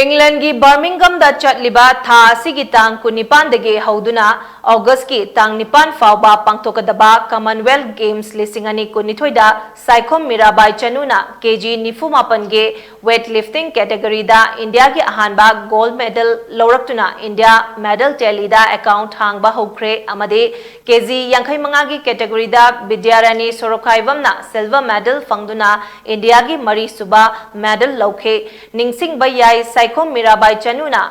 ꯏꯪꯂꯦꯟꯒꯤ ꯕꯔꯃꯤꯡꯒꯝꯗ ꯆꯠꯂꯤꯕ ꯊꯥ ꯑꯁꯤꯒꯤ ꯇꯥꯡ ꯀꯨꯟꯅꯤꯄꯥꯟꯗꯒꯤ ꯍꯧꯗꯨꯅ ꯑꯣꯒꯁꯀꯤ ꯇꯥꯡ ꯅꯤꯄꯥꯟ ꯐꯥꯎꯕ ꯄꯥꯡꯊꯣꯛꯀꯗꯕ ꯀꯃꯟꯋꯦꯜꯊ ꯒꯦꯝꯁ ꯂꯤꯁꯤꯡ ꯑꯅꯤ ꯀꯨꯟꯅꯤꯊꯣꯏꯗ ꯁꯥꯏꯈꯣꯝ ꯃꯤꯔꯥꯕꯥꯏ ꯆꯅꯨꯅ ꯀꯦ ꯖꯤ ꯅꯤꯐꯨ ꯃꯥꯄꯟꯒꯤ ꯋꯦꯠ ꯂꯤꯐꯇꯤꯡ ꯀꯦꯇꯦꯒꯣꯔꯤꯗ ꯏꯟꯗꯤꯌꯥꯒꯤ ꯑꯍꯥꯟꯕ ꯒꯣꯜꯗ ꯃꯦꯗꯜ ꯂꯧꯔꯛꯇꯨꯅ ꯏꯟꯗꯤꯌꯥ ꯃꯦꯗꯜ ꯇꯦꯂꯤꯗ ꯑꯦꯀꯥꯎꯟꯠ ꯍꯥꯡꯕ ꯍꯧꯈ꯭ꯔꯦ ꯑꯃꯗꯤ ꯀꯦ ꯖꯤ ꯌꯥꯡꯈꯩ ꯃꯉꯥꯒꯤ ꯀꯦꯇꯦꯒꯣꯔꯤꯗ ꯕꯤꯗ꯭ꯌꯥꯔꯥꯅꯤ ꯁꯣꯔꯣꯈꯥꯏꯕꯝꯅ ꯁꯤꯜꯚꯔ ꯃꯦꯗꯜ ꯐꯪꯗꯨꯅ ꯏꯟꯗꯤꯌꯥꯒꯤ ꯃꯔꯤꯁꯨꯕ ꯃꯦꯗꯜ ꯂꯧꯈꯤ꯫ ꯅꯤꯡꯁꯤꯡꯕ ꯌꯥꯏ, ꯁꯥꯏꯈꯣꯝ ꯃꯤꯔꯥꯕꯥꯏ ꯆꯅꯨꯅ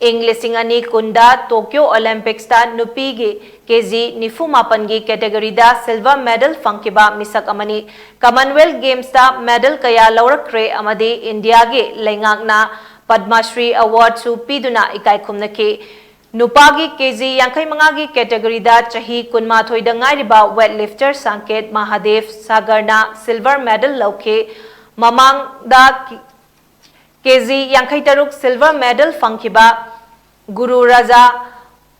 ꯏꯪ ꯂꯤꯁꯤꯡ ꯑꯅꯤ ꯀꯨꯟꯗ ꯇꯣꯀ꯭ꯌꯣ ꯑꯣꯂꯤꯝꯄꯤꯛꯁꯇ ꯅꯨꯄꯤꯒꯤ ꯀꯦ ꯖꯤ ꯅꯤꯐꯨ ꯃꯥꯄꯟꯒꯤ ꯀꯦꯇꯦꯒꯣꯔꯤꯗ ꯁꯤꯜꯚꯔ ꯃꯦꯗꯜ ꯐꯪꯈꯤꯕ ꯃꯤꯁꯛ ꯑꯃꯅꯤ꯫ ꯀꯃꯟꯋꯦꯜꯊ ꯒꯦꯝꯁꯇ ꯃꯦꯗꯜ ꯀꯌꯥ ꯂꯧꯔꯛꯈ꯭ꯔꯦ ꯑꯃꯗꯤ ꯏꯟꯗꯤꯌꯥꯒꯤ ꯂꯩꯉꯥꯛꯅ ꯄꯗꯃ ꯁ꯭ꯔꯤ ꯑꯦꯋꯥꯔꯗꯁꯨ ꯄꯤꯗꯨꯅ ꯏꯀꯥꯏ ꯈꯨꯝꯅꯈꯤ꯫ ꯅꯨꯄꯥꯒꯤ ꯀꯦ ꯖꯤ ꯌꯥꯡꯈꯩ ꯃꯉꯥꯒꯤ ꯀꯦꯇꯦꯒꯣꯔꯤꯗ ꯆꯍꯤ ꯀꯨꯟꯃꯥꯊꯣꯏꯗ ꯉꯥꯏꯔꯤꯕ ꯋꯦꯠ ꯂꯤꯐꯇꯔ ꯁꯥꯡꯀꯦꯠ ꯃꯍꯥꯗꯦꯕ ꯁꯥꯒꯔꯅ ꯁꯤꯜꯚꯔ ꯃꯦꯗꯜ ꯂꯧꯈꯤ꯫ ꯃꯃꯥꯡꯗ ꯀꯦ ꯖꯤ ꯌꯥꯡꯈꯩ ꯇꯔꯨꯛ ꯁꯤꯜꯚꯔ ꯃꯦꯗꯜ ꯐꯪꯈꯤꯕ ꯒꯨꯔꯨ ꯔꯥꯖꯥ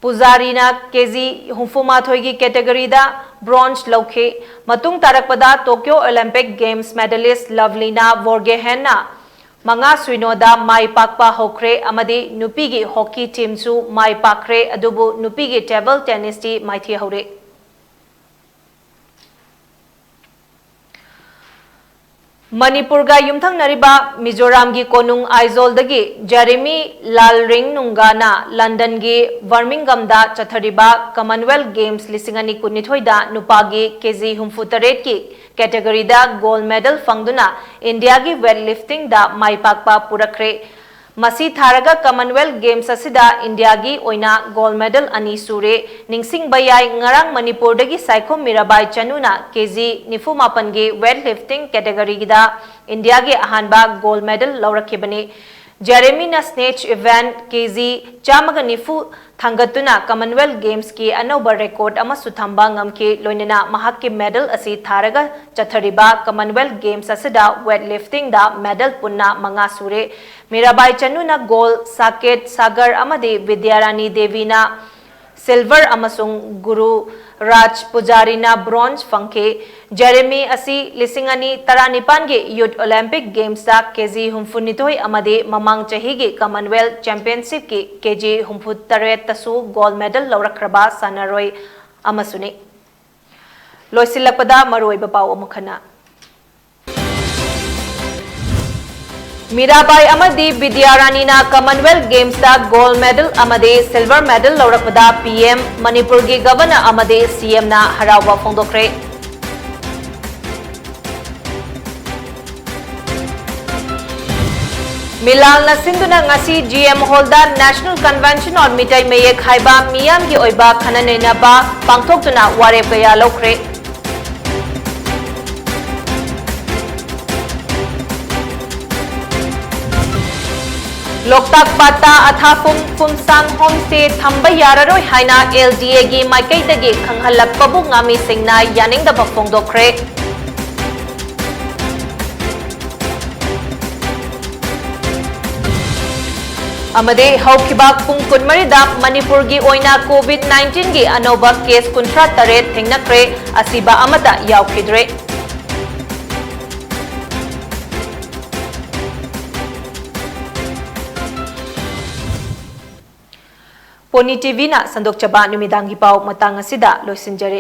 ꯄꯨꯖꯥꯔꯤꯅ ꯀꯦ ꯖꯤ ꯍꯨꯝꯐꯨ ꯃꯥꯊꯣꯏꯒꯤ ꯀꯦꯇꯦꯒꯣꯔꯤꯗ ꯕ꯭ꯔꯣꯟꯖ ꯂꯧꯈꯤ꯫ ꯃꯇꯨꯡ ꯇꯥꯔꯛꯄꯗ ꯇꯣꯀ꯭ꯌꯣ ꯑꯣꯂꯤꯝꯄꯤꯛ ꯒꯦꯝꯁ ꯃꯦꯗꯥꯂꯤꯁ ꯂꯚꯂꯤꯅꯥ ꯕꯣꯔꯒꯦꯍꯦꯟꯅ ꯃꯉꯥ ꯁꯤꯅꯣꯗ ꯃꯥꯏ ꯄꯥꯛꯄ ꯍꯧꯈ꯭ꯔꯦ ꯑꯃꯗꯤ ꯅꯨꯄꯤꯒꯤ ꯍꯣꯀꯤ ꯇꯤꯝꯁꯨ ꯃꯥꯏ ꯄꯥꯛꯈ꯭ꯔꯦ, ꯑꯗꯨꯕꯨ ꯅꯨꯄꯤꯒꯤ ꯇꯦꯕꯜ ꯇꯦꯅꯤꯁꯇꯤ ꯃꯥꯏꯊꯤꯍꯧꯔꯦ꯫ ꯃꯅꯤꯄꯨꯔꯒ ꯌꯨꯝꯊꯪꯅꯔꯤꯕ ꯃꯤꯖꯣꯔꯥꯝꯒꯤ ꯀꯣꯅꯨꯡ ꯑꯥꯏꯖꯣꯜꯗꯒꯤ ꯖꯦꯔꯦꯃꯤ ꯂꯥꯜꯔꯤꯡꯅꯨꯡꯒꯥꯅ ꯂꯟꯗꯟꯒꯤ ꯕꯔꯃꯤꯡꯒꯝꯗ ꯆꯠꯊꯔꯤꯕ ꯀꯃꯟꯋꯦꯜꯊ ꯒꯦꯝꯁ ꯂꯤꯁꯤꯡ ꯑꯅꯤ ꯀꯨꯟꯅꯤꯊꯣꯏꯗ ꯅꯨꯄꯥꯒꯤ ꯀꯦ ꯖꯤ ꯍꯨꯝꯐꯨ ꯇꯔꯦꯠꯀꯤ ꯀꯦꯇꯦꯒꯣꯔꯤꯗ ꯒꯣꯜꯗ ꯃꯦꯗꯜ ꯐꯪꯗꯨꯅ ꯏꯟꯗꯤꯌꯥꯒꯤ ꯋꯦꯠ ꯂꯤꯐꯇꯤꯡꯗ ꯃꯥꯏ ꯄꯥꯛꯄ ꯄꯨꯔꯛꯈ꯭ꯔꯦ꯫ ꯃꯁꯤ ꯊꯥꯔꯒ ꯀꯃꯟꯋꯦꯜꯊ ꯒꯦꯝꯁ ꯑꯁꯤꯗ ꯏꯟꯗꯤꯌꯥꯒꯤ ꯑꯣꯏꯅ ꯒꯣꯜꯗ ꯃꯦꯗꯜ ꯑꯅꯤ ꯁꯨꯔꯦ꯫ ꯅꯤꯡꯁꯤꯡꯕ ꯌꯥꯏ, ꯉꯔꯥꯡ ꯃꯅꯤꯄꯨꯔꯗꯒꯤ ꯁꯥꯏꯈꯣꯝ ꯃꯤꯔꯥꯕꯥꯏ ꯆꯅꯨꯅ ꯀꯦ ꯖꯤ ꯅꯤꯐꯨ ꯃꯥꯄꯟꯒꯤ ꯋꯦꯠ ꯂꯤꯐꯇꯤꯡ ꯀꯦꯇꯦꯒꯣꯔꯤꯗ ꯏꯟꯗꯤꯌꯥꯒꯤ ꯑꯍꯥꯟꯕ ꯒꯣꯜꯗ ꯃꯦꯗꯜ ꯂꯧꯔꯛꯈꯤꯕꯅꯤ꯫ ꯖꯦꯔꯦꯃꯤꯅ snatch event ꯀꯦꯖꯤ ꯆꯥꯝꯃꯒ ꯅꯤꯐꯨ ꯊꯥꯡꯒꯠꯇꯨꯅ Commonwealth Gamesꯀꯤ ꯑꯅꯧꯕ record ꯑꯃꯁꯨ ꯊꯝꯕ ꯉꯝꯈꯤ꯫ ꯂꯣꯏꯅꯅ ꯃꯍꯥꯛꯀꯤ medal ꯑꯁꯤ ꯊꯥꯔꯒ ꯆꯠꯊꯔꯤꯕ Commonwealth Games ꯑꯁꯤꯗ weightliftingꯗ medal ꯄꯨꯟꯅ ꯃꯉꯥ ꯁꯨꯔꯦ꯫ ꯃꯤꯔꯥꯕꯥꯏ ꯆꯅꯨꯅ gold, ꯁꯥꯀꯦꯠ ꯁꯥꯒꯔ ꯑꯃꯗꯤ ꯕꯤꯗ꯭ꯌꯥꯔꯥꯅꯤ ꯗꯦꯕꯤꯅ silver ꯑꯃꯁꯨꯡ ꯒꯨꯔꯨ ꯔꯥꯖ ꯄꯨꯖꯥꯔꯤꯅ bronze ꯐꯪꯈꯤ꯫ ꯖꯦꯔꯦꯃꯤ ꯑꯁꯤ ꯂꯤꯁꯤꯡ ꯑꯅꯤ ꯇꯔꯥꯅꯤꯄꯥꯟꯒꯤ Youth Olympic Gamesꯇ ꯀꯦꯖꯤ ꯍꯨꯝꯐꯨꯅꯤꯊꯣꯏ ꯑꯃꯗꯤ ꯃꯃꯥꯡ ꯆꯍꯤꯒꯤ Commonwealth Championshipꯀꯤ ꯀꯦꯖꯤ ꯍꯨꯝꯐꯨꯇꯔꯦꯠꯇꯁꯨ gold medal ꯂꯧꯔꯛꯈ꯭ꯔꯕ ꯁꯥꯟꯅꯔꯣꯏ ꯑꯃꯁꯨꯅꯤ꯫ ꯂꯣꯏꯁꯤꯜꯂꯛꯄꯗ ꯃꯔꯨꯑꯣꯏꯕ ꯄꯥꯎ ꯑꯃꯨꯛ ꯍꯟꯅ꯫ ꯃꯤꯔꯥꯕꯥꯏ ꯑꯃꯗꯤ ꯕꯤꯗ꯭ꯌꯥꯔꯥꯅꯤꯅ Commonwealth Gamesꯇ gold medal ꯑꯃꯗꯤ silver medal ꯂꯧꯔꯛꯄꯗ PM, ꯃꯅꯤꯄꯨꯔꯒꯤ Governor ꯑꯃꯗꯤ CMꯅ ꯍꯔꯥꯎꯕ ꯐꯣꯡꯗꯣꯛꯈ꯭ꯔꯦ꯫ ꯃꯤꯂꯥꯜꯅ ꯁꯤꯟꯗꯨꯅ ꯉꯁꯤ GM Hallꯗ National Convention on Meitei ꯃꯌꯦꯛ ꯍꯥꯏꯕ ꯃꯤꯌꯥꯝꯒꯤ ꯑꯣꯏꯕ ꯈꯟꯅ ꯅꯩꯅꯕ ꯄꯥꯡꯊꯣꯛꯇꯨꯅ ꯋꯥꯔꯦꯞ ꯀꯌꯥ ꯂꯧꯈ꯭ꯔꯦ꯫ ꯂꯣꯛꯇꯥꯛ ꯄꯥꯠꯇ ꯑꯊꯥꯐꯨꯝ ꯐꯨꯝꯁꯥꯡ homestay ꯊꯝꯕ ꯌꯥꯔꯔꯣꯏ ꯍꯥꯏꯅ LDAꯒꯤ ꯃꯥꯏꯀꯩꯗꯒꯤ ꯈꯪꯍꯜꯂꯛꯄꯕꯨ ꯉꯥꯃꯤꯁꯤꯡꯅ ꯌꯥꯅꯤꯡꯗꯕ ꯐꯣꯡꯗꯣꯛꯈ꯭ꯔꯦ꯫ ꯑꯃꯗꯤ ꯍꯧꯈꯤꯕ ꯄꯨꯡ ꯀꯨꯟꯃꯔꯤꯗ ꯃꯅꯤꯄꯨꯔꯒꯤ ꯑꯣꯏꯅ COVID nineteenꯒꯤ ꯑꯅꯧꯕ case ꯀꯨꯟꯊ꯭ꯔꯥ ꯇꯔꯦꯠ ꯊꯦꯡꯅꯈ꯭ꯔꯦ, ꯑꯁꯤꯕ ꯑꯃꯠꯇ ꯌꯥꯎꯈꯤꯗ꯭ꯔꯦ꯫ Pony TVꯅ ꯁꯟꯗꯣꯛꯆꯕ ꯅꯨꯃꯤꯗꯥꯡꯒꯤ ꯄꯥꯎ ꯃꯇꯥꯡ ꯑꯁꯤꯗ ꯂꯣꯏꯁꯤꯟꯖꯔꯦ꯫